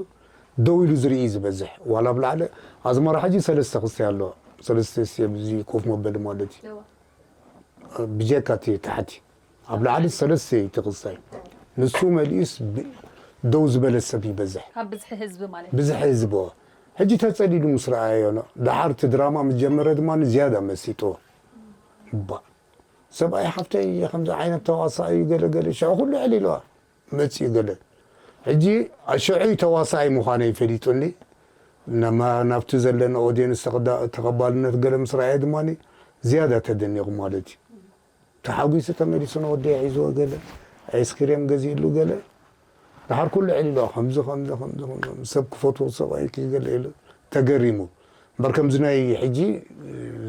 ደው ኢሉ ዝርኢ እዩ ዝበዝሕ ዋላ ኣብ ላዕሊ ኣዝመራ ሕጂ ሰለስተ ክስታይ ኣለዋ ሰለስተ ስቴብ እዚ ኮፍ መበሊ ማለት እዩ ብጀካ እቲ ታሕቲ ኣብ ላዕሊ ሰለስተ እዩ እቲ ክስታይ ንሱ መሊኡስ ደው ዝበለ ሰብ ይበዝሕ ካብ ብዝሒ ህዝቢ ማለት ብዝሒ ህዝቢ ሕጂ ተጸሊሉ ምስ ረኣዮ ደሓር እቲ ድራማ ምስ ጀመረ ድማ ዝያዳ መሲጥዎ እባ ሰብኣይ ሓፍተይ ከምዚ ዓይነት ተዋሳኢ እዩ ገለ ገለ ሽዑ ኩሉ ዕሊልዋ መፅኡ ገለ ሕጂ ሽዑ ተዋሳኢ ምዃነይ ፈሊጡኒ ናብቲ ዘለኒ ኦድየንስ ተቐባልነት ገለ ምስ ረኣየ ድማ ዝያዳ ተደኒቑ ማለት እዩ ተሓጒሱ ተመሊሱ ንወደይ ሒዝዎ ገለ ኣይስክሬም ገዚእሉ ገለ ደሓር ኩሉ ዕሊልዋ ከምዚ ከምዚ ከምዚ ሰብ ክፈትዎ ሰብኣይ ገለ ኢሉ ተገሪሙ እምበር ከምዚ ናይ ሕጂ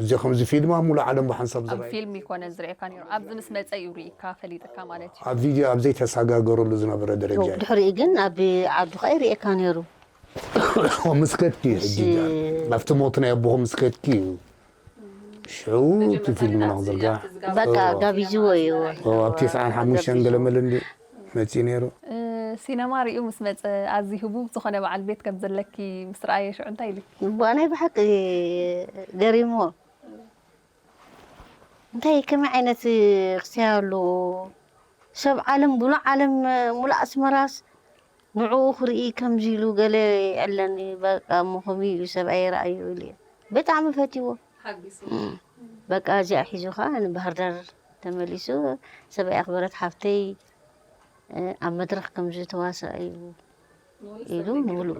እዚ ከምዚ ፊልም ኣብ ሙሉእ ዓለም ብሓንሳብ ኣብ ዝረኣዩ ፊልም ይኮነ ዝርእየካ ነይሩ ኣብዚ ምስ መጸ እዩ ርኢካ ፈሊጥካ ማለት እዩ ኣብ ቪድዮ ኣብ ዘይተሰጋገረሉ ዝነበረ ደረጃ እዩ ድሕሪኡ ግን ኣብ ዓዱ ከዓ ይርእየካ ነይሩ ምስ ከድኪ እዩ ሕጂ ኣብቲ ሞት ናይ ኣቦኹም ምስ ከድኪ እዩ ሽዑ እቲ ፊልም ናክዘርጋ በቃ ጋቢዝዎ እዩ ኣብ ተስዓን ሓሙሽተን ገለመለ እንዲ መፂኡ ነይሩ ሲነማ ሪኡ ምስ መፀ ኣዚ ህቡብ ዝኾነ በዓል ቤት ከም ዘለኪ ምስ ረኣየ ሽዑ እንታይ ኢሉ እዋ ናይ ብሓቂ ገሪምዎ እንታይ ከመይ ዓይነት ክስታይ ኣለዎ ሰብ ዓለም ሙሉእ ዓለም ሙሉእ ኣስመራስ ንዕኡ ክርኢ ከምዚ ኢሉ ገለ ይዕለኒ በቃ እሞ ከምኡ እዩ ሰብኣይ ረኣዮ ኢሉ እየ ብጣዕሚ ፈትይዎ ሓጊሱ እም፣ በቃ እዚኣ ሒዙ ከዓ ንባህርዳር ተመሊሱ ሰብኣይ ኣኽበረት ሓፍተይ እ፣ ኣብ መድረኽ ከምዚ ተዋሳእ እዩ ኢሉ ንሙሉእ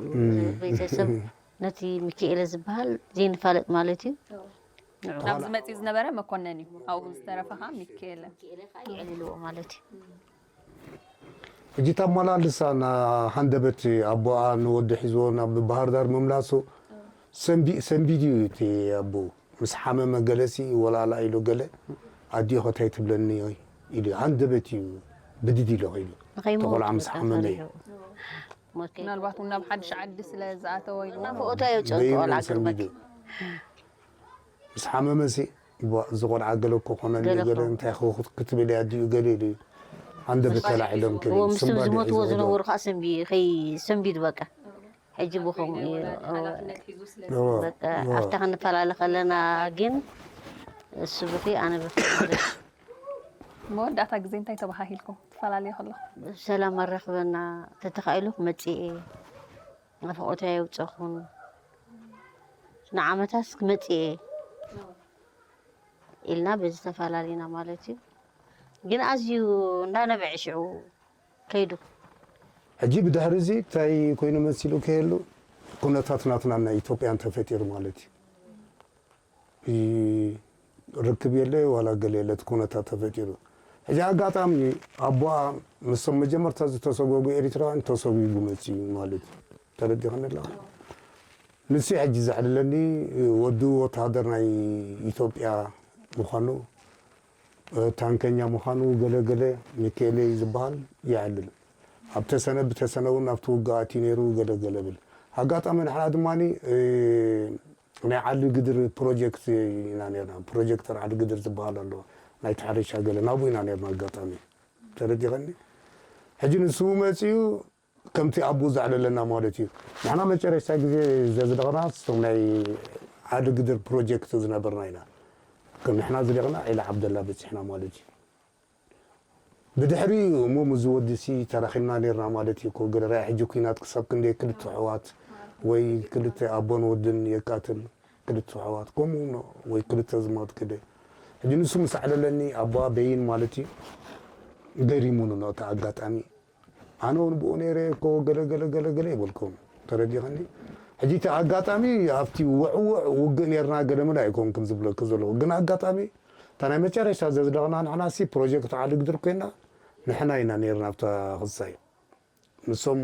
ቤተሰብ ነቲ ሚካኤለ ዝበሃል ዘይንፋለጥ ማለት እዩ። ንዑ ካብዚ መፂኡ ዝነበረ መኮነን እዩ። ኣብኡ ዝተረፈ ከዓ ሚካኤለ። የዕልልዎ ማለት እዩ። ሕጂ ተመላልሳ ና ሃንደበት ኣቦኣ ንወዲ ሒዝዎ ናብ ባህር ዳር ምምላሱ ሰንቢ- ሰንቢድ እዩ እቲ ኣቦ። ምስ ሓመመ ገለሲ ወላላ ኢሉ ገለ ኣዲኡ ከታይ ትብለኒ ኢሉ ሃንደበት እዩ ብድድ ኢሉ ከይዱ። ንኸይሞት ተቆልዓ ምስ በቃ ሓመመ እዩ። ፈሪሑ። ሞት ከይ- ምናልባት እውን ናብ ሓድሽ ዓዲ ስለ ዝኣተወ እዩ። ናፍቆቱ ኣየውፅኦን በይኑ ቆልዓ ሰንቢዱ። ግርመኪ። ምስ ሓመመ ሲ ቧ- እዚ ቆልዓ ገለ እኮ ኮነኒ ገለ ገለ እኮ። እንታይ ክውክት ክትብል እያ ኣዲኡ ገለ ኢሉ እዩ። ሃንደበት ተላዒሎም ከይዱ። እዎ ምስቶም ስንባደ እዩ ዝሞትዎ ዝኸይዱ። ዝነበሩ ከዓ ሰንቢ- ከይ- ሰንቢዱ በቃ። ሕጂ ብኸምኡ እዩ። እዎ። በቃ ኣብታ ክንፈላለ ከለና ግን እሱ ብኺ ኣነ ብኺ ማለት እዩ። መወዳእታ ግዜ እንታይ ተባሃሂልኩም ትፈላለዩ ከለኹም? ሰላም ኣራኽበና ተተኻኢሉ ክመፅእ እየ ናፍቆተይ ኣይውፀኹን ንዓመታስ ክመፅእ እየ ኢልና በዚ ተፈላለና ማለት እዩ። ግን ኣዝዩ እንዳነበዐ ሽዑ ከይዱ። ሕጂ ብድሕሪ እዚ እንታይ ኮይኑ መሲሉ ከየሉ ኩነታት ናትና ናይ ኢትዮጵያን ተፈጢሩ ማለት እዩ። ይ- ርክብ የለ ዋላ ገለ የለ እቲ ኩነታት ተፈጢሩ። ሕጂ ኣጋጣሚ ኣቦኣ ምስቶም መጀመርታ ዝተሰጎጉ ኤሪትራውያን ተሰጒጉ መፂኡ ማለት እዩ። ተረዲኸኒ ኣለኻ? ንሱ ሕጂ ዘዕልለኒ ወዱ ወተሃደር ናይ ኢትዮጵያ ምዃኑ ታንከኛ ምዃኑ ገለ ገለ ሚካኤለ እዩ ዝበሃል ይዕልል። ኣብ ተሰነ ብተሰነ እውን ኣብቲ ውግእ ኣትዩ ነይሩ ገለ ገለ ብል። ኣጋጣሚ ንሕና ድማ ናይ ዓሊ ግድር ፕሮጀክት ኢና ነርና። ፕሮጀክተር ዓሊ ግድር ዝበሃል ኣሎ ናይቲ ሕርሻ ገለ ናብኡ ኢና ነርና ኣጋጣሚ ተረዲኸኒ። ሕጂ ንሱ መፅኡ ከምቲ ኣቦ ዘዕለለና ማለት እዩ። ንሕና መጨረሽታ ግዜ ዘዝለቕና ስቶም ናይ ዓዲ ግድር ፕሮጀክት ዝነበርና ኢና። ከም ንሕና ዝለቕና ዒላ ዓብደላ በፂሕና ማለት እዩ። ብድሕሪ እሞ ምዚ ወዲሲ ተራኺብና ነርና ማለት እዩ። ኮ ገለ ራይ ሕጂ ኩናት ክሳብ ክንደይ ክልተ ኣሕዋት ወይ ክልተ ኣቦን ወድን የቃትል ክልተ ኣሕዋት ከምኡ ኖ ወይ ክልተ ዝማት ክደ ሕጂ ንሱ ምስ ኣዕለለኒ ኣቦ በይን ማለት እዩ። ገሪሙኑ ነው እቲ ኣጋጣሚ ኣነ እውን ብኡ ነይረ እኮ ገለ ገለ ገለ ገለ ይበልኩም ተረዲኸኒ። ሕጂ እቲ ኣጋጣሚ ኣብቲ ውዕውዕ ውግእ ነርና ገለ ምና ኣይኮንኩም ዝብለኩ ዘለኹ ግን ኣጋጣሚ እታ ናይ መጨረሽታ ዘዝለቕና ንሕና ሲ ፕሮጀክት ዓሊ ግድር ኮይና ንሕና ኢና ነርና ኣብታ ክሳይ ንሶም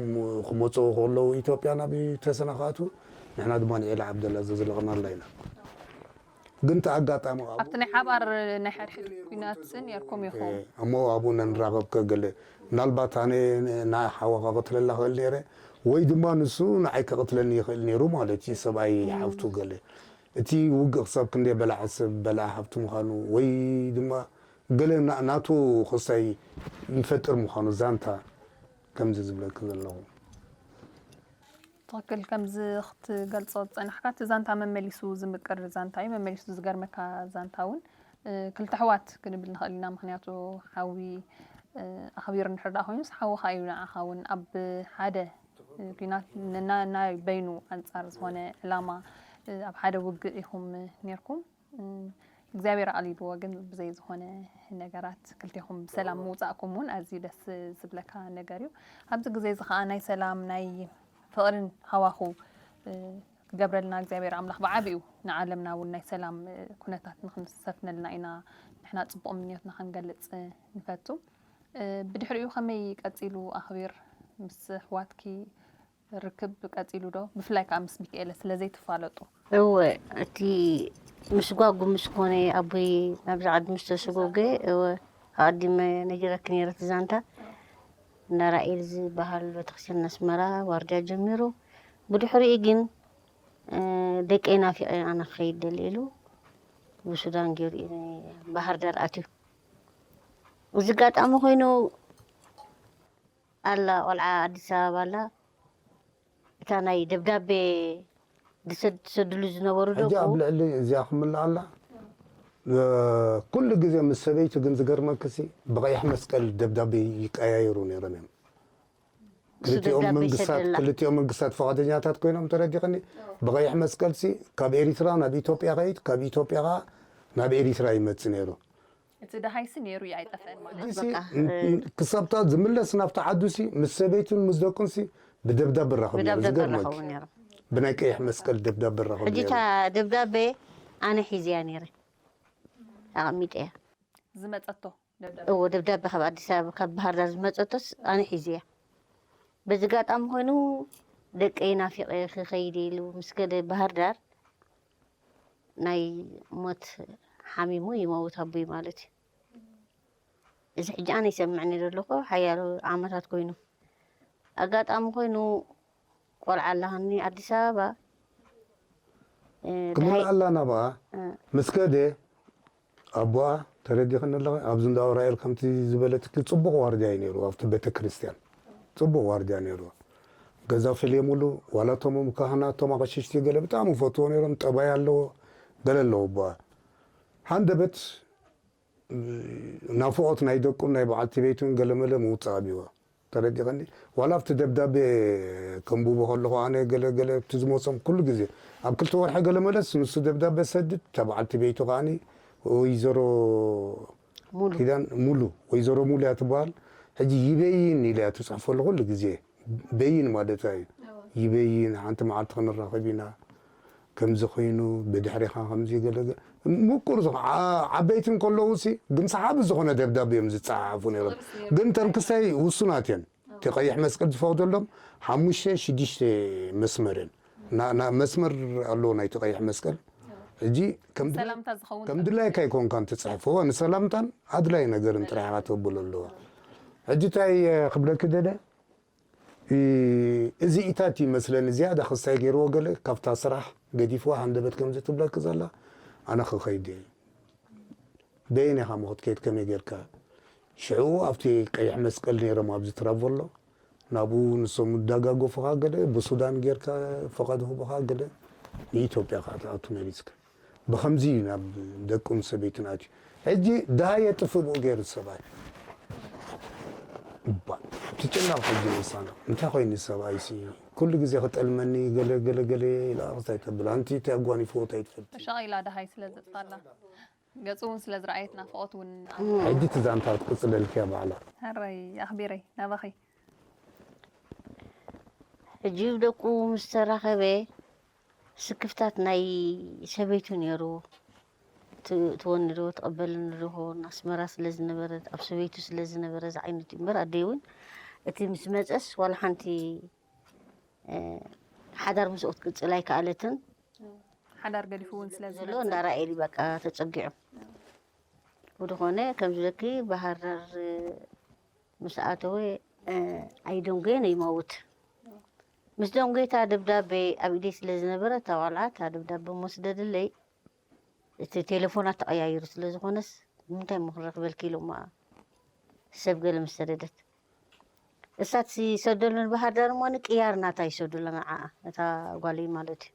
ክመፁ ከለዉ ኢትዮጵያ ናብ ተሰናኻቱ ንሕና ድማ ንዒላ ዓብደላ ዘዝለቕናላ ኢና። ግን እቲ ኣጋጣሚ ኣብኡ ኣብቲ ናይ ሓባር ናይ ሓድሕድ ኩናት ነርኩም ኢኹም። እሞ ኣብኡ ነንራኸብ ከገለ ምናልባት ኣነ ንሓዋ ከቕትለላ ክእል ነይረ ወይ ድማ ንሱ ንዓይ ከቕትለኒ ይኽእል ነይሩ ማለት እዩ። ሰብኣይ ሓፍቱ ገለ እቲ ውግእ ክሳብ ክንደይ በላዓ ሰብ በላዓ ሃብቲ ምዃኑ ወይ ድማ ገለ ናቱ ክሳይ ይፈጥር ምዃኑ ዛንታ ከምዚ ዝብለኪ ዘለኹ። ትኽክል ከምዚ ክትገልጾ ዝጸናሕካ እቲ ዛንታ መመሊሱ ዝምቅር ዛንታ እዩ መመሊሱ ዝገርመካ ዛንታ እውን ክልተ ኣሕዋት ክንብል ንኽእል ኢና ምኽንያቱ ሓዊ ኣኽቢሩ እንድሕር ደኣ ኮይኑስ ሓውኻ እዩ ንዓኻ እውን ኣብ ሓደ ኲናት ናይ በይኑ ኣንጻር ዝኾነ ዕላማ ኣብ ሓደ ውግእ ኢኹም ኔርኩም እግዚኣብሔር ኣቕሊልዎ ግን ብዘይ ዝኾነ ነገራት ክልቴኹም ብሰላም ምውጻእኩም እውን ኣዝዩ ደስ ዝብለካ ነገር እዩ ኣብዚ ግዜ እዚ ከዓ ናይ ሰላም ናይ ፍቕርን ሃዋኹ ክገብረልና እግዚኣብሔር ኣምላኽ ብዓቢኡ ንዓለምና እውን ናይ ሰላም ኩነታት ንክንሰፍነልና ኢና ንሕና ፅቡቕ ምንዮትና ክንገልፅ ንፈቱ ብድሕሪኡ ከመይ ቀፂሉ ኣኽቢር ምስ ኣሕዋትኪ ርክብ ቀፂሉ ዶ ብፍላይ ከዓ ምስ ሚካኤለ ስለ ዘይትፋለጡ እወ እቲ ምስጓጉ ምስ ኮነ ኣቦይ ናብዚ ዓዲ ምስ ተሰጎገ እወ ኣቐዲመ ነጊረኪ ነይረ እቲ ዛንታ እንዳ ራኤል ዝበሃል ቤተክርስትያን ኣስመራ ዋርድያ ጀሚሩ ብድሕሪኡ ግን ደቀይ ናፊቐ ኣነ ክኸይድ ደልየ ኢሉ ብሱዳን ገይሩ ባህር ዳር ኣትዩ እዚ ኣጋጣሚ ኮይኑ ኣላ ቆልዓ ኣዲስ ኣበባ ኣላ እታ ናይ ደብዳቤ ዝሰድሉ ዝነበሩ ሕጂ ኣብ ደቁ ልዕሊ እዚኣ ክምልኣ ኣላ ኩሉ ግዜ ምስ ሰበይቱ ግን ዝገርመክሲ ብቐይሕ መስቀል ደብዳቤ ይቀያየሩ ነይሮም እዮም እሱ ክልቲኦም ደብዳቤ መንግስታት ይሰደላ ክልቲኦም መንግስታት ፈቓደኛታት ኮይኖም ተረዲኸኒ ብቐይሕ መስቀልሲ ካብ ኤሪትራ ናብ ኢትዮጵያ ከይድ ካብ ኢትዮጵያ ከዓ ናብ ኤሪትራ ይመጽእ ነይሩ እቲ ደሃይሲ ነይሩ እዩ ኣይጠፍአን ማለት ሕጂሲ በቃ፣ ን- ን- ክሳብታ ዝምለስ ናብቲ ዓዱሲ ምስ ሰበይቱን ምስ ደቁንሲ ብደብዳብ ራኸብ ነይሩ ብደብዳብ ዝገርመኪ ራኸቡ ነይሮም ብናይ ቀይሕ መስቀል ደብዳበ ረኸብ ሕጂ እታ ደብዳቤ ኣነ ሒዝያ ነይረ ኣቐሚጠያ። ዝመፀቶ ደብዳቤ እዎ ደብዳቤ ካብ ኣዲስ ኣበባ ካብ ባህር ዳር ዝመፀቶስ ኣነ ሒዝያ። በዚ ጋጣሚ ኮይኑ ደቀይ ናፊቐ ክኸይድ ኢሉ ምስ ከደ ባህር ዳር ናይ ሞት ሓሚሙ ይመውት ኣቦይ ማለት እዩ። እዚ ሕጂ ኣነ ይሰምዕኒ ዘለኹ ሓያሎ ዓመታት ኮይኑ ኣጋጣሚ ኮይኑ ቆልዓ ኣላሃኒ ኣዲስ ኣበባ ክምና ኣላ ናብኣ ምስ ከደ ኣቦኣ ተረዲኽኒ ኣለኺ። ኣብዚ እንዳ ኡራኤል ከምቲ ዝበለትኪ ጽቡቕ ዋርድያ እዩ ነይሩ ኣብቲ ቤተ ክርስቲያን ጽቡቕ ዋርድያ ነይሩ። ገዛ ፈልየሙሉ ዋላ እቶም ካህናት እቶም ኣቐሽሽቲ ገለ ብጣዕሚ ይፈትዎ ነይሮም። ጠባይ ኣለዎ ገለ ኣለዎ ኣቦኣ። ሃንደበት ናፍቖት ናይ ደቁን ናይ በዓልቲ ቤቱን ገለመለ ምውጻእ ኣብይዋ ተረዲኸኒ። ዋላ ኣብቲ ደብዳቤ ከንብቦ ከለኹ ኣነ ገለገለ እቲ ዝመጾም ኩሉ ግዜ ኣብ ክልተ ወርሒ ገለመለስ ንሱ ደብዳቤ ሰድድ እታ በዓልቲ ቤቱ ከዓኒ ወይዘሮ ሙሉ ኪዳን ሙሉ ወይዘሮ ሙሉ እያ ትበሃል። ሕጂ ይበይን ኢለ እያ ትፅሕፈሉ ኩሉ ግዜ በይን ማለት እዩ። ይበይን ሓንቲ መዓልቲ ክንራኸብ ኢና ከምዚ ኮይኑ ብድሕሪኻ ከምዚ ገለገ ምቁር ዝኾ- ዓ- ዓበይቲ እንከለዉ ሲ ግን ሰሓቢ ዝኾነ ደብዳቤ እዮም ዝፀሓሓፉ ነይሮም። ግን ተንክስተይ ውሱናት እየን። እቲ ቀይሕ መስቀል ዝፈቕደሎም ሓሙሽተ ሽዱሽተ መስመር እየን። ና- ና- መስመር ኣለዎ ናይቲ ቀይሕ መስቀል። ሕጂ ከም ድለ- ሰላምታ ዝኸውን ከም ድላይካ ይኮንካ እንትፅሕፍዎ ንሰላምታን ኣድላይ ነገርን ጥራሕ ኢኻ ተብሎ ኣለዋ። ሕጂ እንታይ ክብለኪ ደለ እዚ ኢታት ይመስለኒ ዝያዳ ክስታይ ገይርዎ ገለ ካብታ ስራሕ ገዲፍዋ ሃንደበት ከምዚ ትብለኪ ዘላ ኣነ ክኸይድ እየ። በየን ኢኻ ሞ ክትከይድ ከመይ ጌርካ ሽዑ ኣብቲ ቀይሕ መስቀል ነይሮም ኣብዚ ትራቮሎ ናብኡ ንሶም እዳጋገፉኻ ገለ ብሱዳን ጌርካ ፈቓድ ህቡኻ ገለ ንኢትዮጵያ ከዓ ትኣቱ መሊስካ ብኸምዚ እዩ ናብ ደቁን ሰበይትን ኣትዩ ሕጂ ድሃ የጥፍእ ብኡ ገይሩ ሰብኣይ እባ ትጭነቕ ሕጂ ምሳና እንታይ ኮይኑ ሰብኣይ ሲ ኩሉ ግዜ ክጠልመኒ ገለ ገለ ገለ ኢላ ክስታይ ተብል ኣንቲ እንታይ ኣጓኒፍዎ እንታይ ትፈልጥ ተሻቒላ ደሃይ ስለ ዘጥፋላ ገፁ እውን ስለ ዝረኣየት ናፍቖት እውን ሕጂ እቲ ዛንታ ክትቅፅለልኪ እያ ባዕላ ሕራይ ኣኽቢረይ ናባኸይ ሕጂ ደቁ ምስ ተራኸበ ስክፍታት ናይ ሰበይቱ ነይሩ። ት- ትወኒ ዶ ትቐበልኒ ዶ ኣስመራ ስለ ዝነበረት ኣብ ሰበይቱ ስለ ዝነበረ ዝዓይነቱ እዩ እምበር ኣደይ እውን እቲ ምስ መፀስ ዋላ ሓንቲ እ፣ ሓዳር ምስኡ ክትቅፅል ኣይከኣለትን። ሓዳር ገዲፉ እውን ስለ ዘሎ እንዳራኤሊ በቃ ተፀጊዑ ብድኾነ ከም ዝበኪ ባህርዳር ምስ ኣተወ ኣይደንጎየ ነይመውት ምስ ደንጎይታ ደብዳቤ ኣብ ኢደይ ስለ ዝነበረ እታ ቆልዓ እታ ደብዳቤ መስደድለይ እቲ ቴሌፎናት ተቐያይሩ ስለ ዝኾነስ ንምንታይ እሞ ክንረኽበልኪ ኢሎማ ሰብ ገለ ምስ ሰደደት እሳት ይሰደሉ ንባህር ዳር እሞ ንቅያር ናታ ይሰዱላ ንዓኣ ነታ ጓለይ ማለት እዩ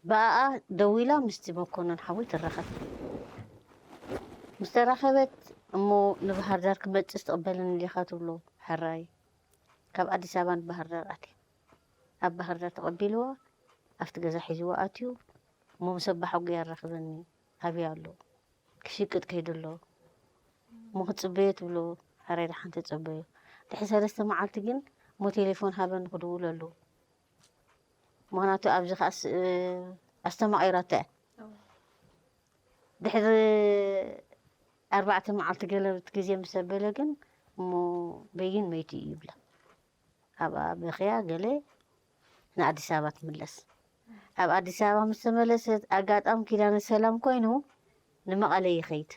ብኣኣ ደዊላ ምስቲ መኮነን ሓወይ ትራኸብ ምስ ተራኸበት እሞ ንባህር ዳር ክመፅእ ትቕበለኒ ዲኻ ትብሎ ሕራይ ካብ ኣዲስ ኣበባ ንባህር ዳር ኣትየ ኣብ ባህር ዳር ተቐቢልዋ ኣብቲ ገዛ ሒዝዋ ኣትዩ እሞ ምስ ኣባሓጎይ ኣራኽበኒ ኣብያ ኣሎ ክሽቅጥ ከይዱ ኣሎ እሞ ክትፅበዮ ትብሎ ሕራይ ደሓን ተፀበዮ ድሕሪ ሰለስተ መዓልቲ ግን እሞ ቴሌፎን ሃበኒ ክድውለሉ ምኽንያቱ ኣብዚ ከዓስ ኣስተማቒራቶ እያ ድሕሪ ኣርባዕተ መዓልቲ ገለ ግዜ ምስ ኣበለ ግን እሞ በይን መይቱ እዩ ይብላ ኣብኣ በኽያ ገለ ንኣዲስ ኣበባ ትምለስ ኣብ ኣዲስ ኣበባ ምስ ተመለሰት ኣጋጣሚ ኪዳነ ሰላም ኮይኑ ንመቐለ ይኸይድ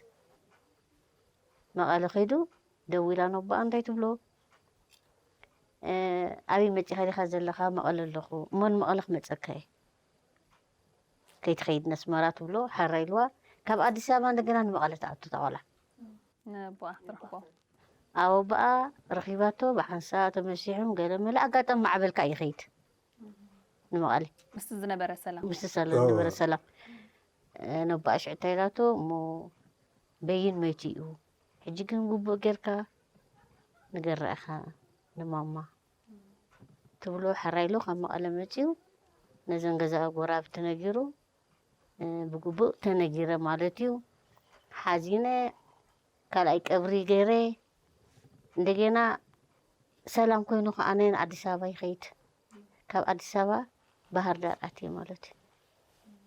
መቐለ ከይዱ ደዊላ ነቦኣ እንታይ ትብሎ ኣበይ መፂኻ ዲኻ ዘለኻ መቐለ ኣለኹ እሞ ንመቐለ ክመፀካ እየ ከይትኸይድ ነስመራ ትብሎ ሓራ ኢልዋ ካብ ኣዲስ ኣበባ እንደገና ንመቐለ ትኣቱ ተቆላ ነቦኣ ክትረኽቦ ኣወ በኣ ረኺባቶ ብሓንሳ ተመሲሖም ገለ መለ ኣጋጣሚ ማዕበልካ ይኸይድ ንመቐለ ምስቲ ዝነበረ ሰላም ምስቲ ሰላም ነበረ ሰላም ነቦኣ ሽዕታ ኢላቶ እሞ በይን መይቱ እዩ ሕጂ ግን ግቡእ ጌርካ ንገራ ኢኻ ንማማ ትብሎ ሓራይ ኢሉ ካብ መቐለ መፅዩ ነዘን ገዛ ጎራብቲ ነጊሩ ብግቡእ ተነጊረ ማለት እዩ ሓዚነ ካልኣይ ቀብሪ ገይረ እንደገና ሰላም ኮይኑ ከዓነ ንኣዲስ ኣበባ ይኸይድ ካብ ኣዲስ ኣበባ ባህር ዳር ኣትየ ማለት እዩ።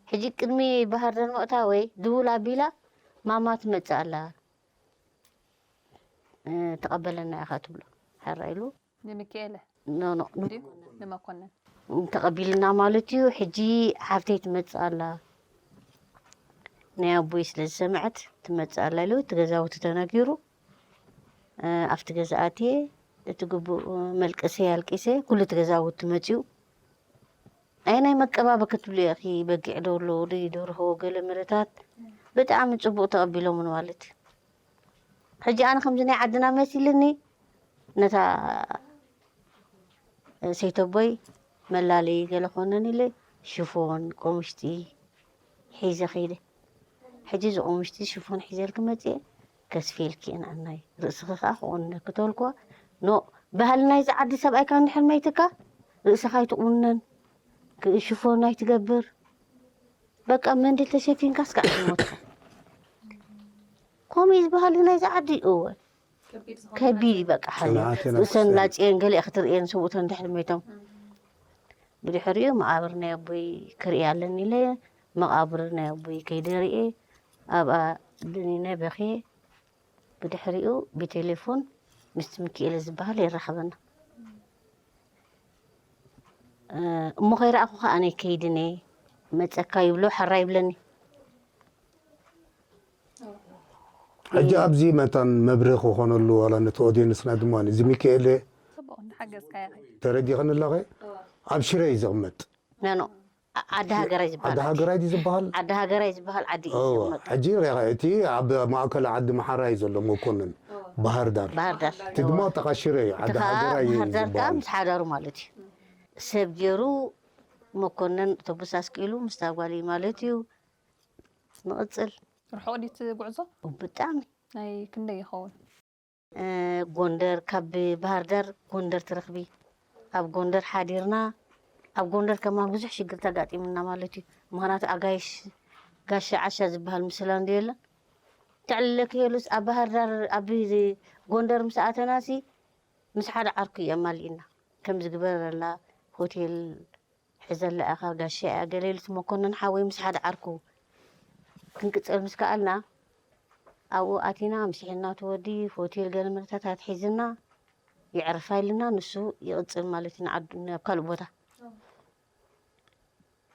ሕጂ ቅድሚ ባህር ዳር ምእታወይ ድውል ኣቢላ፣ ማማ ትመጽእ ኣላ፣ እ፣ ተቐበለና ኢኻ ትብሎ። ሕራይ ኢሉ። ንሚካኤለ ኖ፣ ኖ፣ ኖ። ድዩ? ንመኮንን። ተቐቢልና ማለት እዩ። ሕጂ ሓፍተይ ትመጽእ ኣላ፣ ናይ ኣቦይ ስለ ዝሰምዐት ትመጽእ ኣላ ኢሉ እቲ ገዛውቲ ተነጊሩ። እ፣ ኣብቲ ገዛ ኣትየ፣ እቲ ግቡእ መልቀሰይ ኣልቂሰ፣ ኩሉ እቲ ገዛውቲ መጺኡ። ኣይ፣ ናይ መቀባበ ክትብሉ ኢኺ፣ በጊዕ ዶ ኣሎ፣ ደይ ደርሆ፣ ገለ መለታት ብጣዕሚ ጽቡቕ ተቐቢሎምን ማለት እዩ። ሕጂ ኣነ ከምዚ ናይ ዓድና መሲልኒ፣ ነታ ሰይተቦይ መላለዪ ገለ ኮነን ኢለ ሽፎን፣ ቆምሽጢ ሒዘ ከይደ። ሕጂ እዚ ቆምሽጢ ሽፎን ሒዘልኪ መጽየ፣ ከስፍየልኪ እየ ንኣናይ፣ ርእስኺ ከኣ ክቑነኪ ተበልክዋ። ኖ፣ ባህሊ ናይዚ ዓዲ ሰብኣይካ እንድሕር መይትካ፣ ርእስኻ ኣይትቑነን፣ ክ-፣ ሽፎን ኣይትገብር። በቃ መንድል ተሸፊንካስ ከዓ ትሞትካ። ከምኡ እዩ ዝበሃል ናይዚ ዓዲ። እወ፣ ከቢድ እዩ በቃ ሓይሉ። ጽንዓት ኢና ርእሰን ክስዕን። ላጽየን ገሊኣ ክትርእየን ሰብኡተን እንድሕር መይቶም። ብድሕሪኡ መቓብር ናይ ኣቦይ ክርኢ ኣለኒ ኢለ መቓብር ናይ ኣቦይ ከይደ ርእየ፣ ኣብኣ ደኒነ በኽየ። ብድሕሪኡ ብቴሌፎን ምስቲ ሚኪኤለ ዝበሃል የራኽበና። እ፣ እሞ ከይረኣኹኻ ኣነ ከይድን እየ፣ መጸካ ይብሎ፣ ሓራ ይብለኒ። ሕጂ ኣብዚ መታን መብርህ ክኾነሉ ዋላ ነቲ ኦድየንስና ድማ እዚ ሚካኤል ጽቡቕ እንዳሓገዝካያ ኸይድ። ተረዲኽኒ ኣለኸ ኣብ ሽረ እዩ ዝቕመጥ። ነኖ፣ ዓ-፣ ዓዲ ሃገራይ ዝበሃል ዓዲ ዓዲ። ሃገራይ ድዩ ዝበሃል? ዓዲ ሃገራይ ዝበሃል ዓዲ እዩ እወ፣ ዝቕመጥ። ሕጂ ሪኻ እቲ ኣብ ማእከል ዓዲ መሓራ እዩ ዘሎ መኮንን ባህር ዳር። ባህር ዳር። እቲ ድማ ጥቓ ሽረ እዩ፣ ዓዲ እቲ ኸዓ ሃገራይ እዩ ባህር ዳር ከኣ ዝበሃል። ምስ ሓዳሩ ማለት እዩ። ሰብ ገይሩ መኮንን ኣውቶቡስ ኣስቂሉ ምስታ ጓል እዩ ማለት እዩ። ንቕጽል። ርሑቕ ድዩ እቲ ጉዕዞ? ብጣዕሚ። ናይ ክንደይ ይኸውን? እ፣ ጎንደር፣ ካብ ባህር ዳር ጎንደር ትረኽቢ። ኣብ ጎንደር ሓዲርና፣ ኣብ ጎንደር ከማን ብዙሕ ሽግር ተጋጢሙና ማለት እዩ። ምኽንያቱ ኣጋይሽ ጋሻ ዓሻ ዝበሃል ምስላ እንዶ የለን። ተዕልለኪ የሉስ ኣብ ባህር ዳር፣ ኣብ ጎንደር ምስ ኣተናሲ ምስ ሓደ ዓርኩ እዩ ኣማሊእና። ከምዚ ግበረላ፣ ሆቴል ሕዘላ ኢኻ ጋሻ እያ ገለ ኢሉ እቲ መኮንን ሓወይ ምስ ሓደ ዓርኩ ክንቅጽል ምስ ከኣልና፣ ኣብኡ ኣቲና፣ ኣምሲሕና እቲ ወዲ፣ ሆቴል ገለ መለታት ኣትሒዝና፣ የዕርፋ ኢልና፣ ንሱ ይቕጽል ማለት እዩ ንዓዱ፣ ናብ ካልእ ቦታ።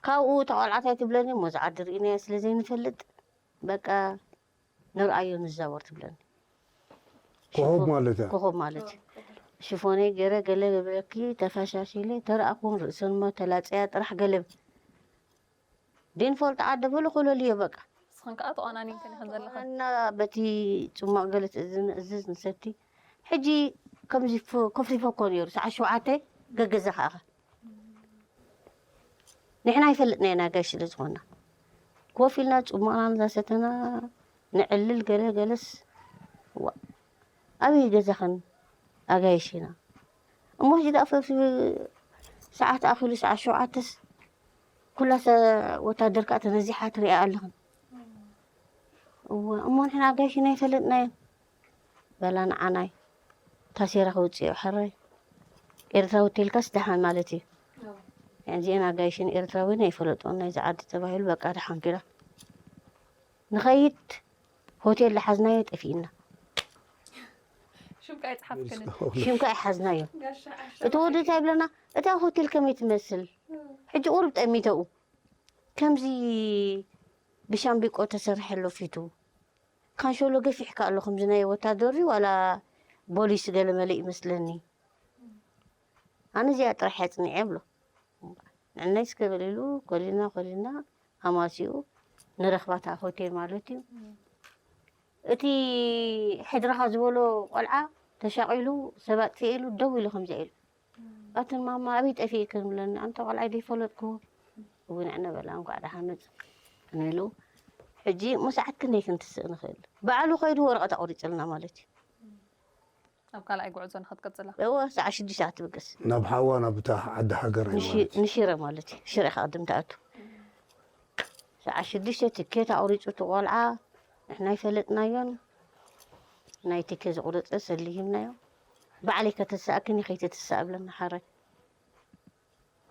ካብኡ እታ ቆልዓት ኣይትብለኒ እሞ፣ እዛ ዓዲ ርኢናያ ስለ ዘይንፈልጥ፣ በቃ፣ ንርኣዮ ንዛወር ትብለኒ። ኮኾብ ማለት እያ። ኮኾብ ማለት እዩ። ሽፎነይ ገይረ ገለ ገበረኪ ተፈሻሺለ ተረኣኹን ርእሰንማ ተላጸያ ጥራሕ ገለ ድንፈልጦ ዓደ በሉ ኮለልዮ በቃ። ንስኽን ከኣ ተቆናኒንክን ኢኽን ዘለኽን። እና በቲ ጽማቕ ገለ ትእዝዝ ንእዝዝ ንሰቲ። ሕጂ ከምዚ ፍ-፣ ኮፍሪፎ እኮ ነይሩ፣ ሰዓት ሸውዓተ ገገዛ ከኣኻ። ንሕና ኣይፈልጥናዮ ናይ ጋሽ ስለ ዝኾንና። ኮፍ ኢልና ጽማቕና እንዳሰተና ነዕልል ገለ ገለስ። ዋ፣ ኣበይ ገዛኽን ኣጋይሽ ኢና። እሞ ሕጂ ደኣ ፈፍ-፣ ሰዓት ኣኺሉ ሰዓት ሸውዓተስ ኩላ ሰ-፣ ወታደር ከኣ ተነዚሓ ትሪኣ ኣለኽን። እወ፣ እሞ ንሕና ኣጋይሽ ኢና ኣይፈለጥናዮን። በላ ንዓናይ ታሴራ ከውፅኦ ሕራይ ኤርትራዊ ተልካስ ደሓን ማለት እዩ። እዚአን ኣጋይሽን ኤርትራዊን ኣይፈለጥኦን ናይዚ ዓዲ ተባሂሉ በቃ ደሓን ኪዳ ንኸይድ ሆቴል ዝሓዝናዮ ጠፊእና። ሽምካ ኣይጸሓፍክንን። ሽምካ ኣይሓዝናዮ። ጋሻ ዓሻ እቲ ወዲ እንታይ ይብለና? እታ ሆቴል ከመይ ትመስል? ሕጂ ቁሩብ ጠሚተኡ ከምዚ ብሻምቢቆ ተሰርሐ ኣሎ ፊቱ። ካንሸሎ ገፊሕካ ኣሎ ከምዚ ናይ ወታደር ድዩ ዋላ ቦሊስ ገለ መለ ይመስለኒ። ኣነ እዚኣ ጥራሕ እየ ኣጽኒዐ እብሎ። ንዕናይ እስከ በል ኢሉ ኮሊና ኮሊና ኣማሲኡ ንረኽባታ ሆቴል ማለት እዩ። እቲ ሕድርኻ ዝበሎ ቆልዓ ተሻቒሉ ሰብ ኣጥፊኤ ኢሉ ደው ኢሉ ከምዚኣ ኢሉ። ኣትን ማማ ኣበይ ጠፊእክን ብለኒ ኣንታ ቆልዓይ ዘይፈለጥክዎ። እውን ዕነ በላ እንኳዕ ደሓን መጽእ ኢሉ። ሕጂ ሙሳዓት ክንደይ ክንትስእ ንኽእል? ባዕሉ ከይዱ ወረቐት ኣቑሪጽልና ማለት እዩ። ኣብ ካልኣይ ጉዕዞ ንኽትቅጽላ። እወ ሰዓት ሽዱሽተ ትብገስ። ናብ ሓዋ ናብ እታ ዓዲ ሃገር እዩ ንሺ-፣ ማለት እዩ። ንሽረ ማለት እዩ። ሽረ ኢኻ ቅድም ትኣቱ። ሰዓት ሽዱሽተ ትኬት ኣቑሪጹ እቲ ቆልዓ ንሕና ኣይፈለጥናዮን። ናይ ትኬት ዝቑረጸ ሰሊሂምናዮ። ባዕለይ ከተሳእክን ከይተተሳእ ብለና ሓራይ።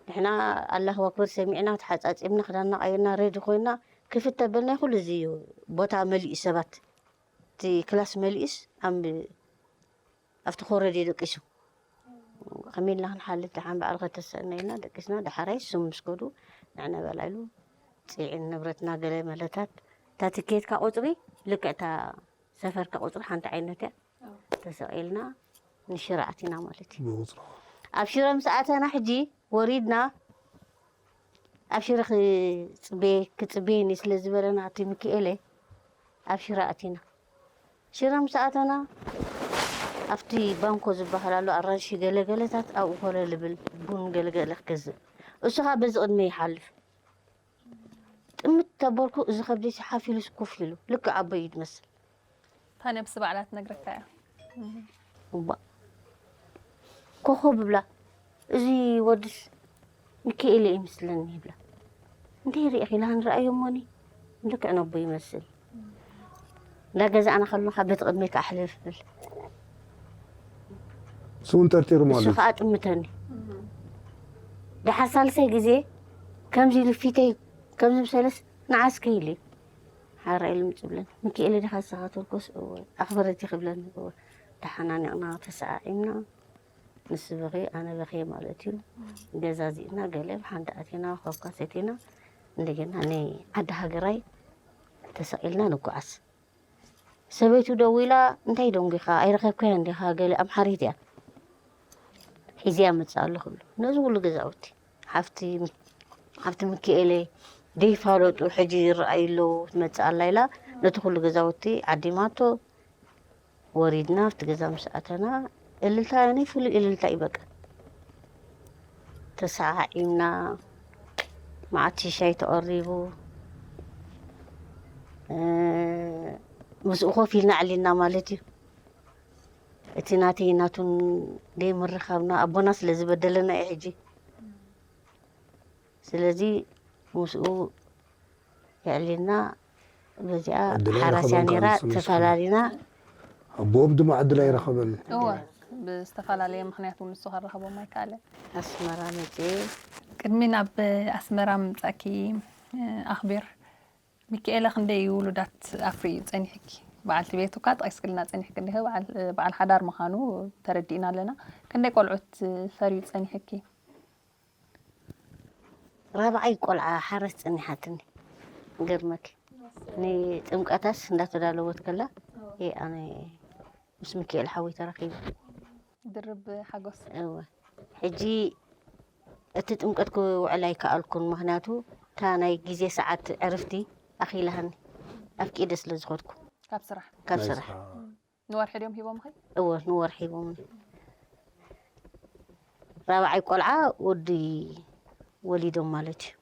ንሕና ኣላሁ ኣክበር ሰሚዕና፣ ተሓጻጺምና፣ ክዳንና ቀይርና፣ ሬዲ ኮይና፣ ክፍት ተበልና፣ ኩሉ እዚ እዩ። ቦታ መሊኡ ሰባት፣ እቲ ክላስ መሊኡስ፣ ኣብ፣ ኣብቲ ኮረድ እዩ ደቂሱ። ከመይ ኢልና ክንሓልፍ፣ ደሓን በዓል ከተሰእነ ኢልና ደቂስና፣ ደሓራይ እሱም ምስ ከዱ፣ ንዕነ በላ ኢሉ፣ ጽዒን ንብረትና ገለ መለታት፣ እታ ትኬትካ ቁጽሪ፣ ልክዕ እታ ሰፈርካ ቁጽሪ ሓንቲ ዓይነት እያ። ተሰቒልና ንሽረ ኣቲና ማለት እዩ። ብቁጽሪ። ኣብ ሽረ ምስ ኣተና፣ ሕጂ ወሪድና፣ ኣብ ሽረ ክጽበየ-፣ ክጽበየኒ ስለ ዝበለና፣ እቲ ሚኪኤለ፣ ኣብ ሽረ ኣቲና። ሽረ ምስ ኣተና፣ ኣብቲ ባንኮ ዝበሃል ኣሎ፣ ኣራንሺ ገለገለታት፣ ኣብኡ ኮለል ይብል፣ ቡን ገለገለ ክገዝእ። እሱ ኸኣ በዚ ቅድመ ይሓልፍ። ጥምት ተበልኩ፣ እዚ ከብደይ ሓፍ ኢሉስ ኮፍ ኢሉ፣ ልክዕ ኣቦይ እዩ ዝመስል። ታንያ ምስ ባዕላ ትነግረካ እያ። እባ፣ ኮኾብ ብላ፣ እዚ ወድስ ሚካኤል እዩ ይመስለኒ ይብላ። እንተይ ርኢኺ ኢላ ንረኣዮ እሞኒ፣ ልክዕ ነቦ ይመስል። እንዳ ገዛእና ከለና በቲ ቅድመይ ክኣሕልፍ ብል። እሱ እውን ጠርጢሩ እሱ ማለት እዩ። ኸዓ ጥምተኒ። ደሓር ሳልሳይ ግዜ ከምዚ ኢሉ ፊተይ ከምዚ ምሰለስ፣ ንዓስ ከይሊ ሓራ ኢሉ ምጽ ብለን። ሚካኤል ዲኻ ንስኻ ትብኮስ? እወ። ኣኽብረቲ ክብለኒ? እወ። ተሓናኒቕና፣ ተሰዓዒምና፣ ንሱ በኸየ፣ ኣነ በኸየ ማለት እዩ። ገዛዚእና ገለ ብሓንቲ ኣቲና፣ ኮካ ሰቲና፣ እንደገና ናይ ዓዲ ሃገራይ ተሰቒልና ንጓዓዝ። ሰበይቱ ደዊላ፣ "እንታይ ደንጒኻ? ኣይረኸብካያን ዲኻ?" ገለ ኣምሓሪት እያ። "ሒዝያ መጽእ ኣለኹ" ብሎ። ነዚ ኩሉ ገዛውቲ፣ ሓፍቲ፣ ሓፍቲ ሚካኤለይ፣ ዘይፋለጡ ሕጂ ይረኣዩ ኣለዉ። ትመጽእ ኣላ ኢላ፣ ነቲ ኩሉ ገዛውቲ ዓዲማቶ፣ ወሪድና ኣብቲ ገዛ ምስ ኣተና፣ እልልታ፣ ናይ ፍሉይ እልልታ እዩ በቃ። ተሰዓዒምና፣ መዓት ሻይ ተቐሪቡ፣ እ፣ ምስኡ ኮፍ ኢልና ኣዕሊልና ማለት እዩ። እቲ ናተይ ናቱን ደይ ምርኻብና፣ ኣቦና ስለ ዝበደለና እዩ ሕጂ። ስለዚ ምስኡ የዕሊልና፣ በዚኣ ዕድል ሓራስያ ኣይረኸበን ነይራ፣ ከኣ ንሱ፣ ንሱ። ተፈላሊና። ኣቦኦም ድማ ዕድል ኣይረኸበን። እወ፣ ብዝተፈላለየ ምኽንያት እውን ንሱ ከራኸቦም ኣይከኣለን። ኣስመራ መጽኤ። ቅድሚ ናብ ኣስመራ ምምጻእኪ፣ ኣኽቢር፣ ሚካኤለ ክንደይ ውሉዳት ኣፍርዩ ጸኒሕኪ? በዓልቲ ቤቱ እኳ ጠቒስክልና ጸኒሕኪ እንዲኺ፣ በዓል፣ በዓል ሓዳር ምዃኑ ተረዲእና ኣለና። ክንደይ ቆልዑት ፈርዩ ጸኒሕኪ? ራብዓይ ቆልዓ ሓረስ ጸኒሓትኒ። ገርመኪ። ንጥምቀታስ እንዳተዳለወት ከላ፣ እየ ኣነ ምስ ሚካኤል ሓወይ ተራኺቡ። ድርብ ሓጎስ። እወ። ሕጂ እቲ ጥምቀት ክውዕል ኣይከኣልኩን፣ ምኽንያቱ እታ ናይ ግዜ ሰዓት ዕርፍቲ ኣኺላሃኒ፣ ኣፍቂደ ስለ ዝኸድኩ። ካብ ስራሕ? ካብ ናይ ስራሕ። ስራሕ። ንወርሒ ድዮም ሂቦምኺ? እወ፣ ንወርሒ ሂቦምኒ። ራብዓይ ቆልዓ ወዲ ወሊዶም ማለት እዩ።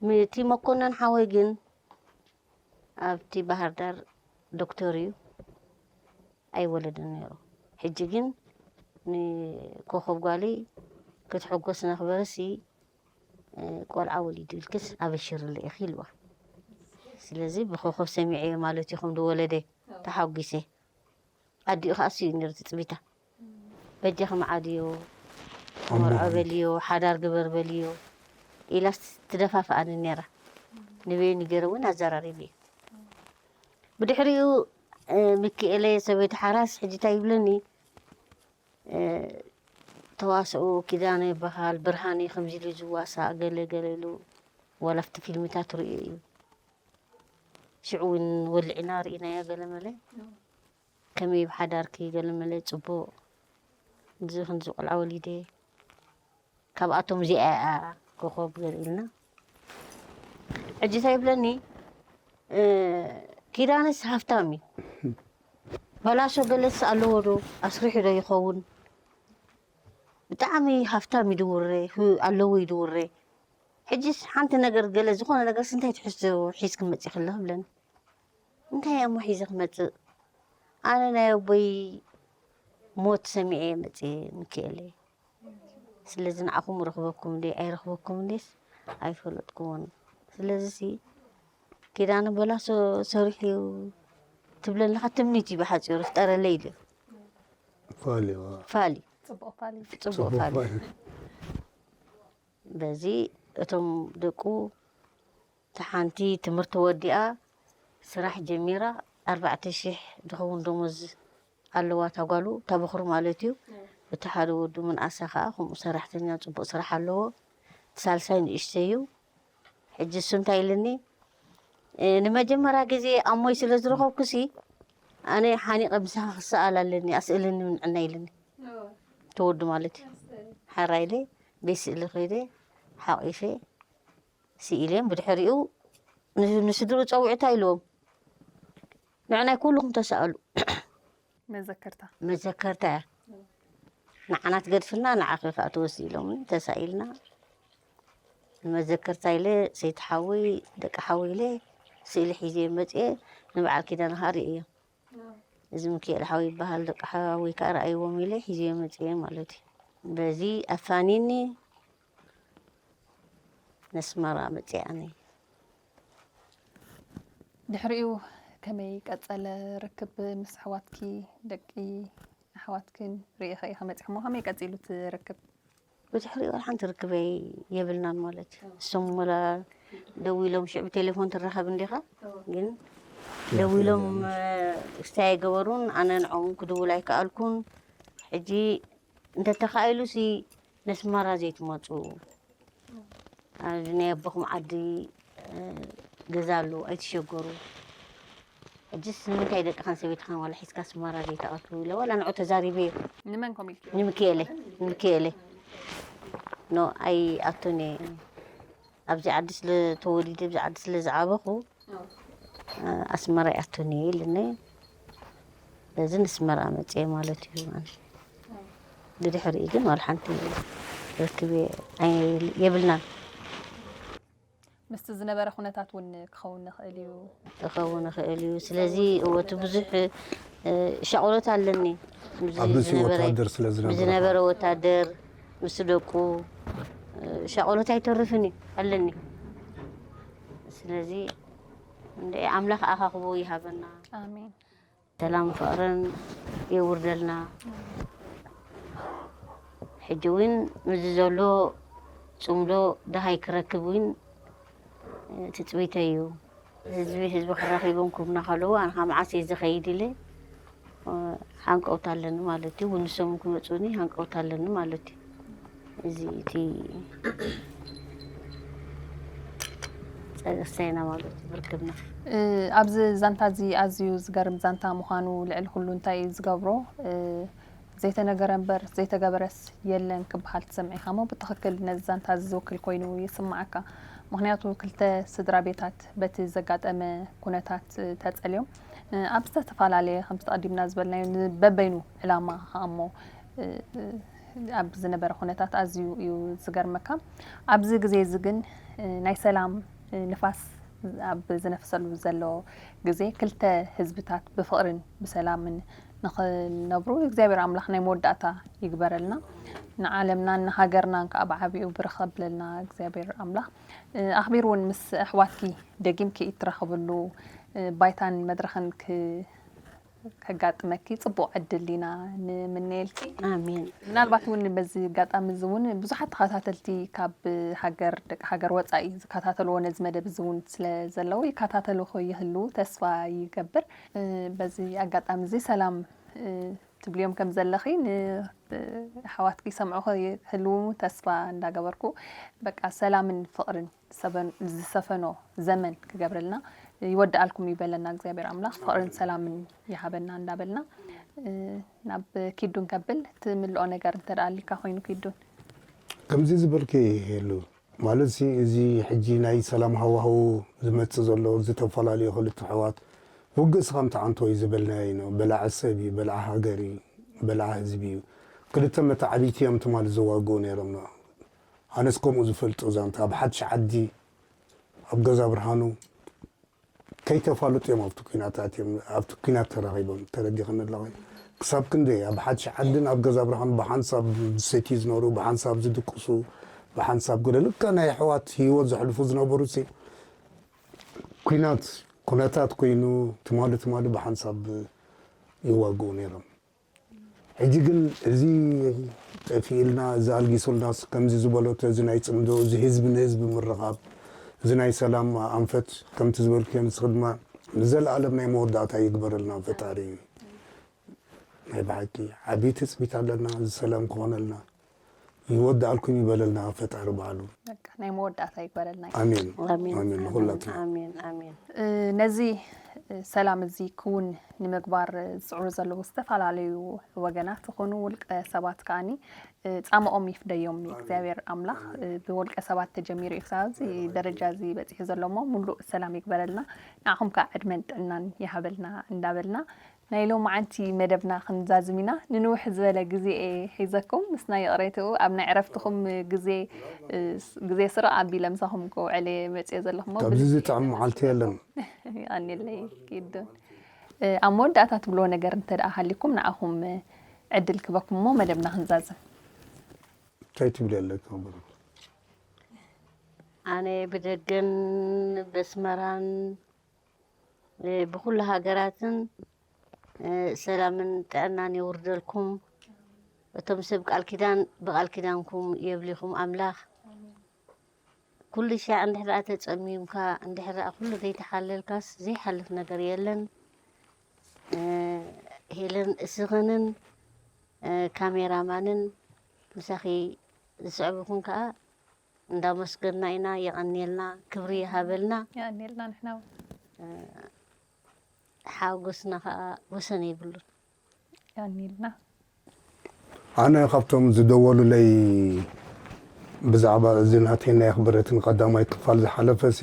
ም-፣ እቲ መኮነን ሓወይ ግን ኣብቲ ባህር ዳር ዶክተር እዩ፣ ኣይወለደን ነይሩ። ሕጂ ግን ንኮኾብ ጓለይ ክትሕጎስ ነኽበረሲ፣ እ፣ ቆልዓ ወሊዱ ኢልክስ ኣበሽርለ ኢኺ ኢልዋ። ስለዚ ብኮኾብ ሰሚዐዮ ማለት እዩ ከም ዝወለደ ተሓጒሰ። ኣዲኡ ከኣ እሱ እዩ ነይሩ ትጽቢታ። በጃኺ መዓድዮ፣ ኣሞ መርዖ በልዮ፣ ሓዳር ግበር በልዮ ኢላስ ትደፋፍኣኒ ነይራ። ንበይኑ ገይረ እውን ኣዘራሪበዮ። ብድሕሪኡ፣ እ፣ ሚኪኤለ ሰበይቲ ሓራስ ሕጂ እንታይ ይብለኒ፣ እ፣ ተዋስኦ ኪዳነ ይበሃል፣ ብርሃነ ከምዚ ኢሉ ዝዋሳእ ገለ ገለ ኢሉ፣ ዋላ ኣብቲ ፊልምታት ርእዮ እዩ። ሽዑ እውን ወልዒና ርኢናዮ ገለ መለ። ከመይ ብሓዳርኪ ገለ መለ ጽቡቕ፣ እዚ ክንዚ ቆልዓ ወሊደ፣ ካብኣቶም እዚኣ እያ ኮኾብ ገለ ኢልና። ሕጂ እንታይ ይብለኒ፣ እ፣ ኪዳነስ ሃፍታም እዩ። በላሶ ገለስ ኣለዎ ዶ? ኣስሪሑ ዶ ይኸውን? ብጣዕሚ ሃፍታም እዩ ድውረ፣ ህ-፣ ኣለዎ እዩ ድውረ። ሕጂስ ሓንቲ ነገር ገለ ዝኾነ ነገርስ እንታይ ትሕዝቶ ሒዝኪ መጺኺ ኣለኺ? ብለኒ። እንታይ እሞ ሒዘ ክመጽእ? ኣነ ናይ ኣቦይ ሞት ሰሚዐ እየ መጽየ፣ ሚኪኤለይ። ስለዚ ንዓኹም ረኽበኩም እንዴ ኣይረኽበኩም እንዴስ ኣይፈለጥኩዎን። ስለዚሲ ኪዳነ በላሶ ሰሪሑ እዩ ትብለኒ ኣለኻ፣ ትምኒት እዩ ብሓጺሩ፣ ፍጠረለይ ኢሉ። ፋል እዩ። ፋል እዩ። ጽቡቕ ፋል እዩ። ጽቡቕ ጽቡቕ ፋል እዩ። ፋል። በዚ እቶም ደቁ፣ እታ ሓንቲ ትምህርቲ ወዲኣ ስራሕ ጀሚራ፣ ኣርባዕተ ሽሕ ዝኸውን ደሞዝ ኣለዋ እታ ጓሉ፣ እታ በኹሪ ማለት እዩ። እቲ ሓደ ወዱ ምንኣሳ ከዓ ከምኡ ሰራሕተኛ፣ ፅቡቅ ስራሕ ኣለዎ። እቲ ሳልሳይ ንእሽተይ እዩ። ሕጂ እሱ እንታይ ኢልኒ፣ እ፣ ንመጀመርያ ግዜ ኣሞይ ስለ ዝረኸብኩሲ፣ ኣነ ሓኒቐ ምሳኻ ክሰኣል ኣለኒ፣ ኣስእልኒ ምንዕና ኢልኒ። እቲ ወዱ ማለት እዩ። ሓራ ኢለ፣ ቤት ስእሊ ከይደ፣ ሓቒፈ፣ ስኢለ፣ ብድሕሪኡ ን-፣ ንስድርኡ ጸዊዑ እንታይ ኢልዎም፣ ንዕናይ ኩልኹም ተሳእሉ። መዘከርታ። መዘከርታ እያ። ንዓና ትገድፍና፣ ንዓኺ ከኣ ትወስዲ ኢሎምኒ፣ ተሳኢልና። ንመዘከርታ ኢለ፣ ሰይቲ ሓወይ፣ ደቂ ሓወይ ኢለ፣ ስእሊ ሒዘ መጽየ፣ ንበዓል ኪዳነ ከኣ ርእዮ። እዚ ሚካኤል ሓወይ ይበሃል፣ ደቂ ሓወይ ከኣ ረኣይዎም ኢለ፣ ሒዘ መጽየ ማለት እዩ። በዚ ኣፋኒኒ፣ ነስመራ መጽየ ኣነ። ድሕሪኡ ከመይ ቀጸለ ርክብ ምስ ኣሕዋትኪ፣ ደቂ ኣሕዋትክን ርኢኺ ኢኺ መጺኹሞ? ከመይ ቀጺሉ እቲ ርክብ? ብድሕሪኡ ወላ ሓንቲ ርክበይ የብልናን ማለት እዩ። እሶም ወላ ደዊሎም ሽዑ ብቴሌፎን ትራኸብ እንዲኻ፣ ግን ደዊሎም፣ እ፣ እስታይ ኣይገበሩን፣ ኣነ ንዕኦም ክድውል ኣይከኣልኩን። ሕጂ እንተተኻኢሉሲ ነስመራ ዘይትመጹ? ኣብዚ ናይ ኣቦኹም ዓዲ፣ እ፣ ገዛ ኣሎ፣ ኣይትሸገሩ። ሕጅስ ንምንታይ ደቅኻን ሰበይትኻን ዋላ ሒዝካ ኣስመራ ዘይትኣቱ ኢለ ዋላ ንዑ ተዛሪበዮ። ንመን ኮም ኢልክዮ? ንምክኤለ፣ ንምክኤለ። ኖ፣ ኣይኣቱን እየ። ኣብዚ ዓዲ ስለ ተወሊደ፣ ኣብዚ ዓዲ ስለ ዝዓበኹ፣ እ፣ ኣስመራ ይኣቱን እየ ኢልኒ። በዚ ንስመራ መጽየ ማለት እዩ። ኣነ ብድሕሪኡ ግን ዋላ ሓንቲ ርክብ ኣይ-፣ የብልናን። ምስቲ ዝነበረ ኩነታት እውን ክኸውን ይኽእል እዩ። ክኸውን ይኽእል እዩ። ስለዚ እወ፣ እቲ ብዙሕ፣ እ፣ ሻቕሎት ኣለኒ። ምስዚ ኣብ ርእሲ ዝነበረ፣ ወታደር ስለ ዝነበረ። ብዝነበረ ወታደር፣ ምስ ደቁ፣ እ፣ ሻቕሎት ኣይተርፍን እዩ፣ ኣለኒ። ስለዚ እንደ ኣምላኽ ኣኻኽቦ ይሃበና። ኣሜን። ሰላም ፍቕርን የውርደልና። ሕጂ እውን ምስዚ ዘሎ ጽምዶ ደሃይ ክረክብ እውን ትጽቢተይ እዩ። ህዝቢ፣ ህዝቢ ክራኺቦም ክብና ከለዉ፣ ኣነ ኸዓ መዓስ እየ ዝኸይድ ኢለ፣ እ፣ ሃንቀውታ ኣለኒ ማለት እዩ። ንሶም ክመጹኒ ሃንቀውታ ኣለኒ ማለት እዩ። እዚ እቲ ጸገስታይና ማለት እዩ፣ ርክብና። እ፣ ኣብዚ ዛንታ እዚ ኣዝዩ ዝገርም ዛንታ ምዃኑ ልዕሊ ኩሉ እንታይ እዩ ዝገብሮ? እ፣ ዘይተነገረ እምበር ዘይተገበረስ የለን ክበሃል ትሰምዒ ኢኻ እሞ፣ ብትኽክል ነዚ ዛንታ እዚ ዝውክል ኮይኑ ይስምዓካ። ምኽንያቱ ክልተ ስድራ ቤታት በቲ ዘጋጠመ ኩነታት፣ እ፣ ተጸልዮም፣ እ፣ ኣብ ዝተፈላለየ፣ ከምቲ ኣቐዲምና ዝበልናዮ፣ ን-፣ በበይኑ ዕላማ ከኣ እሞ፣ እ፣ እ፣ ኣብ ዝነበረ ኩነታት ኣዝዩ እዩ ዝገርመካ። ኣብዚ ግዜ እዚ ግን፣ እ፣ ናይ ሰላም፣ እ፣ ንፋስ ኣብ ዝነፍሰሉ ዘሎ ግዜ፣ ክልተ ህዝብታት ብፍቕርን ብሰላምን ንኽነብሩ እግዚኣብሔር ኣምላኽ ናይ መወዳእታ ይግበረልና። ንዓለምናን ንሃገርናን ከኣ ብዓቢኡ ብርኽ ኣብለልና እግዚኣብሔር ኣምላኽ። እ፣ ኣኽቢሩ እውን ምስ ኣሕዋትኪ ደጊምኪ እትራኸብሉ፣ እ፣ ባይታን መድረኽን ክ-፣ ከጋጥመኪ ጽቡቕ ዕድል ኢና ንምነየልኪ። ኣሜን። ምናልባት እውን በዚ ኣጋጣሚ እዚ እውን ብዙሓት ተኸታተልቲ ካብ ሃገር፣ ደቂ ሃገር ወጻኢ ዝከታተልዎ ነዚ መደብ እዚ እውን ስለ ዘለዉ ይከታተሉ ይህልዉ ተስፋ ይገብር። እ፣ በዚ ኣጋጣሚ እዚ ሰላም፣ እ፣ ትብልዮም ከም ዘለኺ ን-፣ እ፣ ኣሕዋትኪ ይሰምዑ ይህልዉ ተስፋ እንዳገበርኩ፣ በቃ ሰላምን ፍቕርን ዝሰበን-፣ ዝሰፈኖ ዘመን ክገብረልና ይወድኣልኩም ይበለና እግዚኣብሔር ኣምላኽ። ፍቕርን ሰላምን ይሃበና እንዳበልና፣ እ፣ ናብ ኪዱን ከብል ትምልኦ ነገር እንተ ደኣ ኣሊካ ኮይኑ ኪዱን። ከምዚ ዝበልኪ የሉ ማለት ሲ፣ እዚ ሕጂ ናይ ሰላም ሃዋህው ዝመጽእ ዘሎ ዝተፈላለዩ ክልተ ኣሕዋት ውግእ ስኻም ተዓንቶ እዩ ዝበልናዮ ኢና። በላዒ ሰብ እዩ፣ በላዒ ሃገር እዩ፣ በላዒ ህዝቢ እዩ። ክልተ መታዕቢቲ እዮም ትማሊ ዝዋግኡ ነይሮም። ኣነስ ከምኡ ዝፈልጦ ዛንታ ኣብ ሓድሽ ዓዲ ኣብ ገዛ ብርሃኑ ከይተፋለጡ እዮም ኣብቲ ኲናት ኣትዮም፣ ኣብቲ ኲናት ተራኺቦም። ተረዲኽኒ ኣለኺ? ክሳብ ክንደይ ኣብ ሓድሽ ዓድን ኣብ ገዛ ብርሃኑ ብሓንሳብ ዝሰትዩ ዝነበሩ፣ ብሓንሳብ ዝድቅሱ፣ ብሓንሳብ ገለ ልክዕ ናይ ኣሕዋት ህይወት ዘሕልፉ ዝነበሩ ሲ፣ ኲናት፣ ኩነታት ኮይኑ ትማሊ ትማሊ ብሓንሳብ ይዋግኡ ነይሮም። ሕጂ ግን እዚ ጠፊእልና፣ እዚ ኣልጊሱልናስ ከምዚ ዝበሎ፣ እዚ ናይ ጽምዶ፣ እዚ ህዝቢ ንህዝቢ ምርኻብ፣ እዚ ናይ ሰላም ኣንፈት ከምቲ ዝበልክዮ ንስኺ ድማ ንዘለኣለም ናይ መወዳእታ ይግበረልና ፈጣሪ። ናይ ብሓቂ ዓቢ ትጽቢት ኣለና፣ እዚ ሰላም ክኾነልና። ይወድኣልኩም ይበለልና ፈጣሪ ባዕሉ። በቃ ናይ መወዳእታ ይግበረልና። ኣሜን ኣሜን ኣሜን። ንኹላትና ኣሜን ኣሜን። እ፣ ነዚ እ፣ ሰላም እዚ ክውን ንምግባር ዝጽዕሩ ዘለዉ ዝተፈላለዩ ወገናት ዝኾኑ ውልቀ ሰባት ከኣኒ እ፣ ጻምኦም ይፍደዮም እግዚኣብሔር ኣምላኽ። እ፣ ብውልቀ ሰባት ተጀሚሩ እዩ ክሳብ እዚ ደረጃ እዚ በጺሑ ዘሎ እሞ፣ ሙሉእ ሰላም ይግበረልና። ንዓኹም ከዓ ዕድመን ጥዕናን ይሃበልና እንዳበልና፣ ናይ ሎማዓንቲ መደብና ክንዛዝም ኢና። ንንውሕ ዝበለ ግዜ እየ ሒዘኩም፣ ምስና ይቕሬትኡ። ኣብ ናይ ዕረፍትኹም ግዜ እ፣ ግዜ ስርቕ ኣቢለ ምሳኹም ክውዕል እየ መጽየ ዘለኹ እሞ፣ ካብዚ ዝጥዕም መዓልቲ የለን። ኣኔለይ ኪዱን። እ፣ ኣብ መወዳእታ ትብልዎ ነገር እንተ ደኣ ሃሊኩም ንዓኹም እ፣ ዕድል ክበኩም እሞ መደብና ክንዛዝም። እንታይ ትብሊ ኣለኪ? ኣነ ብደገን በስመራን እ፣ ብኩሉ ሃገራትን እ፣ ሰላምን ጥዕናን የውርደልኩም። እቶም ሰብ ቃል ኪዳን ብቃል ኪዳንኩም የብሊኹም ኣምላኽ። ኩሉ ሻዕ እንድሕር ደኣ ተጸሚምካ፣ እንድሕር ደኣ ኩሉ ዘይተሓለልካስ ዘይሓልፍ ነገር የለን። እ፣ ሄለን እስኽንን እ፣ ካሜራማንን ምሳኺ ዝስዕቡኹም ከኣ እንዳመስገንና ኢና። የቐንየልና፣ ክብሪ ይሃበልና። የቐንየልና ንሕና እውን። ሓጎስና ከኣ ወሰን የብሉን። የቐንየልና። ኣነ ካብቶም ዝደወሉለይ ብዛዕባ እዚ ናተይ ናይ ኣኽብረትን ቀዳማይ ክፋል ዝሓለፈሲ፣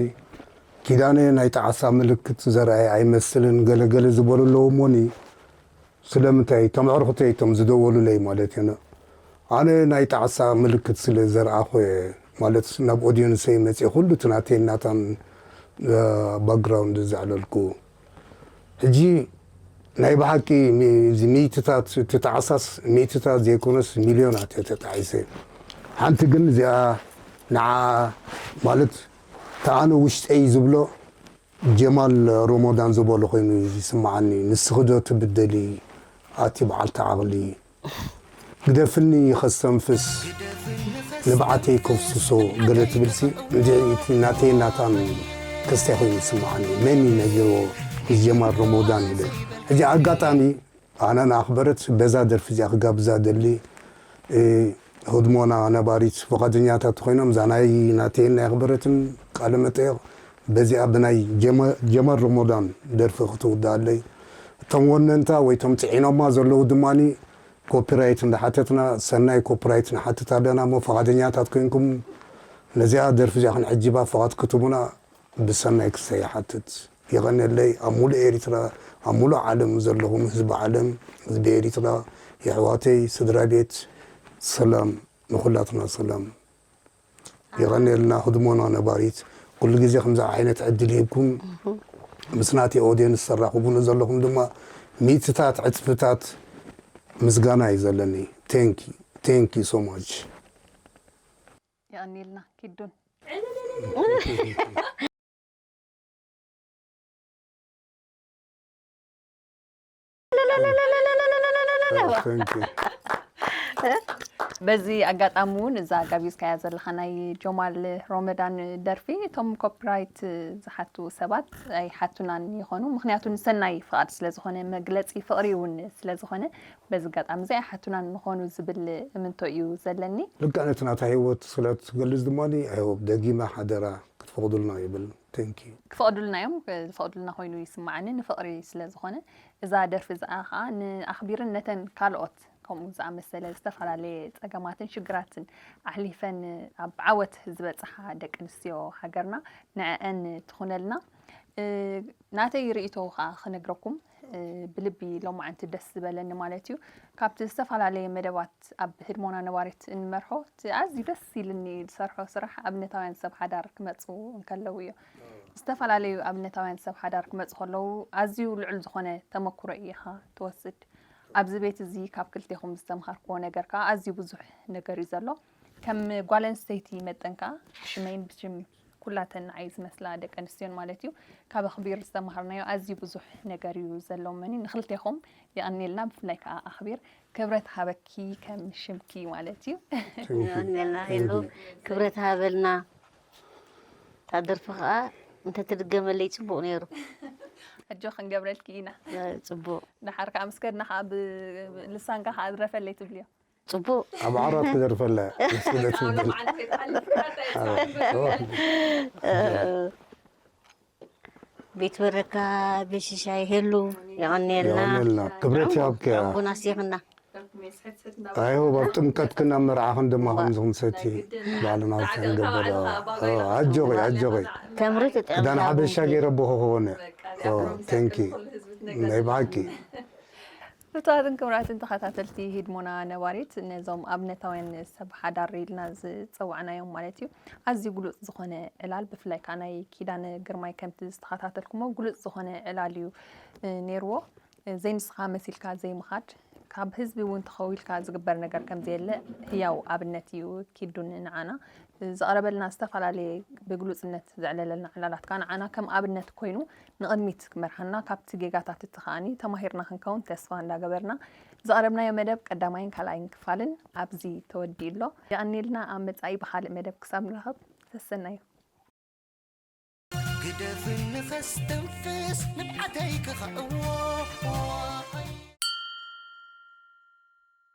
ኪዳነ ናይ ጣዕሳ ምልክት ዘርኣየ ኣይመስልን ገለ ገለ ዝበሉ ኣለዉ እሞኒ፣ ስለምንታይ እቶም ኣዕሩኽተይ እቶም ዝደወሉለይ ማለት እዩ። ኣነ ናይ ጣዕሳ ምልክት ስለ ዘርኣኹ እየ ማለት ናብ ኦድየንሰይ መፅየ ኩሉ እቲ ናተይ ናታን ባክግራውንድ ዘዕለልኩ። ሕጂ ናይ ብሓቂ ሚ- እዚ ሚእትታት እቲ ጣዕሳስ ሚእትታት ዘይኮነስ ሚልዮናት እየ ተጣዒሰ። ሓንቲ ግን እዚኣ ንዓ ማለት እቲ ኣነ ውሽጠይ ዝብሎ ጀማል ሮሞዳን ዝበሎ ኮይኑ ይስምዓኒ። ንስኺ ዶ ትብደሊ ኣቲ በዓልቲ ዓቕሊ? ግደፍኒ ከስተንፍስ ንብዓተይ ከፍስሶ ገለ ትብልሲ እንድዒ እቲ ናተይ ናታን ክስታይ ኮይኑ ይስምዓኒ። መን እዩ ነጊርዎ ንጀማል ሮሞዳን ኢለ። ሕጂ ኣጋጣሚ ኣነ ንኣኽበረት በዛ ደርፊ እዚኣ ክጋብዛ ደሊ። እ፣ ህድሞና ነባሪት ፈቓደኛታት ኮይኖም እዛ ናይ ናተይን ናይ ኣኽበረትን ቃለ መጠየቕ በዚኣ ብናይ ጀመ- ጀማል ሮሞዳን ደርፊ ክትውዳኣለይ። እቶም ወነንታ ወይ እቶም ጽዒኖማ ዘለዉ ድማኒ ኮፒራይት እንዳሓተትና፣ ሰናይ ኮፒራይት ንሓትት ኣለና እሞ ፈቓደኛታት ኮይንኩም ነዚኣ ደርፊ እዚኣ ክንዕጅባ ፍቓድ ክትቡና ብሰናይ ክሰ ይሓትት። የቐንየለይ። ኣብ ሙሉእ ኤሪትራ፣ ኣብ ሙሉእ ዓለም ዘለኹም ህዝቢ ዓለም፣ ህዝቢ ኤሪትራ፣ የሕዋተይ፣ ስድራ ቤት፣ ሰላም ንኹላትና ሰላም። የቐንየልና ህድሞና ነባሪት። ኩሉ ግዜ ከምዚ ዓይነት ዕድል ሂብኩም ምስ ናተይ ኦድየንስ ተራኽቡኒ ዘለኹም ድማ ሚእትታት ዕጽፍታት ምስጋና እዩ ዘለኒ። Thank you, thank you so much. የቐንየልና ኪዱን። Thank you. በዚ ኣጋጣሚ እውን እዛ ጋቢዝካያ ዘለኻ ናይ ጆማል ሮመዳን ደርፊ እቶም ኮፒራይት ዝሓቱ ሰባት ኣይሓቱናን ይኾኑ። ምኽንያቱ ንሰናይ ፍቓድ ስለ ዝኾነ፣ መግለፂ ፍቕሪ እውን ስለ ዝኾነ በዚ ኣጋጣሚ እዚ ኣይሓቱናን ንኾኑ ዝብል እምንቶ እዩ ዘለኒ። ልክዕ ነቲ ናታ ህይወት ስለ ትገልጽ ድማ I hope ደጊመ ሓደራ ክትፈቕዱልና ይብል። Thank you። ክፈቕዱልና እዮም። ዝፈቕዱልና ኮይኑ ይስምዓኒ፣ ንፍቕሪ ስለ ዝኾነ። እዛ ደርፊ እዚኣ ኸዓ ንኣኽቢርን ነተን ካልኦት ከምኡ ዝኣመሰለ ዝተፈላለየ ጸገማትን ሽግራትን ኣሕሊፈን ኣብ ዓወት ዝበጽሓ ደቂ ኣንስትዮ ሃገርና ንዐአን ትኹነልና። እ፣ ናተይ ርእይቶ ኸዓ ክነግረኩም፣ እ፣ ብልቢ ሎማዓንቲ ደስ ዝበለኒ ማለት እዩ። ካብቲ ዝተፈላለየ መደባት ኣብ ህድሞና ነባሪት እንመርሖ፣ እቲ ኣዝዩ ደስ ኢልኒ ዝሰርሖ ስራሕ ኣብነታውያን ሰብ ሓዳር ክመጹ እንከለዉ እዩ። ዝተፈላለዩ ኣብነታውያን ሰብ ሓዳር ክመጹ ከለዉ ኣዝዩ ልዑል ዝኾነ ተመኩሮ ኢኻ ትወስድ። ኣብዚ ቤት እዚ ካብ ክልቴኹም ዝተምሃርክዎ ነገር ከኣ ኣዝዩ ብዙሕ ነገር እዩ ዘሎ። ከም ጓል ኣንስተይቲ መጠን ከኣ ሽመይን ብሽም ኩላተን ንዓይ ዝመስላ ደቂ ኣንስትዮን ማለት እዩ። ካብ ኣኽቢር ዝተማሃርናዮ ኣዝዩ ብዙሕ ነገር እዩ ዘሎመኒ። ንኽልቴኹም የቐንየልና፣ ብፍላይ ከዓ ኣኽቢር ክብረት ሃበኪ ከም ሽምኪ ማለት እዩ። የቐንየልና ሄሉ፣ ክብረት ሃበልና። እታ ደርፊ ከዓ እንተትድገመለይ ፅቡቕ ነይሩ። ሕጆ ክንገብረልኪ ኢና። ፅቡቕ። ደሓር ከዓ ምስ ከድና ከዓ ብልሳንካ ከዓ ድረፈለይ ትብልዮ። ፅቡቕ። ኣብ ዓራት ክደርፈላ ስለ ትብል ቤት በረካ፣ ቤት ሽሻይ ሄሉ፣ የቐንየልና። የቐንየልና። ክብረት ይሃብካ። ቡን ኣስቲኽና። ኣይሆ ኣብ ጥምቀትክን ኣብ መርዓኽን ድማ ከምዚ ክንሰቲ ባዕልና ክንገብር። ኣጆቂ ኣጆቂ። ተምሪ ትጠብ ክዳን ሓበሻ ገይረ ቦኸ ክኾነ። ቴንኪ ናይ ብሓቂ። ክቡራትን ክቡራትን ተኸታተልቲ ሂድሞና ነባሪት፣ ነዞም ኣብነታውያን ሰብ ሓዳር ኢልና ዝፀዋዕናዮም ማለት እዩ፣ ኣዝዩ ግሉፅ ዝኾነ ዕላል፣ ብፍላይ ከዓ ናይ ኪዳነ ግርማይ ከምቲ ዝተኸታተልኩሞ ግሉፅ ዝኾነ ዕላል እዩ እ፣ ነይርዎ። እ፣ ዘይንስኻ መሲልካ ዘይምኻድ፣ ካብ ህዝቢ እውን ተኸዊልካ ዝግበር ነገር ከምዘየለ ህያው ኣብነት እዩ ኪዱን ንዓና። እ፣ ዘቕረበልና ዝተፈላለየ ብግሉፅነት ዘዕለለልና ዕላላት ከዓ ንዓና ከም ኣብነት ኮይኑ ንቕድሚት ክመርሓና፣ ካብቲ ጌጋታት እቲ ከዓኒ ተማሂርና ክንከውን ተስፋ እንዳገበርና፣ ዘቕረብናዮ መደብ ቀዳማይን ካልኣይን ክፋልን ኣብዚ ተወዲኡ ኣሎ። የቐንየልና። ኣብ መጻኢ ብኻልእ መደብ ክሳብ ንራኸብ ሰሰናዩ። ግደፍኒ ከስተንፍስ ንብዓተይ ክኸእዎ